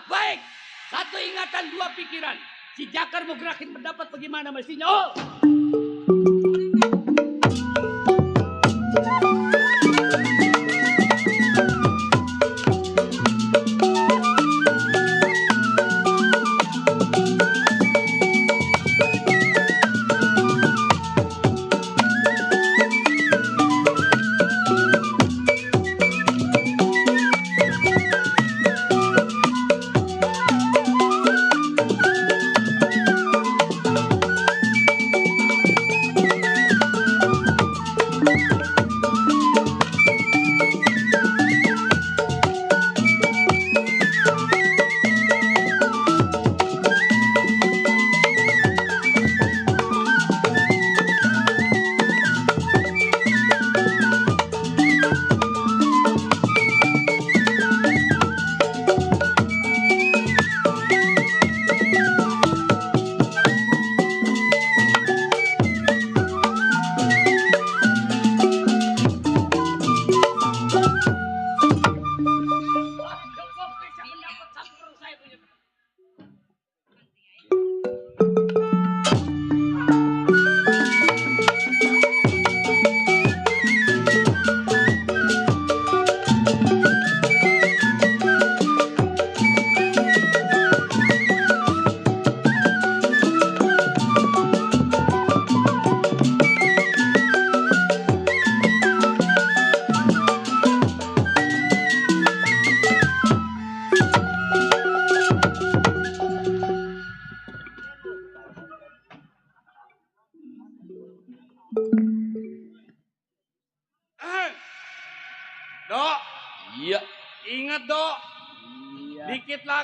Baik, satu ingatan dua pikiran. Si Jakar mau gerakin pendapat bagaimana mestinya. Oh.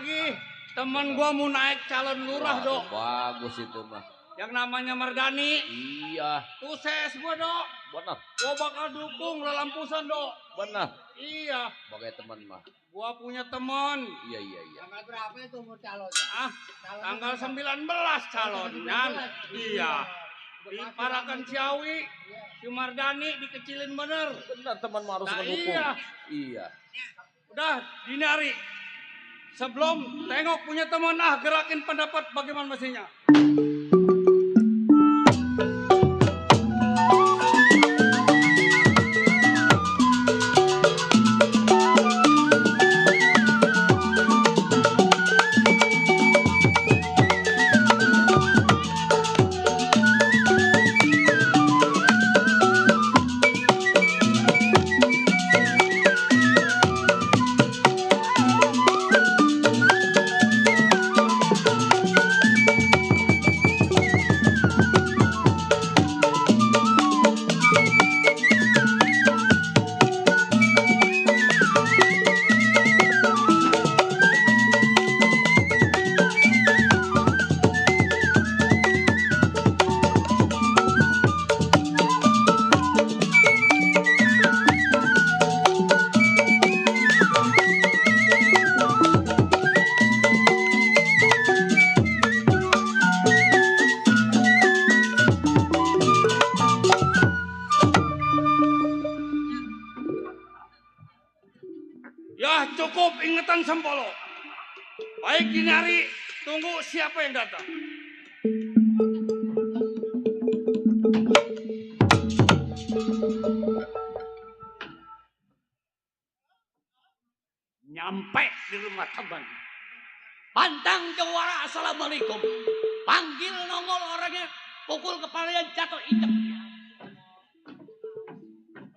lagi teman gua mau naik calon lurah, Dok. Bagus itu mah. Yang namanya Mardani. Iya. Sukses gua, Dok. Benar. Gua bakal dukung Lelampusan, Dok. Benar. Iya. Sebagai teman mah. Gua punya teman. Iya. Tanggal berapa itu mau calonnya? Tanggal 19 calonnya. Iya. Di Parakan Ciawi, si Mardani dikecilin bener. Benar, teman harus mendukung. Iya. Udah, Dini Ari. Sebelum tengok punya teman, gerakin pendapat bagaimana mestinya. Ya cukup ingatan Sempolo. Baik Dini Ari, tunggu siapa yang datang. Nyampe di rumah teman. Pantang jawara, assalamualaikum. Panggil nongol orangnya, pukul kepalanya jatuh injek.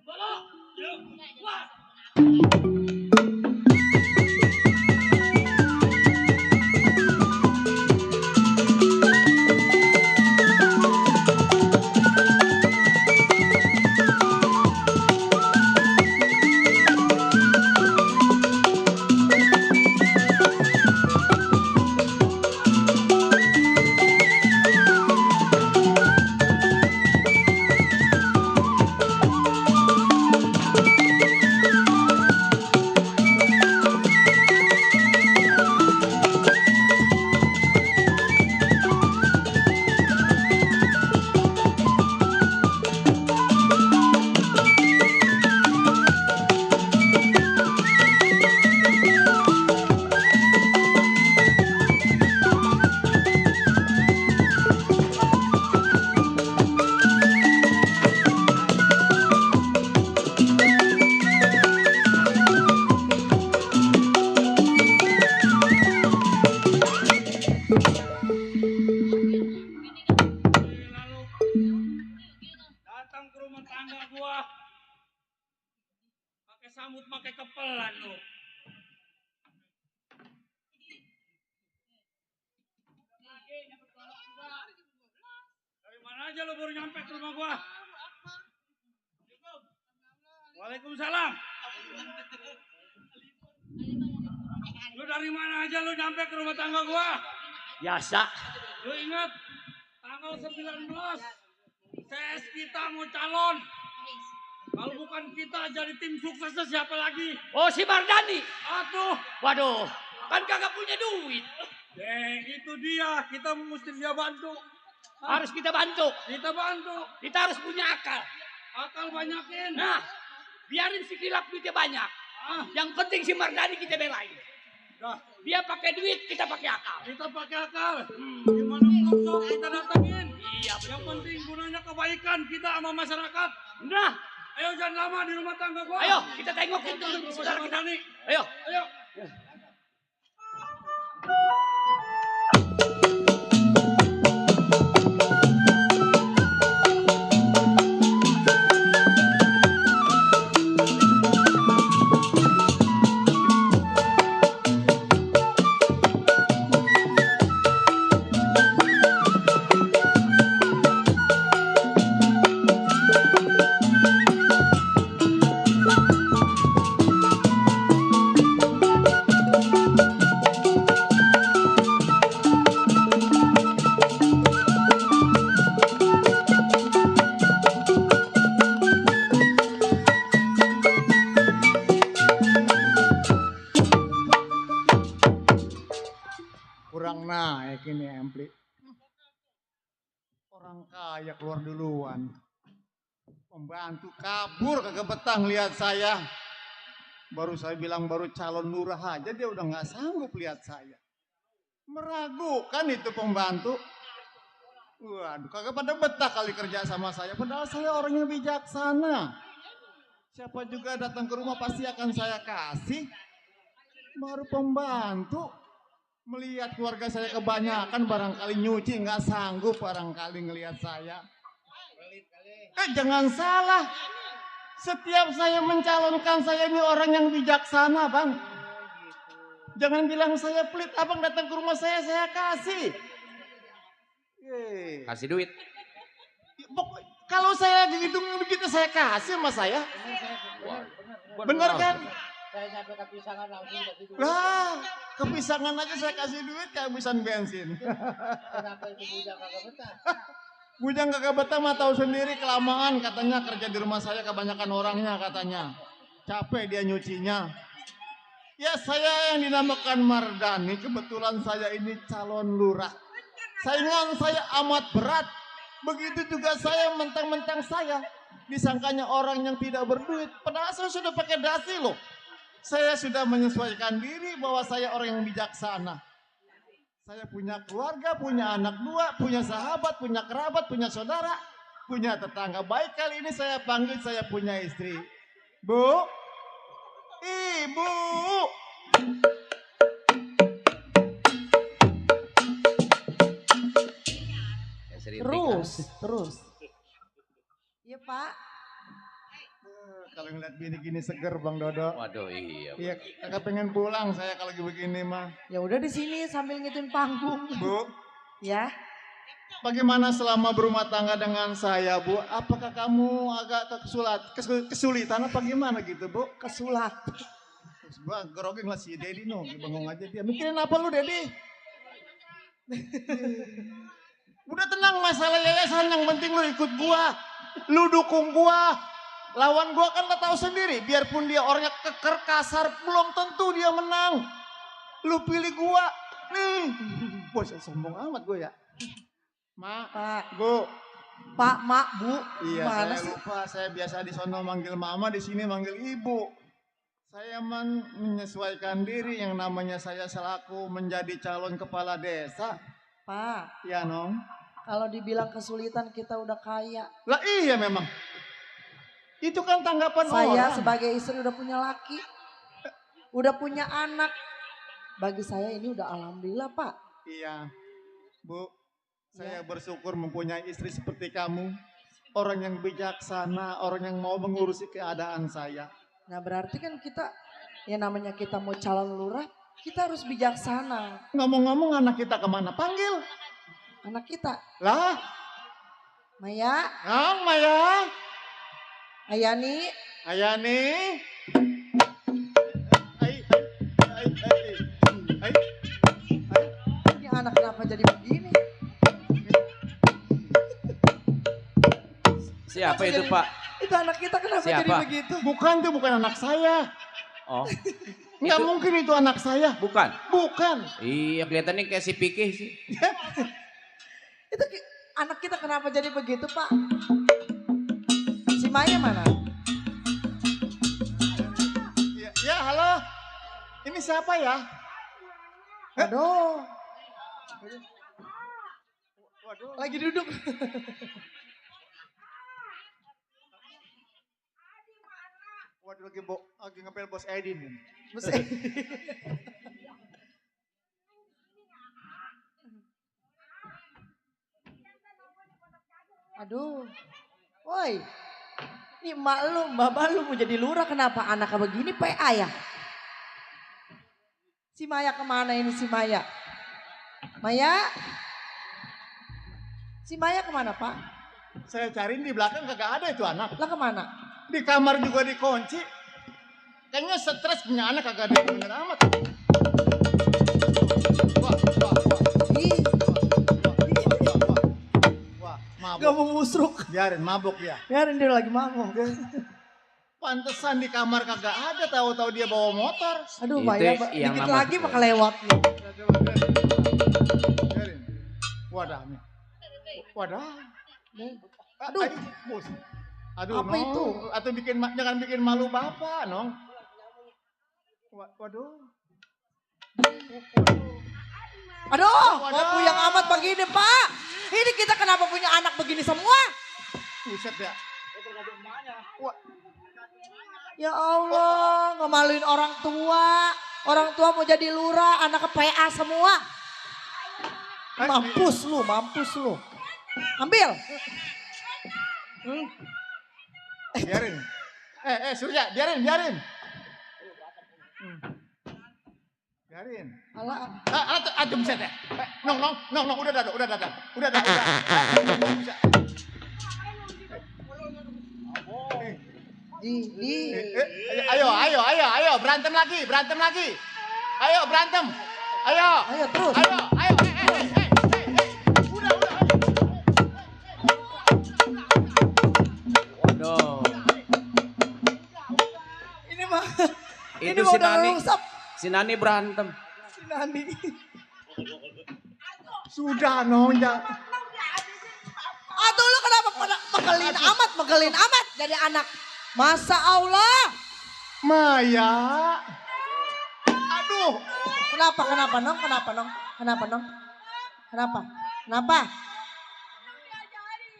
Bolo, yuk, wah. Sambut pakai kepelan lu. Dari mana aja lu baru nyampe ke rumah gua? Waalaikumsalam. Lu dari mana aja lu nyampe ke rumah tangga gua? Biasa. Lu ingat tanggal 19 CS kita mau calon. Kalau bukan kita jadi tim suksesnya siapa lagi? Oh, si Mardani. Aduh. Waduh, kan kagak punya duit. Itu dia, kita mesti dia bantu. Harus kita bantu. Kita bantu. Kita harus punya akal. Akal banyakin. Nah, biarin si Kilap duitnya banyak. Yang penting si Mardani kita belain. Dah. Dia pakai duit, kita pakai akal. Kita pakai akal. Gimana pun kita datangin. Iya, betul. Yang penting gunanya kebaikan kita sama masyarakat. Nah, ayo jangan lama di rumah tangga gua. Ayo, kita tengokin dulu saudara kita. Ayo. Ayo. naik ini ampli. Orang kaya keluar duluan. Pembantu kabur kagak betah lihat saya. Baru saya bilang baru calon lurah aja dia udah nggak sanggup lihat saya. Meragukan itu pembantu. Waduh, kagak pada betah kali kerja sama saya. Padahal saya orangnya bijaksana. Siapa juga datang ke rumah pasti akan saya kasih. Baru pembantu melihat keluarga saya kebanyakan barangkali nyuci nggak sanggup barangkali ngelihat saya. Jangan salah. Setiap saya mencalonkan saya ini orang yang bijaksana, Bang. Jangan bilang saya pelit, abang datang ke rumah saya kasih. Kasih duit. Kalau saya lagi hitung begitu saya kasih sama saya. Bener kan? Saya nyampe kepisangan langsung kasih duit. Lah, kepisangan aja saya kasih duit kehabisan bensin. Kenapa itu bujang kagak betah? Bujang kagak betah mah tahu sendiri kelamaan katanya kerja di rumah saya kebanyakan orangnya katanya. Capek dia nyucinya. Ya saya yang dinamakan Mardani, kebetulan saya ini calon lurah. Saingan saya amat berat. Begitu juga saya mentang-mentang saya disangkanya orang yang tidak berduit. Padahal saya sudah pakai dasi loh. Saya sudah menyesuaikan diri bahwa saya orang yang bijaksana. Saya punya keluarga, punya anak dua, punya sahabat, punya kerabat, punya saudara, punya tetangga. Baik kali ini saya panggil saya punya istri. Bu, Ibu. Terus. Iya Pak. Kalau ngeliat bini gini seger Bang Dodo. Waduh iya. Iya, kagak pengen pulang saya kalau begini mah. Ya udah di sini sambil ngituin panggung. Bu. Ya. Bagaimana selama berumah tangga dengan saya, Bu? Apakah kamu agak kesulitan apa gimana gitu, Bu? Kesulat. Terus gua grogi ngeliat si Dedi no, bengong aja dia. Mikirin apa lu, Dedi? Udah tenang masalah yayasan, yang penting lu ikut gua. Lu dukung gua. Lawan gua kan lo tahu sendiri, biarpun dia orangnya keker kasar, belum tentu dia menang. Lu pilih gua. Nih. Bos sombong amat gua ya. Mak, Pak, Bu. Pak, Mak, Bu. Iya, Mana saya sih? lupa. Saya biasa di sono manggil mama, di sini manggil ibu. Saya menyesuaikan diri yang namanya saya selaku menjadi calon kepala desa. Pak. Ya, Nong. Kalau dibilang kesulitan kita udah kaya. Lah iya memang. Itu kan tanggapan Saya orang. sebagai istri udah punya laki. Udah punya anak. Bagi saya ini udah alhamdulillah, Pak. Iya. Bu, saya bersyukur mempunyai istri seperti kamu. Orang yang bijaksana, orang yang mau mengurusi keadaan saya. Nah berarti kan kita, ya namanya kita mau calon lurah, kita harus bijaksana. Ngomong-ngomong anak kita kemana? Panggil. Anak kita. Lah. Maya. Nong, Maya. Ayani. Ayani. Ini anak kenapa jadi begini? Siapa itu Pak? Itu anak kita kenapa Siapa? jadi begitu? Bukan, itu bukan anak saya. Oh. Nggak mungkin itu anak saya. Bukan? Bukan. Iya kelihatannya kayak si Pikih sih. Itu anak kita kenapa jadi begitu Pak? Si Maya mana? Ya, halo. Ini siapa ya? Aduh. Lagi duduk. Waduh, lagi ngepel bos Edin. Bos Edin. Aduh. Woi. Ini emak lu, bapak lu mau jadi lurah kenapa anaknya begini PA ya? Si Maya kemana ini si Maya? Maya? Si Maya kemana Pak? Saya cariin di belakang kagak ada itu anak. Lah kemana? Di kamar juga dikunci. Kayaknya stres punya anak kagak ada bener amat. Wah. Mabuk. Gak mau musruk. Biarin mabuk ya. Biarin dia lagi mabuk. Pantesan di kamar kagak ada, tahu-tahu dia bawa motor. Aduh, Itu Maya, yang dikit lama. lagi bakal lewat nih. Biarin. Wadah nih. Wadah. Aduh. Bos. Aduh, Apa Nong. itu? Atau jangan bikin malu Bapak, Nong. Waduh. Aduh, kok puyang amat begini, Pak? Ini kita kenapa punya anak begini semua? Buset ya. Ya Allah, ngemaluin orang tua. Orang tua mau jadi lurah, anak ke PA semua. Mampus lu, mampus lu. Ambil. Biarin. Surya, biarin. Biarin. Alah. Aduh, buset ya. Nong, udah dah. Ayo, berantem lagi. Ayo, berantem. Ayo terus. Ayo. Udah. Waduh. Ini mah. Itu mah si udah Nani. ngerusap. Si Nani berantem. Si Nani. Sudah, Nong. Aduh lu kenapa megelin amat dari anak. Masa Allah. Maya. Aduh. Kenapa Nong? Kenapa?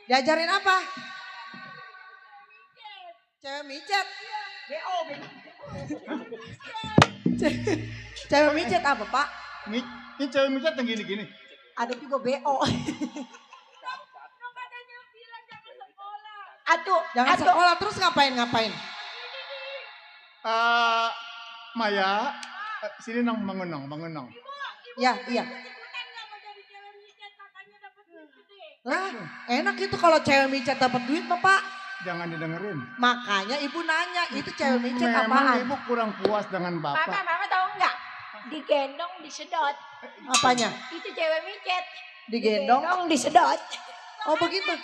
Diajarin apa? Cewek micet. Cewek micet apa, Pak? Ini cewek micet yang gini-gini. Ada juga BO. Jangan sekolah terus ngapain? Maya, sini Nong, bangun Nong. Iya. Lah, enak itu kalau cewek micet dapat duit, Bapak. Jangan didengerin. Makanya ibu nanya, itu cewek micet Memang apaan? ibu kurang puas dengan Bapak. Mama tahu nggak? Digendong, disedot. Apanya? Itu cewek micet. Digendong? Disedot. Oh begitu.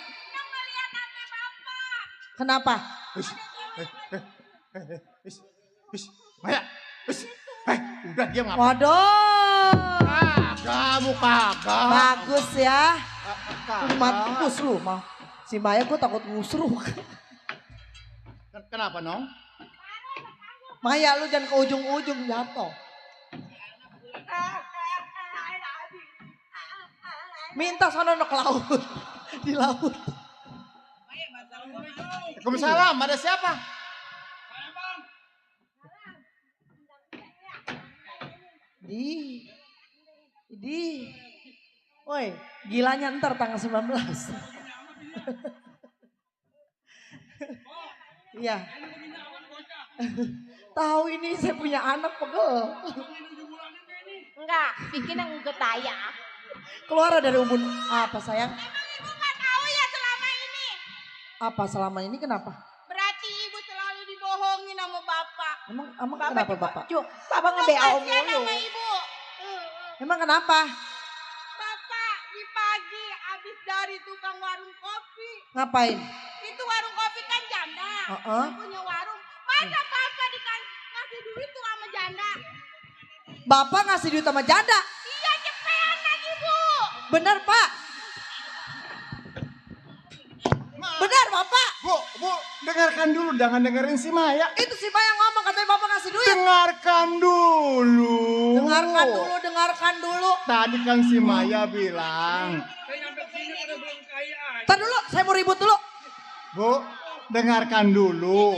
Kenapa? Maya, udah diam ngapa? Waduh. Kamu kagak. Bagus ya. Mampus lu mah. Si Maya gue takut ngusruk. Kenapa, Nong? Maya lu jangan ke ujung-ujung jatuh. Minta sana ke laut. Di laut. Waalaikumsalam, ada siapa? Di. Woi, gilanya ntar tanggal 19. Iya. Tahu ini saya punya anak pegel. Enggak, bikin yang getaya. Keluar dari ubun apa sayang? Emang ibu nggak tahu ya selama ini? Apa selama ini kenapa? Berarti ibu selalu dibohongin sama bapak. Emang kenapa Bapak? Bapak nge-BO mulu. Sama ibu. Emang kenapa? Bapak di pagi habis dari tukang warung kopi. Ngapain? Itu warung kopi kan janda. Heeh. Dia punya warung. Masa bapak ngasih duit tuh sama janda? Bapak ngasih duit sama janda? Iya, cepetan kan ibu. Benar Pak? Benar Bapak? Bu, dengarkan dulu, jangan dengerin si Maya. Itu si Maya ngomong katanya Bapak ngasih duit. Dengarkan dulu. Dengarkan dulu. Tadi kan si Maya bilang. Ntar dulu, saya mau ribut dulu. Bu, dengarkan dulu.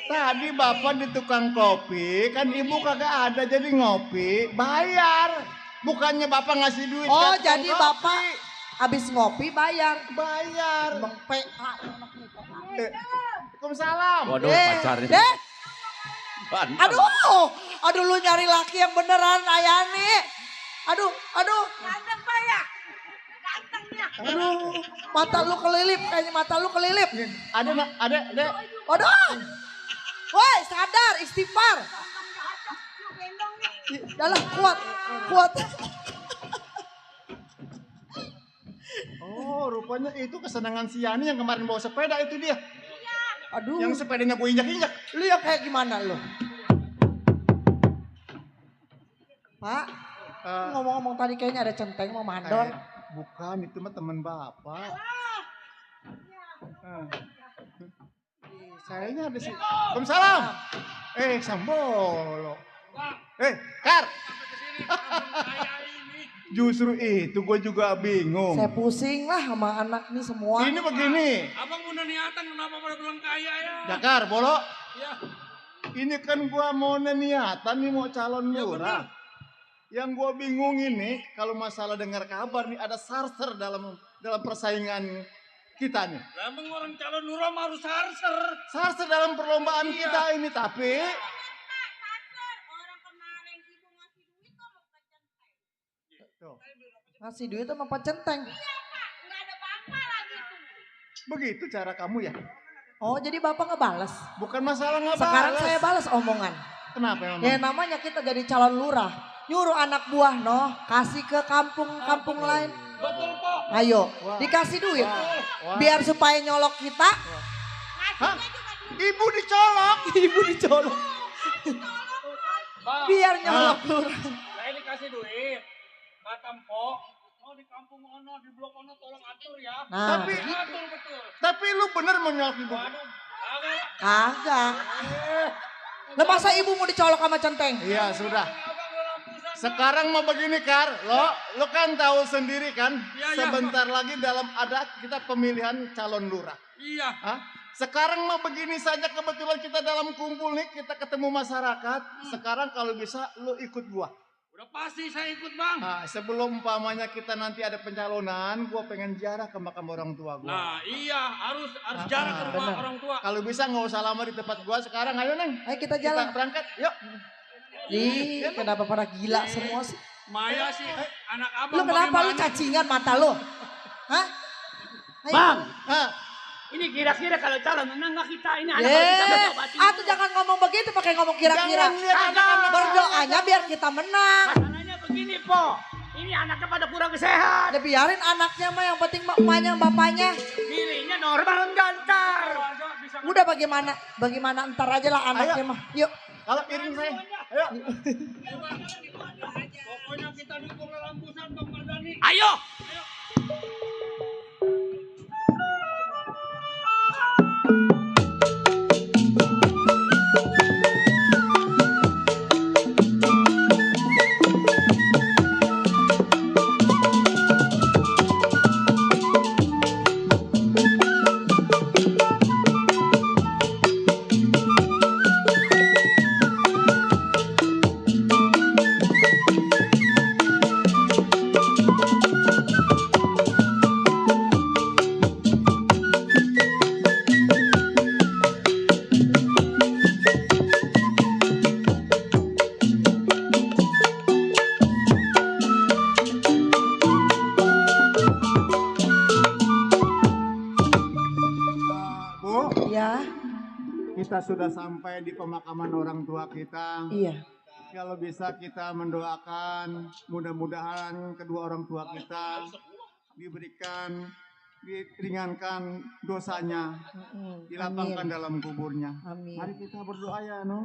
Tadi Bapak di tukang kopi, kan Ibu kagak ada jadi ngopi, bayar. Bukannya Bapak ngasih duit. Oh, ke tukang jadi kopi. Bapak habis ngopi bayar. Bayar. Bang PA. Waalaikumsalam. Waduh, pacarnya. Aduh lu nyari laki yang beneran Ayani. Aduh. Ganteng Pak ya? Gantengnya. Aduh, mata lu kelilip. Ada. Aduh. Woi, sadar, istighfar. Dalam kuat. Oh, rupanya itu kesenangan si Yani yang kemarin bawa sepeda itu dia. Aduh. Yang sepedanya gue injak-injak. Lu yang kayak gimana lu? Pak, ngomong-ngomong tadi kayaknya ada centeng mau mandor. Bukan, itu mah teman bapak. Sayanya ada sih. Waalaikumsalam. Sambolo. Kar. Justru itu gue juga bingung. Saya pusing lah sama anak nih semua. Ini begini. Abang mau niatan kenapa pada bilang kaya ya? Dakar, Bolo. Iya. Ini kan gua mau niatan nih mau calon lurah. Yang gua bingung ini kalau masalah dengar kabar nih ada sarser dalam persaingan kita nih. Emang orang calon lurah harus sarser. Sarser dalam perlombaan kita ini tapi ngasih duit sama Pak Centeng. begitu cara kamu ya. Oh jadi Bapak ngebales? Bukan masalah ngebales. Sekarang saya balas omongan. Kenapa emang? Ya namanya kita jadi calon lurah. Nyuruh anak buah kasih ke kampung lain. Betul Pak. Ayo dikasih duit. Biar supaya nyolok kita. Hah? Ibu dicolok. Ibu dicolok. Biar nyolok lurah. Saya dikasih duit. Kata Mpok, oh di kampung ono, di blok ono tolong atur ya. Nah, atur betul. Tapi lu bener mau nyolok ibu? Kagak. Lah masa ibu mau dicolok sama Centeng? Iya sudah. Sekarang mau begini Kar, lo kan tahu sendiri kan, sebentar lagi dalam ada kita pemilihan calon lurah. Iya. Hah? Sekarang mau begini saja kebetulan kita dalam kumpul nih, kita ketemu masyarakat. Sekarang kalau bisa lo ikut gua. Udah pasti saya ikut Bang. Nah, sebelum umpamanya kita nanti ada pencalonan, gua pengen ziarah ke makam orang tua gua. Nah iya harus ziarah ke rumah orang tua. Kalau bisa nggak usah lama di tempat gua sekarang, ayo Neng. Ayo kita jalan. Kita berangkat, yuk. Ih, kenapa pada gila semua sih? Maya sih, anak abang. Lu kenapa lu cacingan mata lu? Hah? Bang, ini kira-kira kalau calon menang nggak kita ini anak kita bertobat. Atuh jangan ngomong begitu pakai ngomong kira-kira. Berdoanya biar kita menang. Masalahnya begini Po, ini anaknya pada kurang sehat. Ya biarin anaknya mah yang penting emaknya bapaknya. Dirinya normal gantar. Udah bagaimana ntar aja lah anaknya mah. Yuk. Kalau iring saya, ayo. Pokoknya kita dukung Lampusan Bang Mardani. Ayo. Kita sudah sampai di pemakaman orang tua kita. Iya. Kalau bisa kita mendoakan mudah-mudahan kedua orang tua kita diringankan dosanya, dilapangkan dalam kuburnya. Amin. Mari kita berdoa ya, no.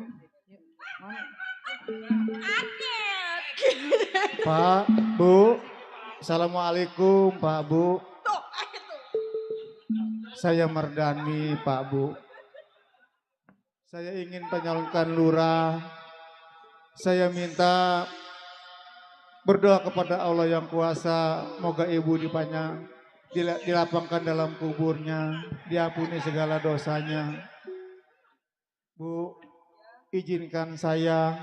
Pak, Bu, Assalamualaikum Pak Bu. Saya Mardani Pak Bu. Saya ingin penyalonkan lurah. Saya minta berdoa kepada Allah yang kuasa. Moga ibu dilapangkan dalam kuburnya. Diampuni segala dosanya. Bu, izinkan saya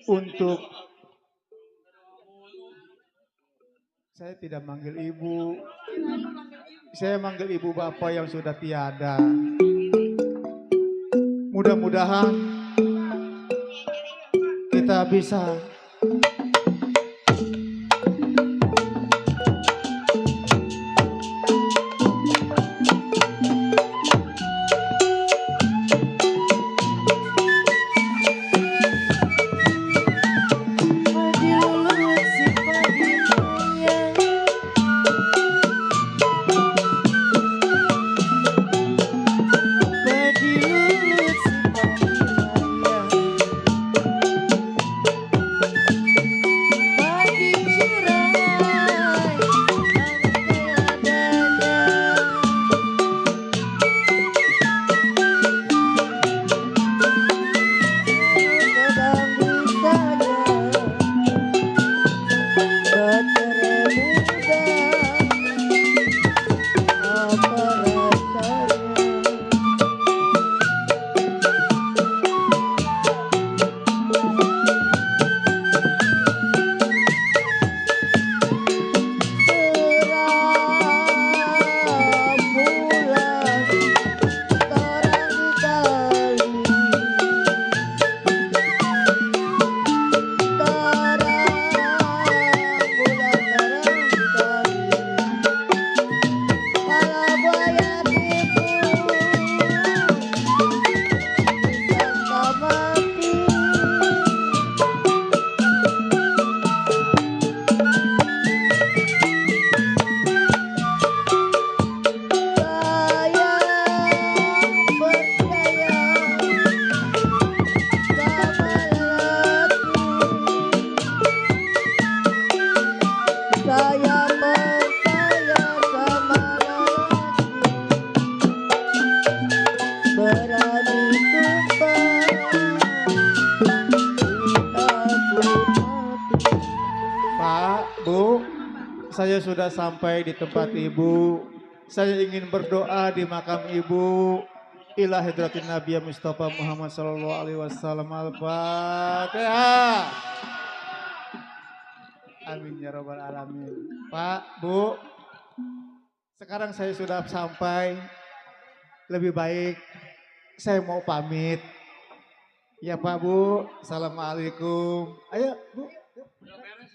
untuk saya tidak manggil ibu. Saya manggil ibu bapak yang sudah tiada. Mudah-mudahan kita bisa Saya sudah sampai di tempat ibu. Saya ingin berdoa di makam ibu. Ila hadratin Nabi Mustafa Muhammad sallallahu alaihi wasallam. Al-Fatihah. Amin ya rabbal alamin. Pak, Bu, sekarang saya sudah sampai. Lebih baik saya mau pamit. Ya Pak, Bu. Assalamualaikum. Ayo, Bu. Udah beres.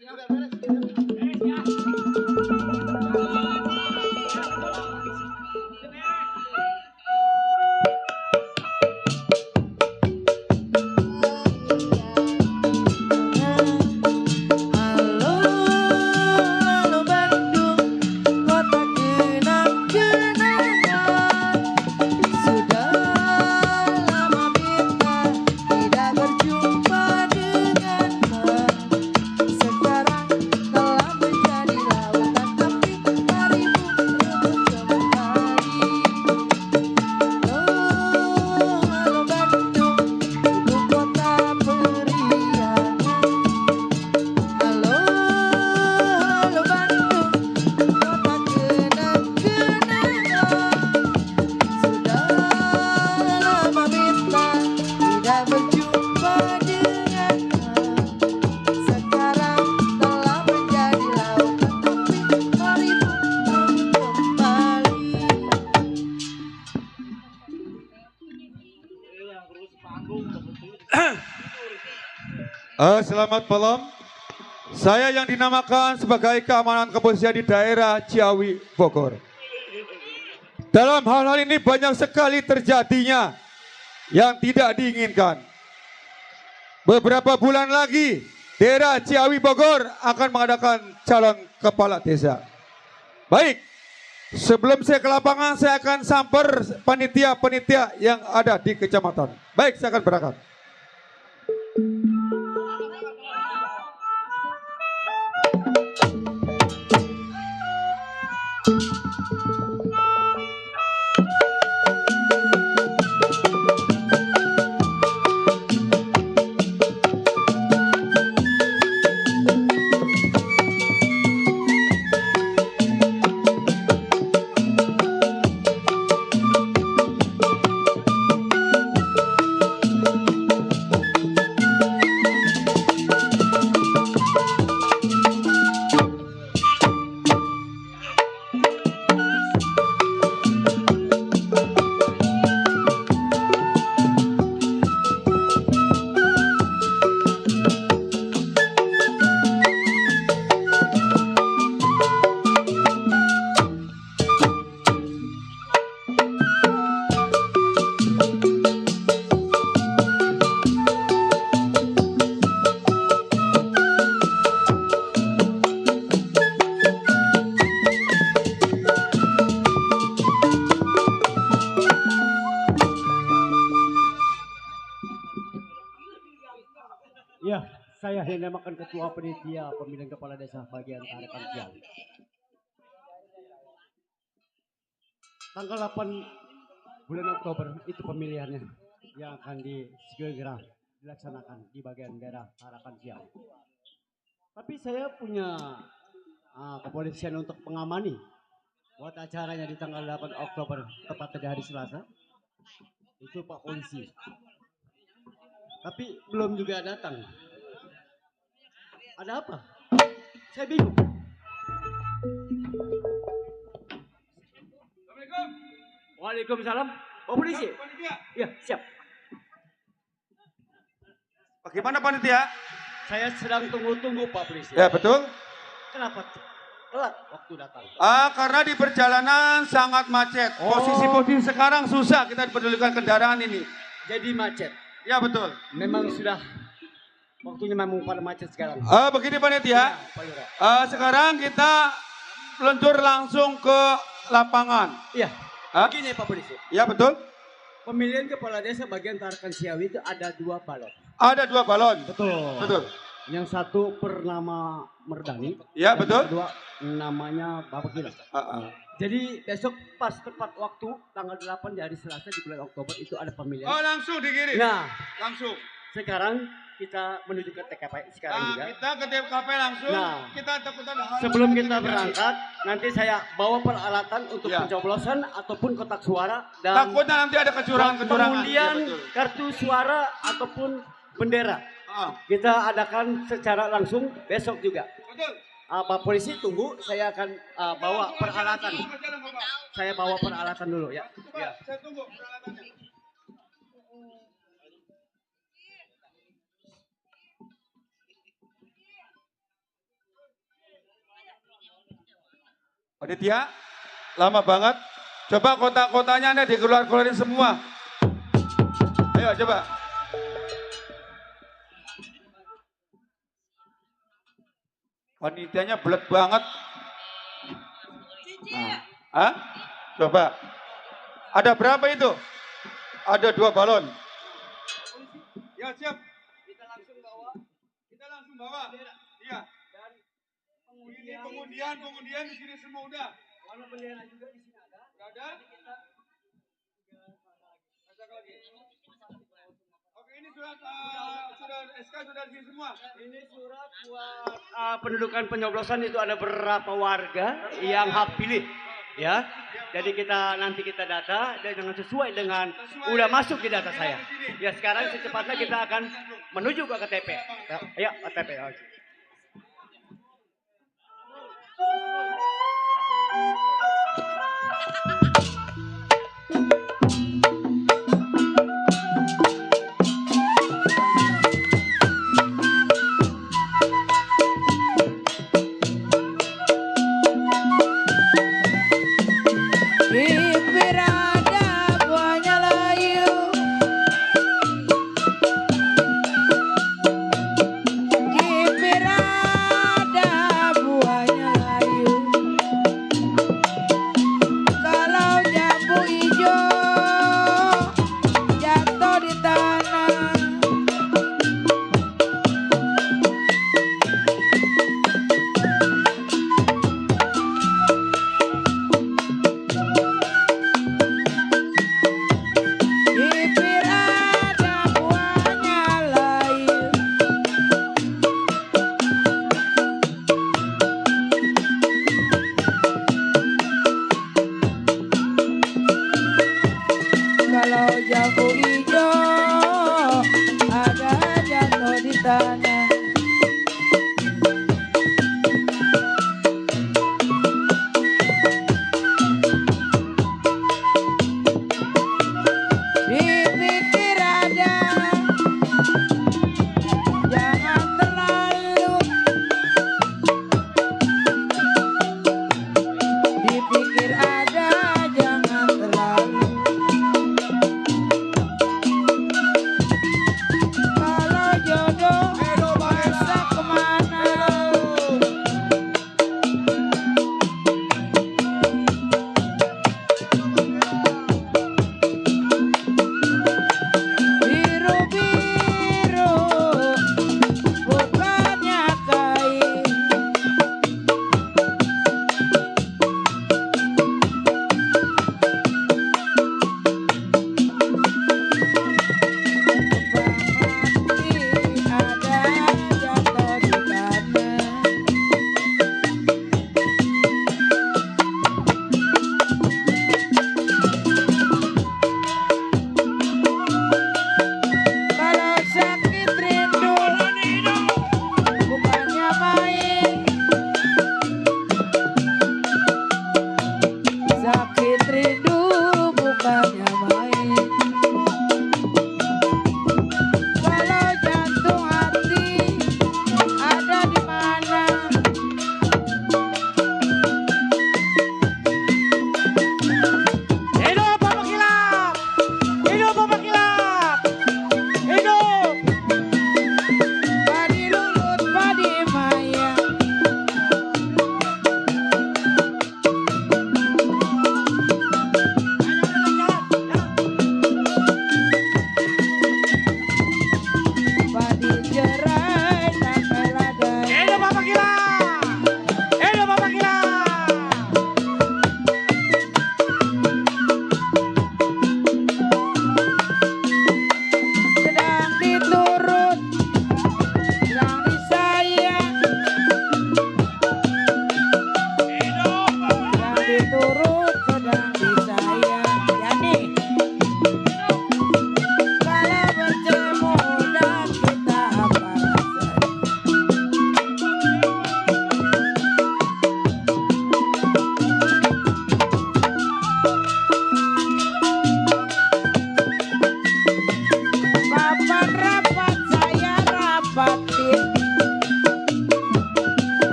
Selamat malam. Saya yang dinamakan sebagai keamanan kepolisian di daerah Ciawi, Bogor. Dalam hal-hal ini banyak sekali terjadinya yang tidak diinginkan. Beberapa bulan lagi daerah Ciawi, Bogor akan mengadakan calon kepala desa. Baik, sebelum saya ke lapangan saya akan samper panitia-panitia yang ada di kecamatan. Baik, saya akan berangkat. Saya yang dinamakan Ketua Panitia Pemilihan Kepala Desa bagian Harapan Siang. Tanggal 8 bulan Oktober itu pemilihannya yang akan segera dilaksanakan di bagian daerah Harapan Siang. Tapi saya punya kepolisian untuk mengamani buat acaranya di tanggal 8 Oktober, tepatnya di hari Selasa. Itu Pak Polisi. Tapi belum juga datang. Ada apa? Saya bingung. Waalaikumsalam. Pak Polisi. Iya, siap. Bagaimana panitia? Saya sedang tunggu-tunggu Pak Polisi. Ya betul. Kenapa telat waktu datang? Karena di perjalanan sangat macet. Posisi sekarang susah kita dipedulikan kendaraan ini. Jadi macet. Ya betul. Memang sudah waktunya memang pada macet sekarang. Begini panitia. Sekarang kita meluncur langsung ke lapangan. Iya. Begini Pak Polisi. Ya betul. Pemilihan kepala desa bagian Tarakan Ciawi itu ada 2 balon. Ada 2 balon. Betul. Betul. Yang satu bernama Merdani. Ya yang betul. Kedua namanya Bapak Gila. Jadi besok pas tepat waktu tanggal 8 di hari Selasa di bulan Oktober itu ada pemilihan. Langsung dikirim. Nah, langsung. Sekarang kita menuju ke TKP sekarang juga. Kita ke TKP langsung. Nah, kita takutkan sebelum kita berangkat, nanti saya bawa peralatan untuk pencoblosan ataupun kotak suara dan takutnya nanti ada kecurangan-kecurangan. Kemudian kartu suara ataupun bendera. Kita adakan secara langsung besok juga. Betul. Pak Polisi tunggu, saya akan bawa peralatan. Saya bawa peralatan dulu ya. Ya. Saya tunggu peralatannya. Panitia, lama banget. Coba kotak-kotaknya nih dikeluarin semua. Ayo coba. Panitianya belet banget. Coba. Ada berapa itu? Ada 2 balon. Ya siap. Kita langsung bawa. Iya. Pengundian di sini semua udah. Warna bendera juga di sini ada. Ada? Lagi. Oke, ini surat SK sudah di sini semua. Ini surat buat pendudukan penyoblosan itu ada beberapa warga yang hak pilih, ya. Jadi nanti kita data dan dengan sesuai dengan udah masuk di data saya. Ya sekarang secepatnya kita akan menuju ke KTP. Ya KTP. Give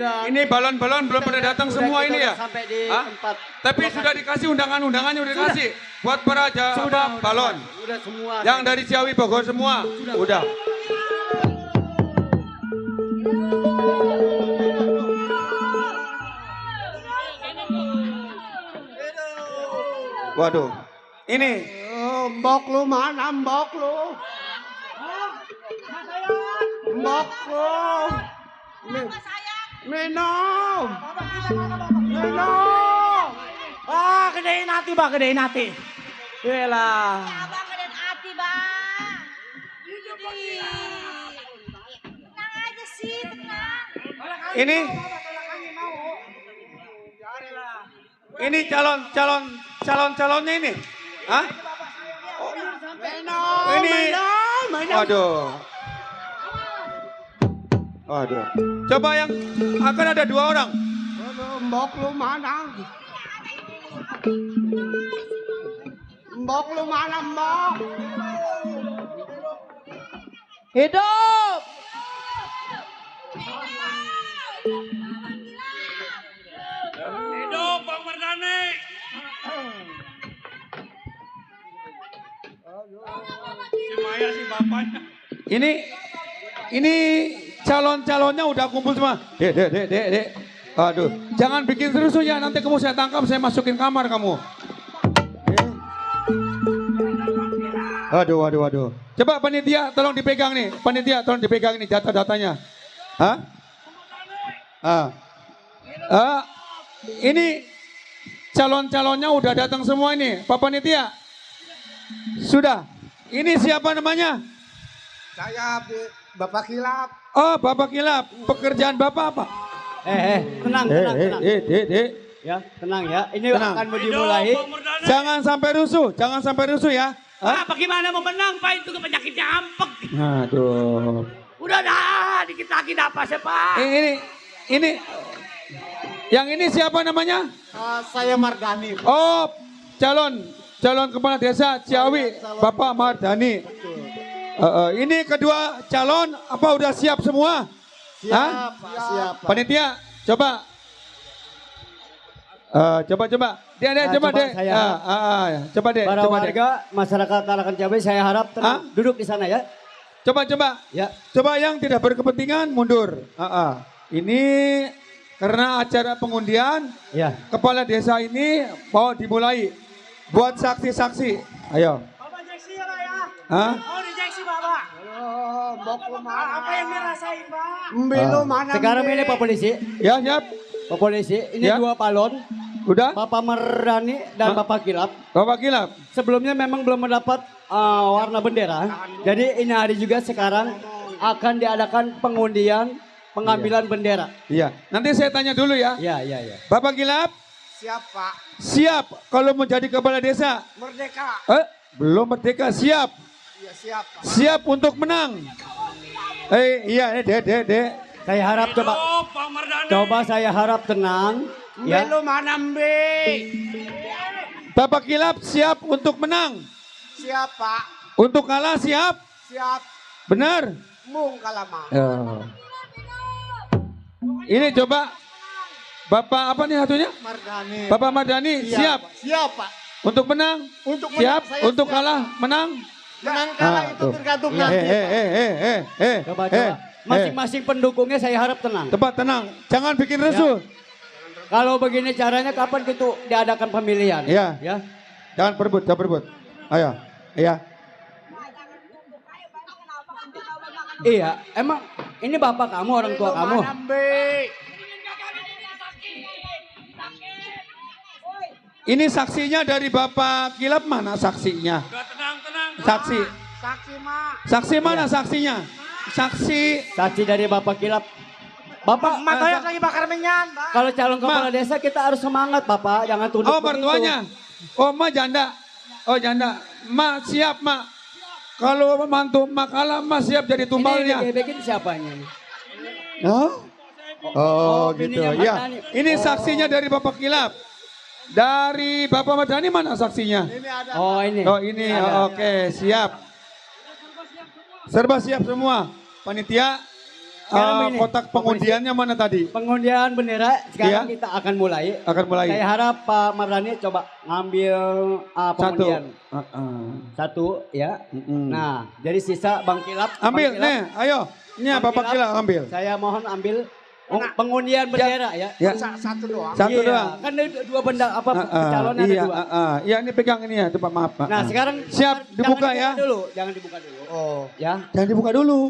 udah. Ini balon-balon belum pada datang Udah semua kita ini udah ya? sampai di Hah? tempat Tapi lokasi. sudah dikasih undangannya udah dikasih buat para balon. Udah semua. Yang dari Ciawi Bogor semua. Udah. Waduh. Ini Mbok lu mana mbok lu? Mbok lu. Minum. Minum. Ah, gedein hati, Bang, gedein hati. Yelah. Abang gedein hati, Bang. Tenang aja sih, tenang. ini calonnya ini. Hah? Ini. Waduh. Waduh. Coba yang akan ada 2 orang. Mbok lu mana? Mbok lu mana mbok? Hidup. Hidup Bang Mardhani. Si Maya si bapaknya. Ini calon-calonnya udah kumpul semua. Dek. Aduh, jangan bikin rusuh ya. Nanti kamu saya tangkap, saya masukin kamar kamu. Waduh. Coba panitia tolong dipegang nih. Panitia tolong dipegang nih data-datanya. Hah? Ini calon-calonnya udah datang semua ini. Pak Panitia. Sudah. Ini siapa namanya? Saya Bapak Kilap. Oh, Bapak Kilap. Pekerjaan Bapak apa? Tenang. Dek. Ya, tenang ya. Ini Tenang. akan dimulai. Jangan sampai rusuh ya. Ah, bagaimana mau menang, Pak? Itu penyakitnya ampek. Aduh. Udah dah, dikit lagi dapat sih, Pak. Ini. Yang ini siapa namanya? Saya Mardhani. Oh, calon kepala desa Ciawi, Bapak Mardhani. Ini kedua calon apa udah siap semua? Siap, siap. Panitia, coba. Coba. Coba deh. Coba deh. Para warga masyarakat Tarakan Cabai saya harap tenang, duduk di sana ya. Coba. Ya. Coba yang tidak berkepentingan mundur. Ini karena acara pengundian, ya. Kepala desa ini mau dimulai. Buat saksi-saksi. Ayo. Bapak Jeksi ya, Pak ya? Hah? Oh, dijeksi, Bapak. Mbok lu mana? Apa yang dirasain, Pak? Mbilu mana? Sekarang ini Pak Polisi. Ya, siap. Pak Polisi, ini Ya. 2 balon. Udah? Bapak Mardhani dan Bapak Kilap. Bapak Kilap. Sebelumnya memang belum mendapat warna bendera. Jadi ini hari juga sekarang akan diadakan pengundian pengambilan bendera. Iya. Nanti saya tanya dulu ya. Iya. Bapak Kilap. Siap, Pak. Siap kalau menjadi kepala desa. Merdeka. Belum merdeka, siap. Iya, siap, Pak. Siap untuk menang. Iya, Dek. Saya harap coba saya harap tenang. Ya. Mbilu mana mbi? Bapak Kilap siap untuk menang. Siap, Pak. Untuk kalah siap. Siap. Benar. Mung kalama. Ini coba Bapak apa nih satunya? Mardhani. Bapak Mardhani siap. Siap, Pak. Untuk menang. Untuk siap. menang, saya Untuk siap. kalah menang. Menang kalah itu tergantung nanti. Coba. Masing-masing pendukungnya saya harap tenang. Tempat tenang. Jangan bikin rusuh. Kalau begini caranya kapan gitu diadakan pemilihan? Iya. Ya. Jangan berebut. Ayo. Iya. Iya, emang ini bapak kamu, orang tua kamu. Ini saksinya dari Bapak Kilap, mana saksinya? Tenang. Saksi. Saksi, Mak. Saksi mana saksinya? Saksi dari Bapak Kilap. Bapak, Matoyak lagi bakar menyan, Pak. kalau calon kepala desa kita harus semangat, Bapak. Jangan tunduk Oh, mertuanya. Oh, Ma janda. Oh, janda. Ma siap, Ma. Kalau mantu Ma kalah, Ma siap jadi tumbalnya. Ini bikin siapanya? Oh, gitu. bininya Ya. Mardhani. Ini saksinya dari Bapak Kilap. Dari Bapak Mardhani mana saksinya? Oh, ini. Oh, ini. Oke, siap. Serba siap semua. Panitia, kotak pengundiannya mana tadi? Pengundian bendera sekarang Iya. kita akan mulai. Akan mulai. Saya harap Pak Mardhani coba ngambil pengundian. Satu ya. Nah, jadi sisa Bang Kilap. Ambil, Bang Kilap. nih, ayo. Ini Bang Bapak Kilap ambil. Saya mohon ambil pengundian bendera ya. Ya. Satu doang. Satu Iya, doang. Kan ada dua benda calon ada Iya, dua. iya ini pegang ini ya, Pak maaf. Nah, sekarang siap dibuka ya. Jangan dibuka dulu. Oh. Ya. Jangan dibuka dulu.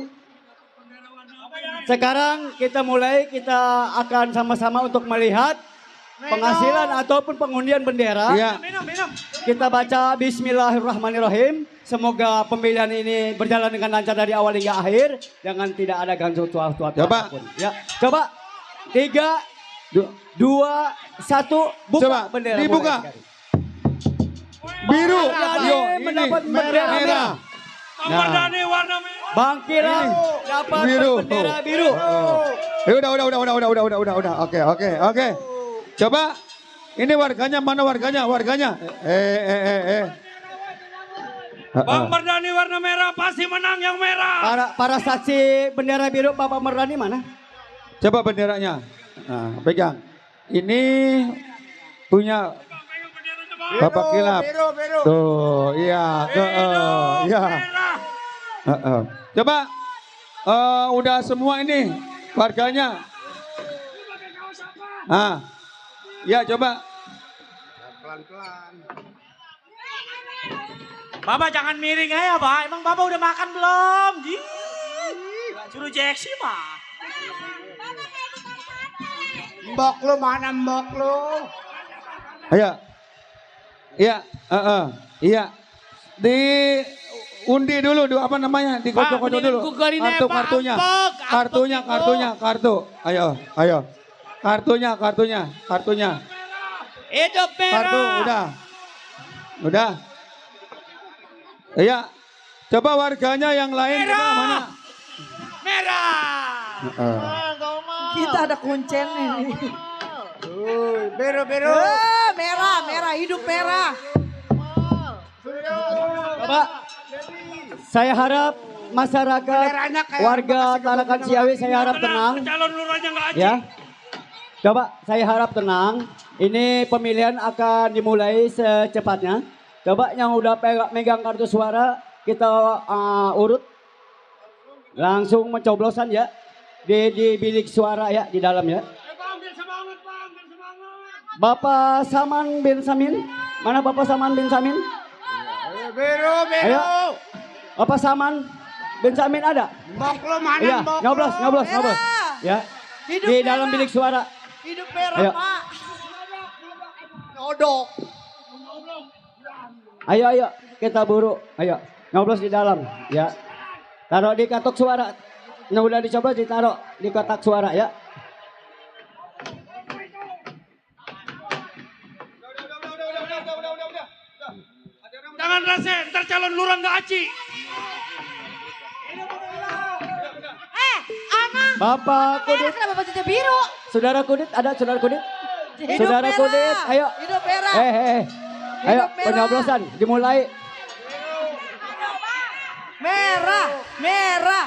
Sekarang kita mulai, kita akan sama-sama untuk melihat penghasilan ataupun pengundian bendera. Iya. Kita baca Bismillahirrahmanirrahim. Semoga pemilihan ini berjalan dengan lancar dari awal hingga akhir. Jangan tidak ada ganggu suatu Coba. apapun. Ya, coba. 3, 2, 1, buka Coba, bendera. dibuka. Mulai. Biru. Mardhani Yo, ini mendapat bendera merah. Mardhani warna merah. Bang Kilap dapat biru. bendera biru. Ya udah. Oke. Coba. Ini warganya, mana warganya? Warganya. Bang Mardhani warna merah pasti menang yang merah. Para saksi bendera biru Bapak Mardhani mana? Coba benderanya. Nah, pegang. Ini punya Bapak Kilap. Biru. Tuh, iya. Iya. Coba. Udah semua ini warganya. Ya coba. Pelan-pelan. Bapak jangan miring aja, Pak. Emang Bapak udah makan belum? Suruh Jeksi mah. Mbok lu mana mbok lu? Ayo. Iya, iya. Diundi dulu, apa namanya? Dikocok-kocok dulu. Kartunya. Kartu. Ayo. Kartunya. Hidup merah. Kartu, udah. Iya. Coba warganya yang lain coba mana? Merah. Kita ada kuncen nih. Biru. Merah, hidup merah. Bapak, saya harap masyarakat warga Tarakan Ciawi saya harap tenang. Calon lurahnya nggak aji. Ya. Coba saya harap tenang. Ini pemilihan akan dimulai secepatnya. Coba yang udah megang kartu suara kita urut. Langsung mencoblosan ya. Di bilik suara ya di dalam ya. Bapak Saman bin Samin. Mana Bapak Saman bin Samin? Biru. Ayo. Bapak Saman bin Samin ada? Mbok lu mana Iya, mbok? nyoblos. Ya. Hidup Di merah. dalam bilik suara. Hidup merah, Ayo. Pak. Nyodok. Ayo kita buru. Ayo, nyoblos di dalam ya. Taruh di kotak suara. Nah, udah dicoblos ditaruh di kotak suara ya. Jangan rasa, ntar calon lurah nggak aji. Anak. Bapak Kudit. Kenapa bajunya biru? Saudara Kudit ada saudara Kudit? Hidup Saudara merah. Kudit, ayo. Hidup merah. Ayo, Hidup merah. penyoblosan dimulai. Merah.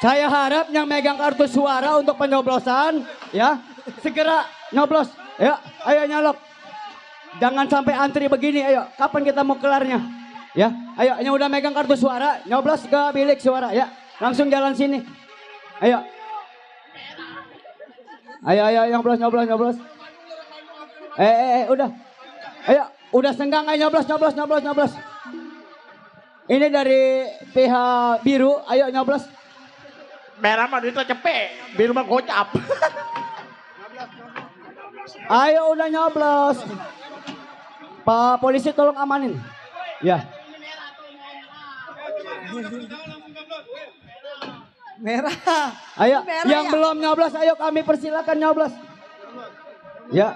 Saya harap yang megang kartu suara untuk penyoblosan ya segera nyoblos. Ayo nyalok. Jangan sampai antri begini. Ayo, kapan kita mau kelarnya? Ya, ayo yang udah megang kartu suara nyoblos ke bilik suara ya. Langsung jalan sini. Ayo. Ayo nyoblos. Udah. Ayo, udah senggang ayo nyoblos. Ini dari pihak biru, ayo nyoblos. Merah mah duitnya cepet. Biru mah gocap. Ayo udah nyoblos. Pak polisi tolong amanin. Ya. Merah. Ayo, Merah yang ya? belum nyoblos, ayo kami persilakan nyoblos. Ya.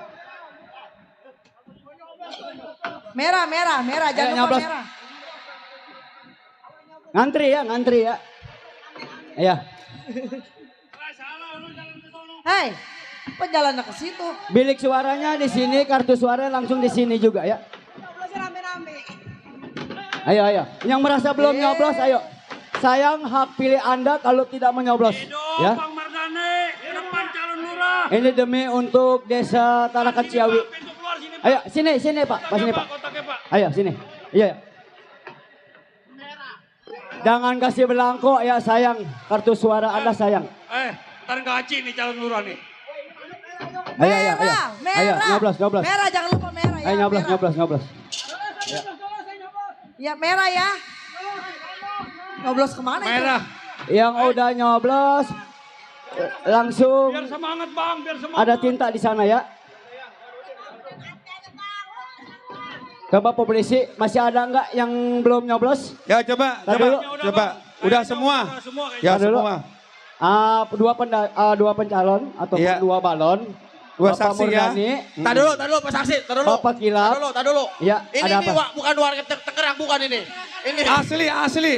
Merah. Jangan lupa nyoblos. merah. Ngantri ya. Iya. Hei, kok jalannya ke situ? Bilik suaranya di sini, kartu suara langsung di sini juga ya. Ayo, ayo. Yang merasa belum nyoblos, ayo. Sayang hak pilih Anda kalau tidak menyoblos. Ya. Bang Mardani, depan calon lurah. Ini demi untuk desa Tarakan Ciawi. Ayo, sini Pak. Sini Pak. Ayo, sini. Iya. Jangan kasih belangko ya sayang. Kartu suara Anda sayang. Ntar gaji nih calon lurah nih. Ayo. Merah. Ayo, nyoblos. Merah, jangan lupa merah ya. Ayo, nyoblos. Ya merah ya. Nyoblos kemana itu? Merah. Yang udah nyoblos langsung Biar semangat Bang, biar semangat. ada tinta di sana ya. Coba polisi masih ada nggak yang belum nyoblos? Ya coba. Udah semua. Ya semua. Dua pencalon atau dua balon. Dua Bapak saksi ya. Murdani. Tar dulu Pak Saksi, tar dulu. Bapak Kilap. Tar dulu. Ya, Ini ada apa? bukan warga Tangerang, bukan ini. Ini Asli.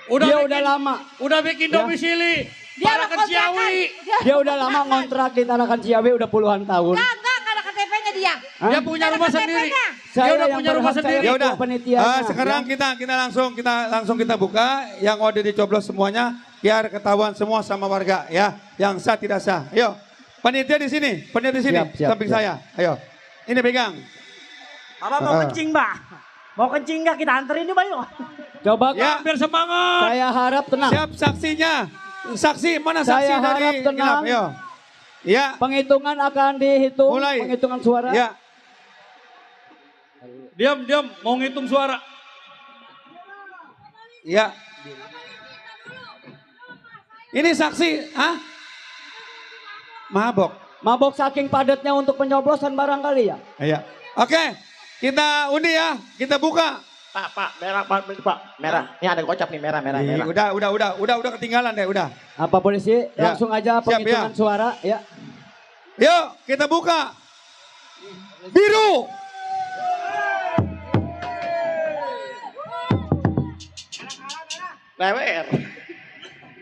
Dia udah lama. Udah bikin Ya. domisili. Dia ada Tarakan Ciawi. Dia udah lama ngontrak di Tarakan Ciawi udah puluhan tahun. Enggak ada KTP-nya dia. Hah? Dia punya rumah sendiri. Saya Dia udah yang punya rumah berhak, sendiri. saya Ya udah. ketua panitianya. Sekarang kita buka yang udah dicoblos semuanya biar ketahuan semua sama warga ya. Yang sah tidak sah. Ayo. Panitia di sini. Siap, Samping saya. Ayo. Ini pegang. Bapak mau kencing, Mbak? Mau kencing nggak kita anterin yuk, Mbak yuk? Coba Ya. Biar semangat. saya harap tenang. Siap saksinya. Saksi mana saksi Saya harap dari tenang. Kilap? Ayo. Ya. Penghitungan akan dihitung. Mulai. Penghitungan suara. Ya. Diam, mau ngitung suara. Ya. Ini saksi, Mabok saking padatnya untuk penyoblosan barangkali ya. Iya. Oke, kita undi ya, kita buka. Pak, merah, Pak, merah. Ini ada gocap nih, merah. Udah ketinggalan deh, udah. Apa polisi? Ya. Langsung aja Siap, penghitungan ya. suara ya. Yuk, kita buka. Biru. Lewer.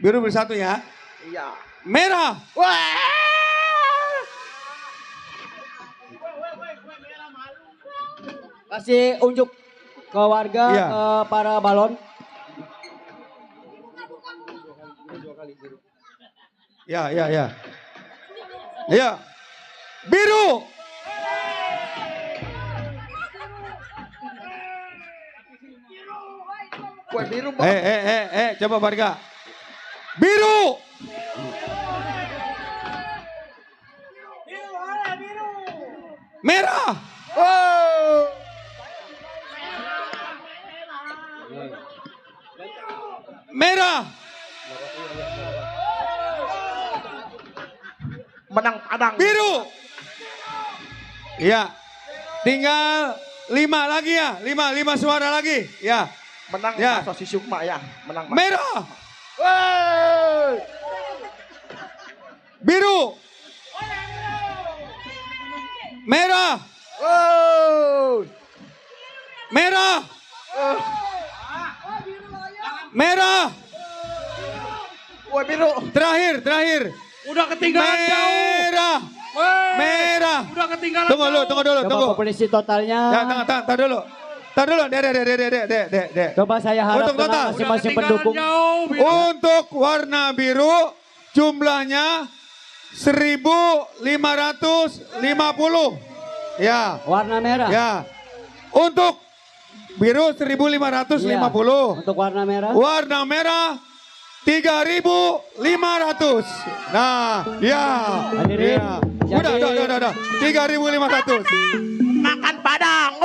Biru bersatu ya. Iya. Merah. Kasih unjuk ke warga, Iya. ke para balon. Ya. Ayo. Biru. Kue biru, Bang. Coba warga. Biru. Merah. Merah. Menang Padang. Biru. Iya. Tinggal 5 lagi ya. 5 suara lagi. Ya. Menang Ya. Sosi Sukma ya. Menang Pak. Merah. Biru. Merah. Merah. Merah. Kue biru. Terakhir. Udah ketinggalan jauh. Merah. Udah ketinggalan Tunggu dulu. Coba polisi totalnya. Ya, tar dulu. Dek. Coba saya harap Untuk total. tenang masing-masing pendukung. Untuk warna biru jumlahnya 1.550. Ya. Warna merah. Ya. Untuk biru 1.550. Untuk warna merah. Warna merah 3.500. Nah, ya. Hadirin, Ya. jadi- Udah. 3.500. Makan Padang.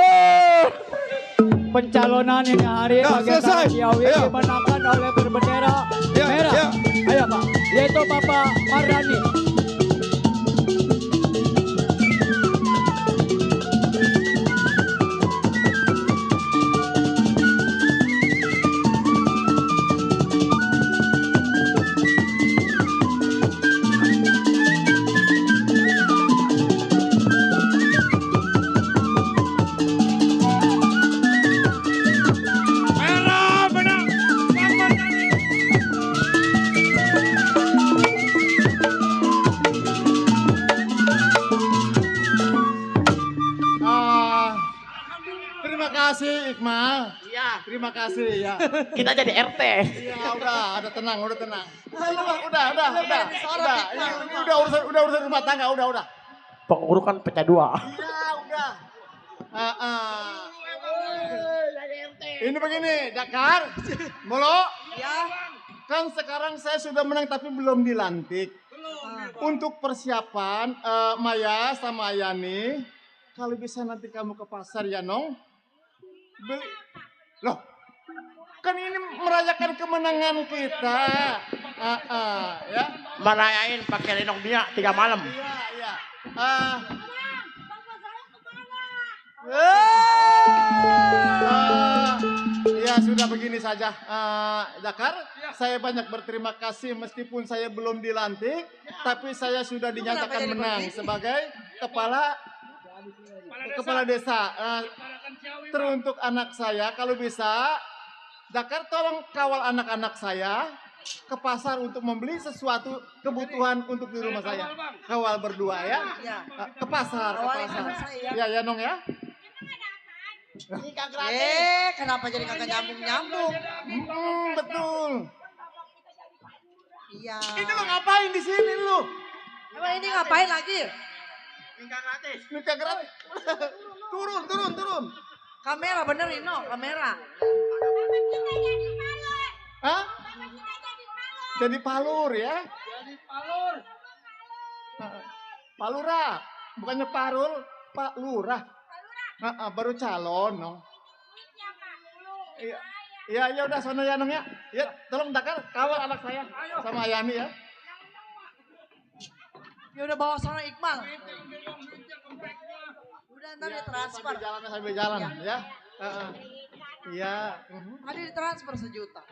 Pencalonan ini hari Nah, bagian selesai. Ciawi Ayo. dimenangkan oleh berbendera Ya, merah. ya. Ayo Pak, yaitu Bapak Mardani. Merah menang. Bang Mardani. kasih Iqmal. Iya. Terima kasih ya. Kita jadi RT. Iya, udah tenang. Udah. Ini udah urusan rumah tangga, udah. Pengurukan pecah dua. Iya, udah. Ini begini, Dakar, Molo. Ya. Kan sekarang saya sudah menang tapi belum dilantik. Untuk persiapan Maya sama Ayani, kalau bisa nanti kamu ke pasar ya, Nong. Beli. Loh, kan ini merayakan kemenangan kita. Ya. Merayain pakai lenong dia 3 malam. Iya. Ya sudah begini saja, Dakar. Saya banyak berterima kasih meskipun saya belum dilantik, tapi saya sudah dinyatakan menang sebagai kepala desa. Teruntuk anak saya, kalau bisa, Dakar tolong kawal anak-anak saya ke pasar untuk membeli sesuatu kebutuhan untuk di rumah saya. Kawal berdua ya, ke pasar. Ya Nong ya. Kenapa jadi kagak nyambung? Betul. Iya. Ini lo ngapain di sini lu? Emang ini ngapain lagi? Nikah gratis. Turun. Kamera benerin no, kamera. Hah? Jadi palur ya? Palura, bukannya parul, Pak Lurah. Baru calon, no. Iya udah sono ya, Nong ya. Ya, tolong Dakar kawal anak saya sama Ayani ya. Ya udah bawa sono Iqmal. Udah ntar ditransfer. Sambil jalan ya. Iya. Tadi ditransfer 1 juta.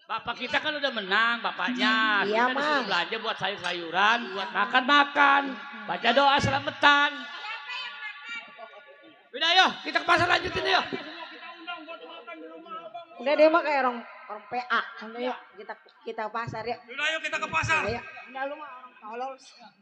Bapak kita kan udah menang, bapaknya. Iya, kita disuruh belanja buat sayur-sayuran, buat makan-makan. Baca doa selamatan. Udah yuk, kita ke pasar lanjutin yuk. Udah deh mah kayak orang PA. Udah yuk kita ke pasar ya. Udah yuk kita ke pasar. Ayo. Udah lu mah orang tolol. Pasar.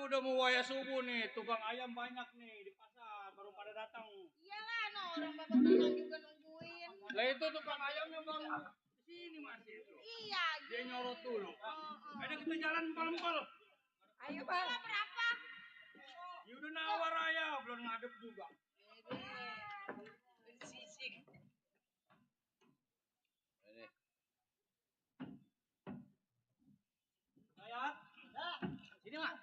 udah mau waya subuh nih, tukang ayam banyak nih di pasar, baru pada datang. Iyalah, no, orang bapak tukang juga nungguin. Lah itu tukang ayamnya baru di sini masih itu. Iya. Dia nyorot dulu. Ayo kita jalan empal-empal. Ayo bang. Berapa? Ya udah nawar aja, belum ngadep juga. Bersisik. Ayat. Sini, Mak.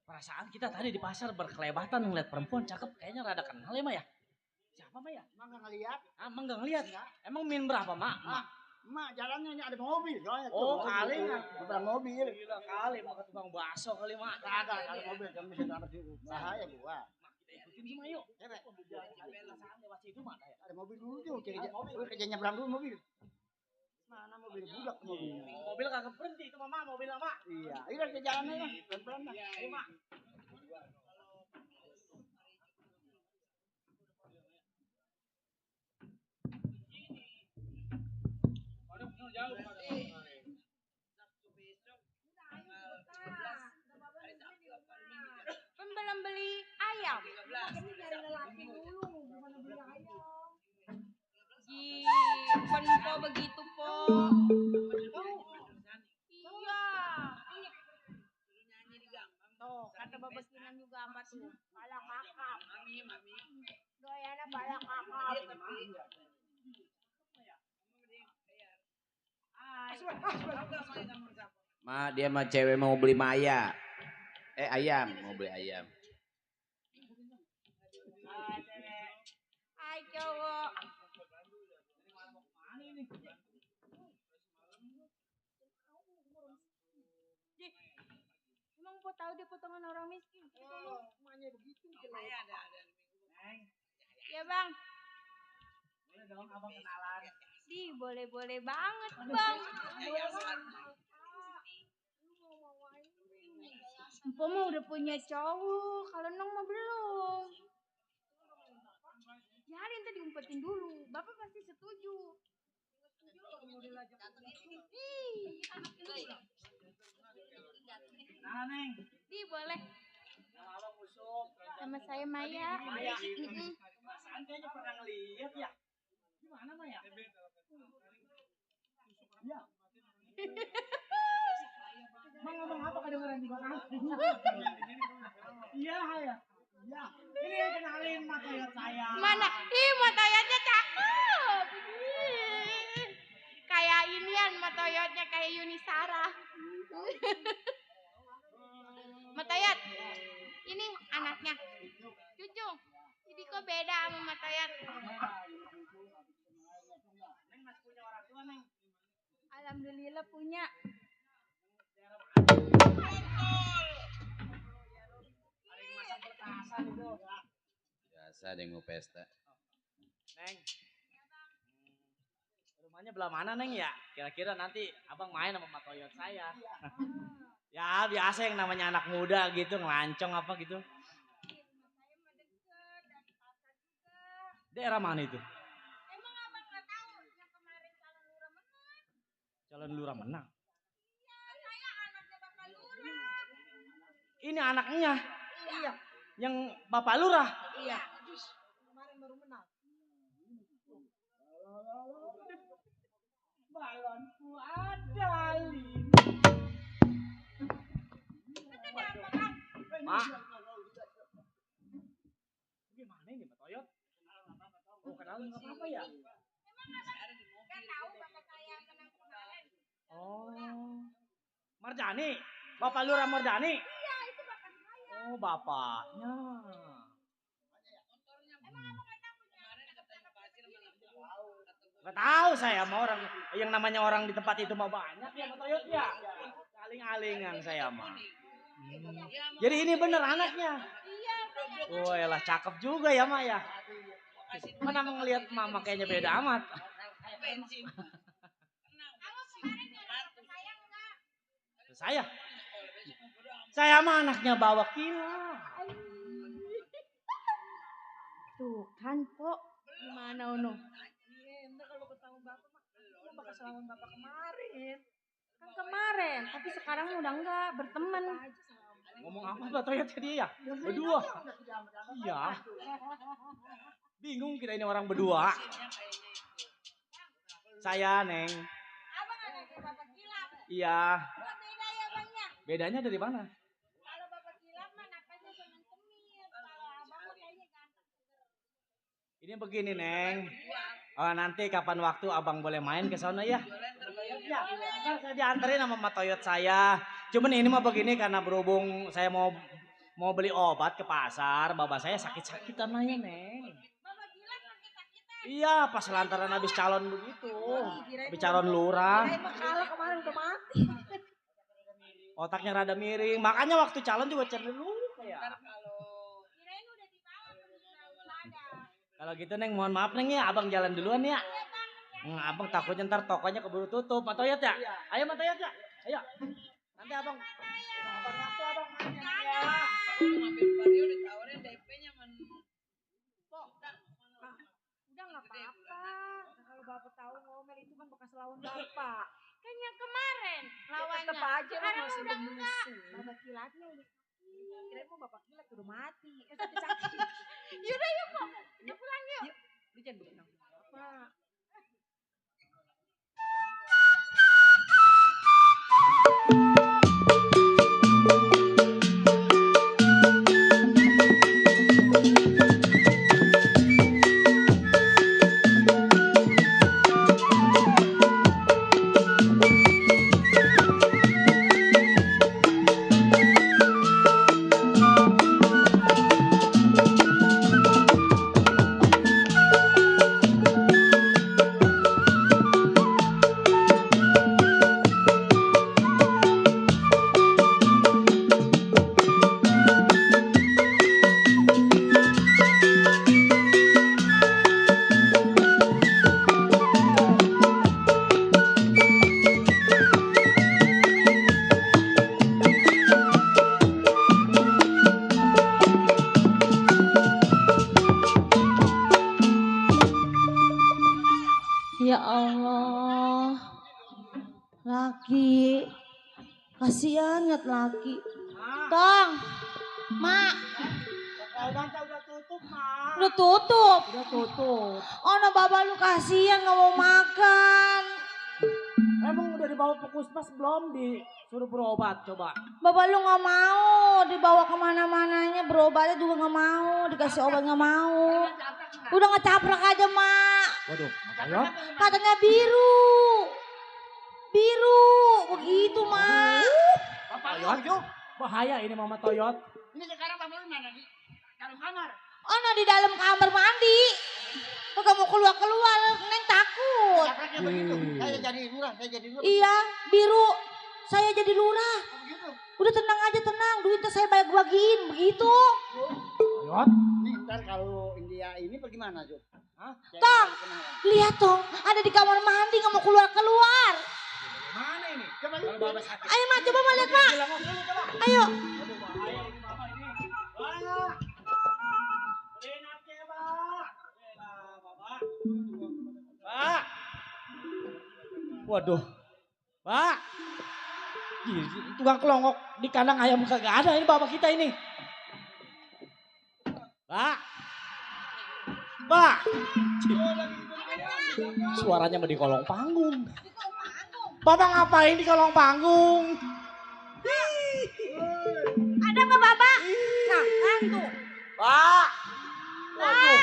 Perasaan kita tadi di pasar berkelebatan ngeliat perempuan cakep. Kayaknya rada kenal ya, Mak ya? Siapa, Mak ya? Emang nggak ngeliat? Ah, Mak nggak ngeliat? Emang min berapa, Mak? Mak jalannya ini ada mobil soalnya Oh, tuh. kali. Tukang mobil. Gila kali, Mak ke tukang bakso kali, Mak. Kagak ada mobil kamu bisa selamat dulu. Bahaya gua. Ikutin sih, Mak, yuk. Perasaan lewat situ, Mak. Ada mobil dulu tuh, kerja nyebrang dulu mobil. Mana mobil budak mobil. Mobil kagak berhenti itu, Mama, mobil Mak. Iya, ini ke jalannya lah, pelan-pelan lah. Iya, Mak. Belum beli ayam. Bukan po begitu po. Iya. Tuh, kata babas kinan juga apa tuh? Bala kakap. Mami. Doyana bala kakap. Ma, dia mah cewek mau beli maya. Ayam, mau beli ayam. Hai cowok. Emang po tahu dia potongan orang miskin? Emaknya begitu. Ya bang. Boleh dong abang kenalan. Boleh banget bang. Empo mah udah punya cowok, kalau Nong mah belum. Biarin tadi umpetin dulu, Bapak pasti setuju. Nah, Neng. Boleh. Nama abang Usop. Nama saya Maya. Maya. Perasaan kayaknya pernah ngeliat ya. Gimana, Maya? Iya. Bang ngomong apa kedengeran juga kan? Iya ya. Iya. Ini kenalin Matoyot saya. Mana? Matoyotnya cakep. Kayak inian Matoyotnya kayak Yunisara. Matoyot. Ini anaknya. Cucu. Jadi kok beda sama Matoyot? Neng masih punya orang tua, Neng? Alhamdulillah punya. Biasa ada yang mau pesta. Neng. Rumahnya belah mana, Neng ya? Kira-kira nanti abang main sama Matoyot saya. Ya biasa yang namanya anak muda gitu, ngelancong apa gitu. Daerah mana itu? Emang abang nggak tahu yang kemarin calon lurah menang? Calon lurah menang. Iya, saya anaknya Bapak Lurah. Ini anaknya. Iya. Yang Bapak Lurah. Iya. Kemarin baru menang. Balonku ada lima. Mak. Gimana ini Matoyot? Oh kenalan nggak apa-apa ya? Nggak tahu bapak saya kenal kemarin. Oh. Marjani. Bapak Lurah Marjani. Iya, itu bapak saya. Oh bapaknya. Gak tahu saya sama orang yang namanya orang di tempat itu mah banyak ya Matoyot ya. Aling-alingan saya mah. Jadi ini bener anaknya. Iya. Oh elah cakep juga ya Mak ya. Mana mau ngelihat mama kayaknya beda amat. Saya. Saya mah anaknya bawa kila. Tuh kan Po, gimana Ono? Entar kalau ketemu bapak mah, bakal salaman bapak kemarin. Kan kemarin, tapi sekarang udah enggak berteman. Ngomong apa Mbak Toyot tadi ya? Berdua. Iya. Bingung kita ini orang berdua. Saya, Neng. Abang anak Bapak Kilap. Iya. Kok beda ya Bangnya? Bedanya dari mana? Kalau Bapak Kilap mah napasnya semen-semen. Kalau abang mah kayaknya ganteng. Ini begini, Neng. Nanti kapan waktu abang boleh main ke sana ya? Ya, ntar saya dianterin sama Matoyot saya. Cuman ini mah begini karena berhubung saya mau beli obat ke pasar, bapak saya sakit-sakitan aja, Neng. Iya, pas lantaran habis calon begitu. Habis calon lurah. Kalah kemarin udah mati. Otaknya rada miring, makanya waktu calon juga cenderung kayak. Kalau gitu Neng, mohon maaf Neng ya, abang jalan duluan ya. Abang takutnya ntar tokonya keburu tutup. Matoyot ya? Ayo Matoyot ya? Ayo. Nanti abang. Nanti abang main ya. Ngambil Vario ditawarin DP-nya Udah nggak apa-apa. Kalau bapak tahu ngomel itu kan bekas lawan bapak. Kan yang kemarin lawannya. Tetep aja Sekarang lu masih udah bermusuh. Bapak kilatnya udah kira mau bapak kilat udah mati. Sakit-sakit. Yaudah yuk Pok. Kita pulang yuk. Lu jangan berenang bapak. Ya Allah, laki, kasihan liat laki. Tong, Mak. Udah tutup, Mak. Udah tutup. Udah tutup. Oh, no bapak lu kasihan nggak mau makan. Emang udah dibawa ke puskesmas belum disuruh berobat coba? Bapak lu nggak mau dibawa kemana-mananya, berobatnya juga nggak mau, dikasih obat nggak mau. Udah ngecaprak aja Mak. Waduh, Matoyot. Katanya biru, begitu Mak. Matoyot, bahaya ini Mama Toyot. Ini sekarang bapak lu mana di dalam kamar? Oh, no di dalam kamar mandi. Kagak mau keluar, Neng takut. Capraknya begitu. Saya jadi lurah. Iya, biru. Saya jadi lurah. Udah tenang aja, tenang. Duitnya saya bagi-bagiin, begitu. Toyot. Nih ntar kalau India ini bagaimana, Jok? Tong, lihat Tong. Ada di kamar mandi, nggak mau keluar. Mana ini? Coba kalau bapak sakit. Ayo Mak, coba Mak lihat Mak. Ayo. Pak. Waduh. Pak. Tukang kelongok di kandang ayam kagak ada ini bapak kita ini. Pak. Pak. Suaranya mau di kolong panggung. Bapak ngapain di kolong panggung? Ada apa Bapak? Nah, kan tuh. Pak. Waduh.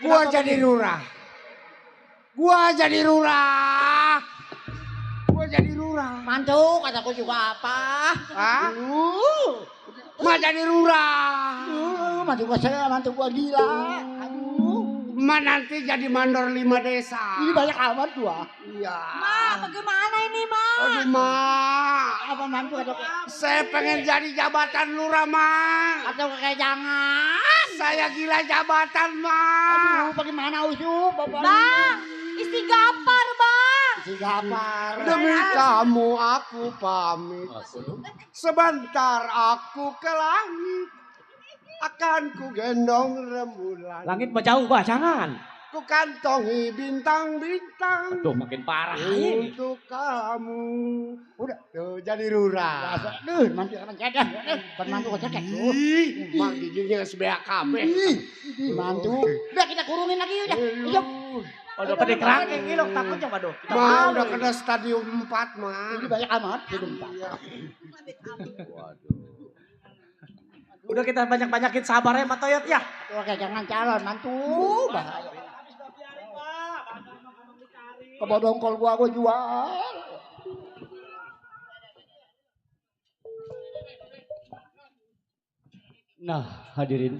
Gua jadi lurah. Mantu, kataku juga apa? Hah? Ma jadi lurah. Mantu gua saya, mantu gua gila. Ma nanti jadi mandor 5 desa. Ini banyak amat gua. Iya. Mak, bagaimana ini Mak? Aduh, Ma. Apa mantu kata Saya pengen jadi jabatan lurah, Ma. Atau kayak jangan. Saya gila jabatan, Ma. Aduh, bagaimana usup, Bapak? Bang, istighfar Bang. Istighfar. Demi kamu aku pamit. Sebentar aku ke langit. Akan ku gendong rembulan. Langit jauh, Bah, jangan. ku kantongi bintang-bintang. Tuh makin parah ini. Untuk kamu. Udah, tuh jadi lurah. Duh, mantu kan cedak. Kan mantu kok cekek. Mak giginya sebeak kabeh. Mantu. Udah kita kurungin lagi udah. Yuk. Udah pada kerangkeng gilok takut coba doh. Ma udah kena stadium 4 mah. Ini banyak amat stadium 4. Udah kita banyak-banyakin sabar ya Pak Toyot ya. Oke, jangan calon mantu. Bahaya. Kebodongkol gua jual. Nah, hadirin,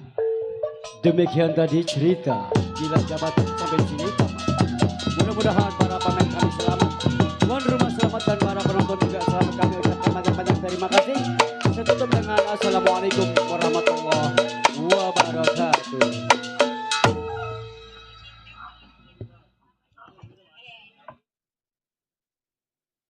demikian tadi cerita Gila Jabatan sampai sini. Mudah-mudahan para pemain kami selamat, tuan rumah selamat dan para penonton juga selamat. Kami ucapkan banyak-banyak terima kasih. Saya tutup dengan Assalamualaikum warahmatullahi wabarakatuh.